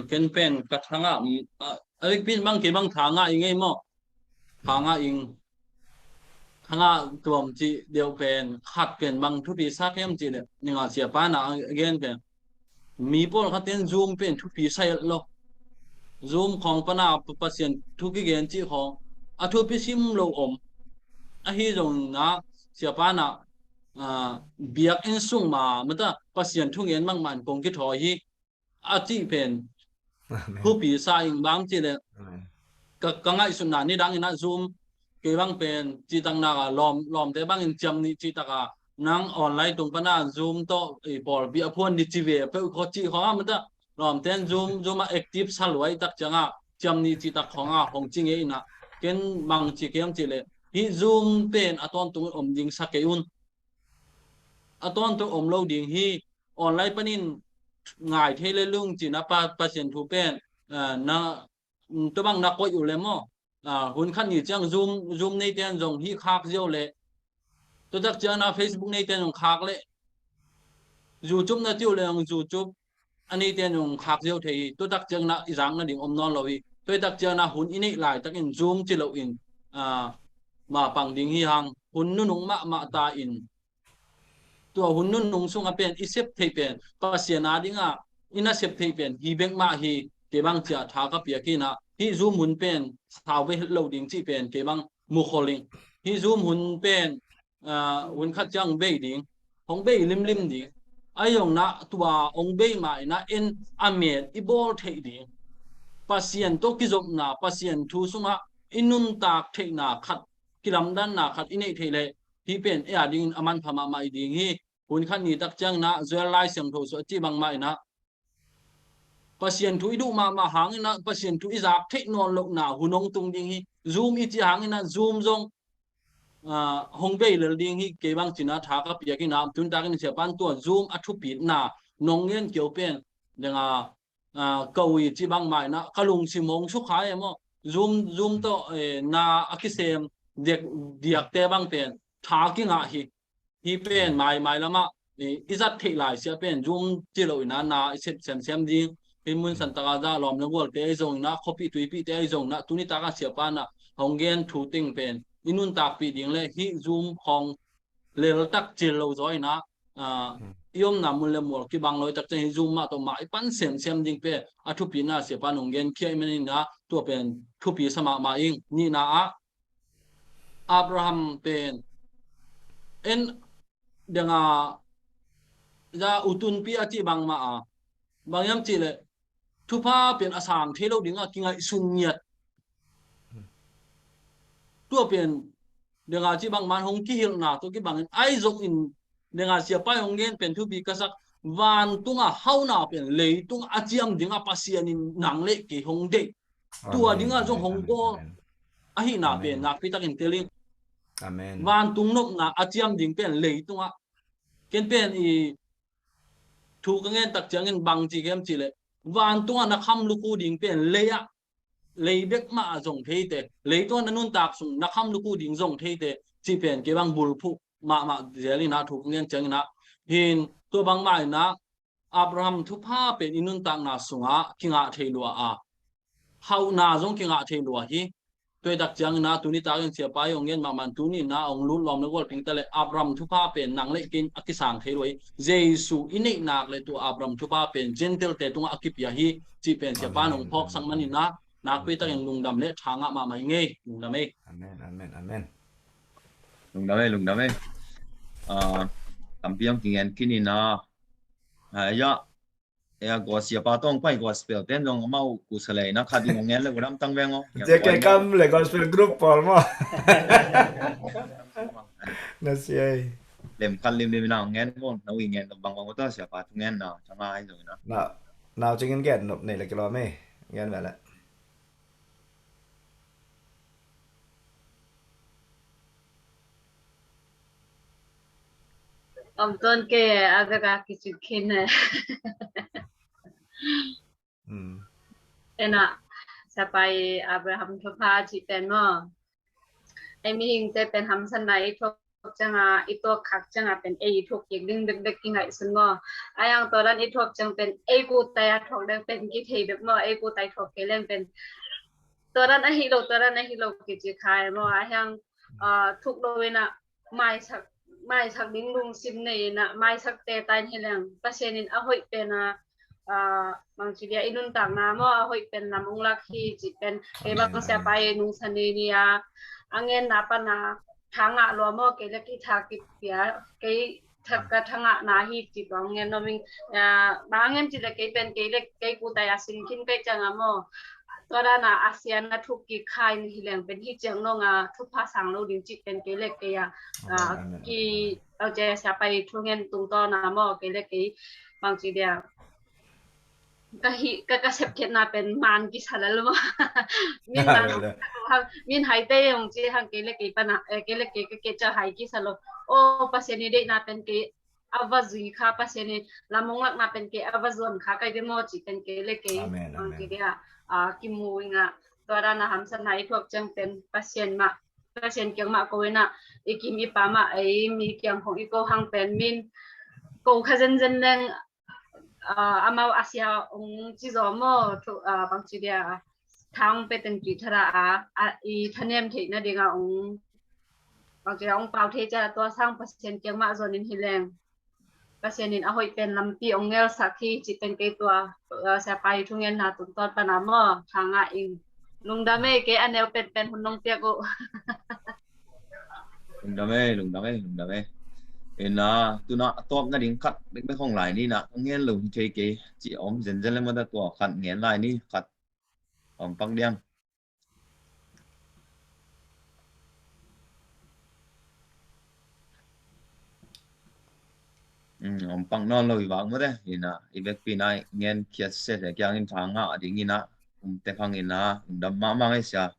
Ken pen ka thangah a bik pin bang kei bang thangah i ngei maw. Hangah ing hangah tuam cih deuh pen khat pen bang thupi sa hiam cih leh, ninga siapa na a gen pen mi pawlkhat in Zoom pen thupi sa lo. Zoom khawng pana Pasian thu kigen cih khawng a thupi sim lo om. Ahi zongin ah siapa na, a, biakinn sung ma mata Pasian thu ngen bangmah in kong kithawi hi. A cih pen thupi sa ing bang cih leh ka, ka ngaihsutna nidang in ah Zoom kei bang pen cihtakna a lawm, lawmte bangin ciam nih cihtak a nang online tung pana Zoom tawh i pawlpi a phuan ni ci ve peuh khaw cih khaw a mata lawmte in Zoom, Zoom a active sa luai tak ciangah ciam nih cihtak khawng a hong ci ngei in ah ken bang ci kem cih leh hih Zoom pen a tawntung om ding sa kei un. A tawntung om lo ding hi. Online panin ngai thei le lung cina pa, Pasian thu pen, a, na, mm, tua bang na koih uh le maw. A, hun khat ni ciang Zoom, Zoom neite in zong hih khak ziau le. Tua tak ciang na Facebook neite in zong khak le. YouTube na tiu le zong YouTube a neite in zong khak ziau thei hi. Tua tak ciang na i zak nading om nawn lo hi. Tua tak ciang na hun i neih laitakin Zoom ci loin, a, ma pang ding hi hang. Hun nunung mahmah ta in. Tua hun nunung sungah pen i sep theih pen Pasian a dingah i na sep theih pen hi bek mah hi. Kei bang ciah tha ka piak hi na hih Zoom hun pen sau ve lo ding cih pen kei bang mu khol ing. Hih Zoom hun pen, a, hun khat ciang bei ding, hong bei limlim ding. Ahi zong na tua hong bei mah in ah en a met i bawl theih ding. Pasian tawh kizopna, Pasian thu sungah i nuntak theihna khat, kilamdanna khat i neih theih leh hih pen ei a dingin a manpha mahmah i ding hi. Hun khat ni tak ciang na Joel Lai Siangtho suah cih bangmah in ah Pasian thu i duh mahmah hangin ah Pasian thu i zak theih nawn lohna hun hong tung ding hi. Zoom i cih hangin ah Zoom zong, a, hong bei lel ding hi. Kei bang cina tha ka piak in ah tun takin siapan tua Zoom a thupitna nong ngen kio pen deng a, a, ka ui cih bangmah in ah ka lungsim hong sukha e maw. Zoom, Zoom tawh, e, na a kisem diak, diakte bang pen tha kingah hi. Hih pen maimai lamah i, i zat theih lai sia pen Zoom ci lo ina na i sep semsem ding. Hih mun san taka za lawm le gualte ahi zong ina, khuapi tuipite ahi zong ina, tuni taka siapa na hong gen thu teng pen i nuntakpih ding le hih Zoom hong leltak cil lo zaw ina, a, i omna mun le mual kibang lo i tak ciang hih Zoom mah tawh mah i pan semsem ding pen a thupina siapa na hong genkhia i man ina, tua pen thupi sa mahmah ing. Nihna ah Abraham pen en denga za utunpi a cih bangmah a, bang hiam cihleh thupha pen a sang thei lo dingah kingaihsun ngiat. Tua pen denga cih bangmah hong kihilhna tua kibangin ahi zongin denga siapa hong gen pen thupi ka sak, vantungah hauhna pen leitungah a ciam dingah Pasian in nang le kei hong deih. Tua dingah zong hong gawl ahihna pen nakpi takin tel ing. Vantung nopna a ciam ding pen leitungah. Ken pen i thu ka ngen tak ciangin bang ci kem cihleh, vantungah na kham lukhu ding pen lei ah, lei bek mah a zong theite, leitungah na nuntak sung na kham lukhu ding zong theite, cih pen kei bang bulphuh mahmah zel ina thu ka ngen ciangin ah. Hin tua bangmah ina Abraham thupha pen i nuntakna sungah kingah thei lua a, hauhna zong kingah thei lua hi. Tua i tak ciangin ah tuni takin siapa i hong gen mahmah tuni ina hong lut lawm le gual pingta le Abraham thupha pen nang le ken a kisang thei lua hi. Jesu i neihnak le tua Abraham thupha pen Gentile te tungah a kipia hi, cih pen siapa in hong phawksak man ina nakpi takin lungdam le thangah mahmah i ngei. Lungdam ei. Amen, amen, amen. Lungdam ei, lungdam ei. Ah, tampi hong kingen khin ina. Ah, ya. Ya, gospel siapa tawh hong pai gospel ten zong amau kusa le ina khat in hong ngen le gudam tang veng aw. J K Kam le gospel group pawl maw. Na sia ei. Lem khat limlim ina hong ngen maw, na ui ngen bang bang aw ta siapa thu ngen na, thanga ahi zong ina. Na, nau cingin gen nop nei le kilawm ei. Ngen ve le. Om tuan kei a vek a kicik khin e. Ena, siapa i Abraham thupha cih pen maw, ei mihingte pen hamsatna i thuak cianga, i tuak khak cianga pen ei i thuak kik ding bekbek kingaihsun maw. Ahi hang tua dan i thuak ciang pen ei kutai a thuak ding pen kithei bek maw, ei kutai thuak kei leng pen tua dan ahi lo, tua dan ahi lo kici khai maw. Ahi hang, ah, thuk lo ina maisak, maisak ding lungsim nei ina maisak te tain hi leng Pasian in a hoih pen a, ah, bangci dia i nuntakna maw, a hoih pen lam ong lak hi cih pen kei bang siapa i nungsa ni ni a, a ngenna pan a tha ngah lua maw, kei le kei tha kipia, kei tha, ka tha ngahna hi cih bang ngen nuam ing. Ah, bang ngen cih le kei pen kei le kei kutai a sin khin pek cianga maw, tua dana a sian a thuk kik khai ni hi leng pen hi ciang nong a thupha sang lo ding cih pen kei le kei a, ah, ki, au cia siapa i thu ngen tungtawn a maw, kei le kei bangci dia ka hih, ka, ka sepkhiatna pen man kisa lel maw. Min man, min haite hong ci hang kei le kei pana, eh, kei le kei ka kei ca hai kisa lo. O, Pasian i deihna pen kei a va zui kha, Pasian i lam ong lakna pen kei a va zuan kha kai ve maw cih pen kei le kei. Amen, amen. Kei dia, ah, kimu inga. Tua dana hamsatna i thuak ciang pen Pasian mah, Pasian kiang mah ko ina, i kim i pa mah, ei mi kiang khong i ko hang pen min ko kha zenzen leng, ah, amau a sia ong ci zaw maw, thu, ah, bangci dia, tha ong pe teng cih thara a, a, i thanem theihna dinga ong, bangci dia ong pau thei cia tua sang Pasian kiang mah zonin hi leng Pasian in a hoih pen lampi ong ngelsak hi cih pen kei tua, ah, siapa i thungenna tungtawn pana maw, tha ngah ing. Lungdam ei, kei a neu penpen hun nong piak uh. Lungdam ei, lungdam ei, lungdam ei. Ina, tuna a tawpna ding khat bekbek hong lai ni na, a ngen lo hi thei kei, ci om zenzen le mata tua khat ngen lai ni, khat om pak diam. Um, om pak nawn lo i vak mate, ina, i vekpi na ngen khiat sese kiangin tha ngah ding ina, um, te khang ina, um, dam mahmah ei sia.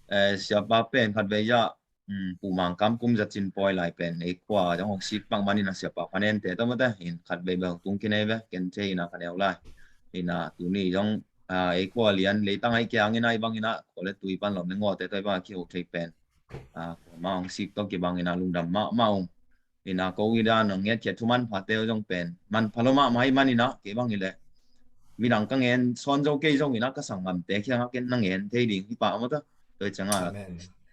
Eh, siapa pen khat vei a, um, Pu Mangkam kum za cin pawi lai pen ei khua zong hong sik pak man ina siapa khanen te tawh mate, in khat vei bel tung kinei ve, ken thei ina khaneu lai. Ina, tuni zong, ah, ei khua lian leitang ai kiangin ai bangin a, khua le tui pan lawm le ngawte tawh i bang a kiho thei pen. Ah, ma ong sik tawh kibangin a lungdam mahmah ung. Ina ko ida nong ngetkhia thu manphate uh zong pen manpha lo mahmah ih maninah kei bang hileh midang ka ngen sawn zo kei zong inah ka sanggamte kiangah ken na ngen thei ding hi pah maw ta. Tua ih ciangah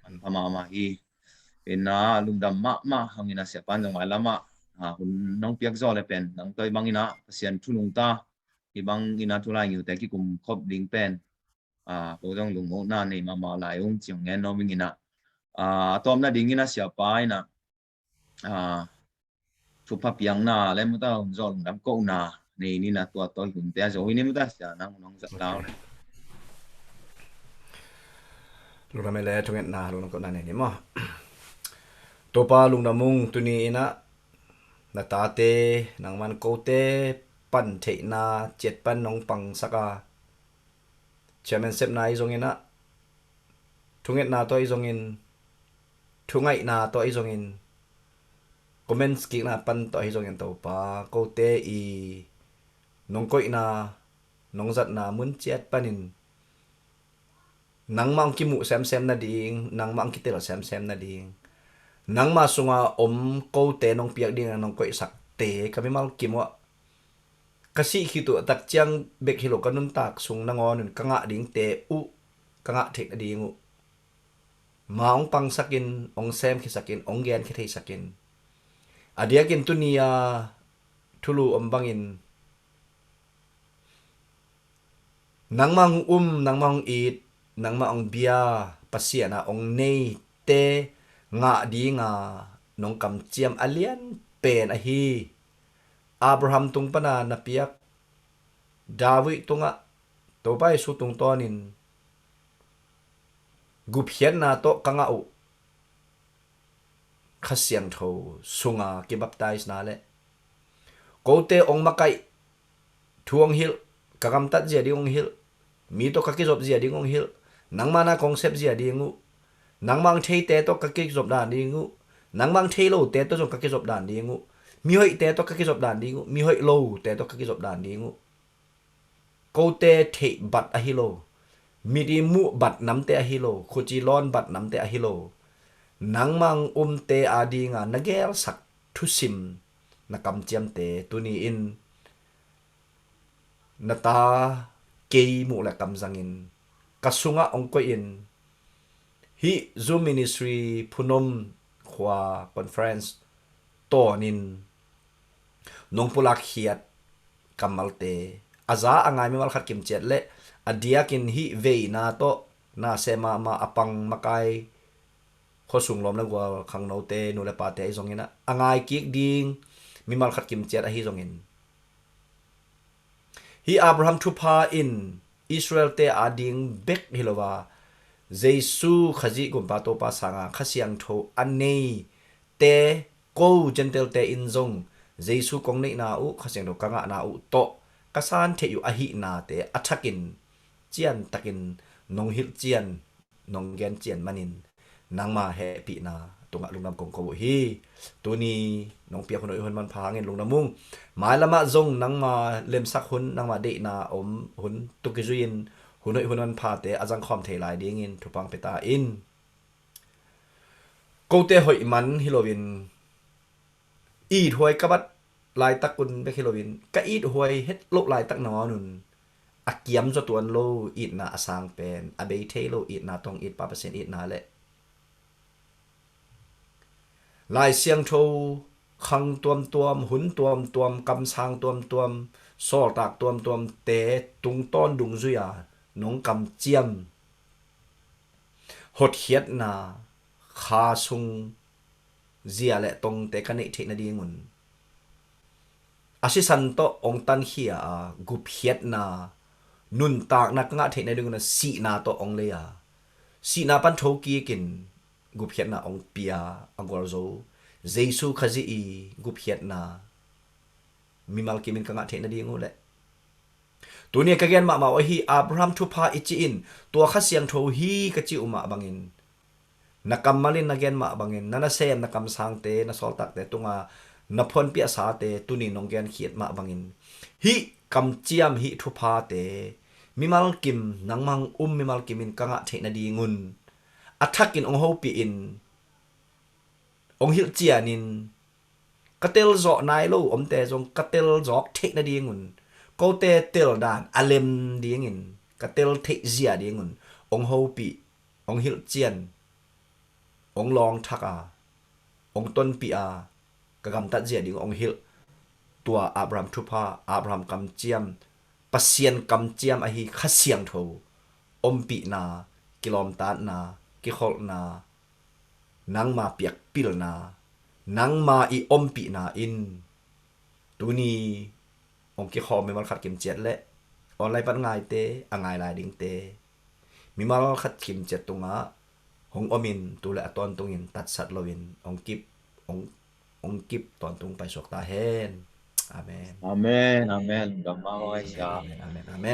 manpha mahmah hi. Ina lungdam mahmah hangin a siapan zong ai lamah hun nong piak zaw le pen nang toi bangin ah Pasian thu nungta hi bangin ah thulai ngiute kikum khop ding pen ko zong lungmona nei mahmah lai ung ciang ngen nuam ing inah a tawpna dingin a siapa inah thupha piakna le muta hun zawh lungdam kohna nei nina tua tawi hunte a zo hi ni muta sia nang nong zat lau le. Lungdam le thungetna lungdam kohna nei ni maw? Topa lungdam ung tuni inah na tate nangman kote pan theihna ciat pan nong pangsak a chairman sepna i zongin ah thungetna tawh i zongin thungaihna tawh i zongin comments kikna pan tawh hi zongin Topa kote i nong koihna nong zatna mun ciat panin nangmah hong kimuh semsem nading nangmah hong kitel semsem nading nangmah sunga om kote nong piak ding nong koihsakte ka mimal kimuah ka sih khit uh a tak ciang bek hi lo ka nuntak sung nangawn un ka ngah dingte uh ka ngah theih nading uh ma hong pangsakin hong semkhiasakin hong genkhia theisakin a diakin tuni a thulu om bangin nangmah hong um nangmah hong it nangmah hong bia Pasian a hong neite ngah dinga nong kamciam a lian pen ahi Abraham tung pana na piak David tungah Topa Jesu tungtawnin gupkhiatna tawh ka ngah uh Kha Siangtho sunga kibaptisena le kote hong makaih thu hong hilh ka gamtat zia ding hong hilh mi tawh ka kizop zia ding hong hilh nangmah na kong sep zia ding uh nangmah hong theite tawh ka kizop dan ding uh nangmah hong thei lote tawh zong ka kizop dan ding uh mihoihte tawh ka kizop dan ding uh mihoih lote tawh ka kizop dan ding uh kote theih bat ahi lo mit i muh bat namte ahi lo khuci lawn bat namte ahi lo nangmah hong umte adinga na gelsak thusim na kamciamte tuni in na ta kei muh le kamzangin ka sungah hong koihin hih Zoom Ministry Phunom khua conference tawnin nong pulak khiat kammalte a za a ngai mimal khat kimciat le a diakin hih veina tawh na seh mahmah a pang makai khuasung lawm le gual khangnote nu le pate ahi zongin a ngai kik ding mimal khat kimciat ahi zongin hih Abraham thupha in Israelte ading bek hi lo a Jesu Khazih gumpa Topa sanga Kha Siangtho a neite ko Gentile-te in zong Jesu kong neihna uh Kha Siangtho ka ngahna uh tawh ka san theih uh ahihnate a thakin ciantakin nong hilh cian nong gen cian manin nangma hehpihna tungah lungdam kong ko uh hi. Tuni nong piak hun hoih hun manpha hangin lungdam ung. Mailamah zong nangma lemsak hun nangma deihna om hun tukizui-in hun hoih hun manphate a zangkhawm thei lai dingin thupha hong pia ta in kote hoih man hi loin ithuai ka bat laitak un bek hi loin ka ithuai het loh laitak nangawn un a kiam zaw tuan lo itna a sang pen a bei thei lo itna tawh hong it pa Pasian itna le Lai Siangtho khang tuamtuam hun tuamtuam kamsang tuamtuam sawltak tuamtuamte tungtawn dungzui-a nong kamciam hotkhiatna kha sung zia le tongte ka neih theih nadingun a sisan tawh hong tankhia a gupkhiatna nuntakna ka ngah theih nadingun a sihna tawh hong lei a sihna pan thokikin gupkhiatna hong pia a gualzo Jesu Khazih i gupkhiatna mimal kimin ka ngah theih nading uh le tuni ka gen mahmah uh ahi Abraham thupha i cih in tua Kha Siangtho hi ka cih uh mah bangin na kammal in na gen mah bangin na nasem na kamsangte na sawltakte tunga na phuanpiahsate tuni nong genkhiat mah bangin hih kamciam hih thuphate mimal kim nangmang um mimal kimin ka ngah theih nadingun a thakin hong hopihin hong hilhcianin ka tel zawh nai lo omte zong ka tel zawk theih nadingun, kote tel dan a lem dingin ka tel theih zia dingun hong hopih, hong hilhcian, hong lawngthak a, hong tonpih a, ka gamtat zia ding hong hilh. Tua Abraham thupha, Abraham kamciam, Pasian kamciam ahi Kha Siangtho ompihna, kilawmtatna, kikholhna, nangma piakpilna, nangma i ompihna in tuni hong kikhawm mimal khat kimciat le online pan ngaite, a ngai lai dingte, mimal khat kimciat tungah hong omin tu le a tawntungin tatsat loin hong kip, hong, hong kip tawntung paisuak ta hen. Amen. Amen, amen. Gamma Amen, amen, amen.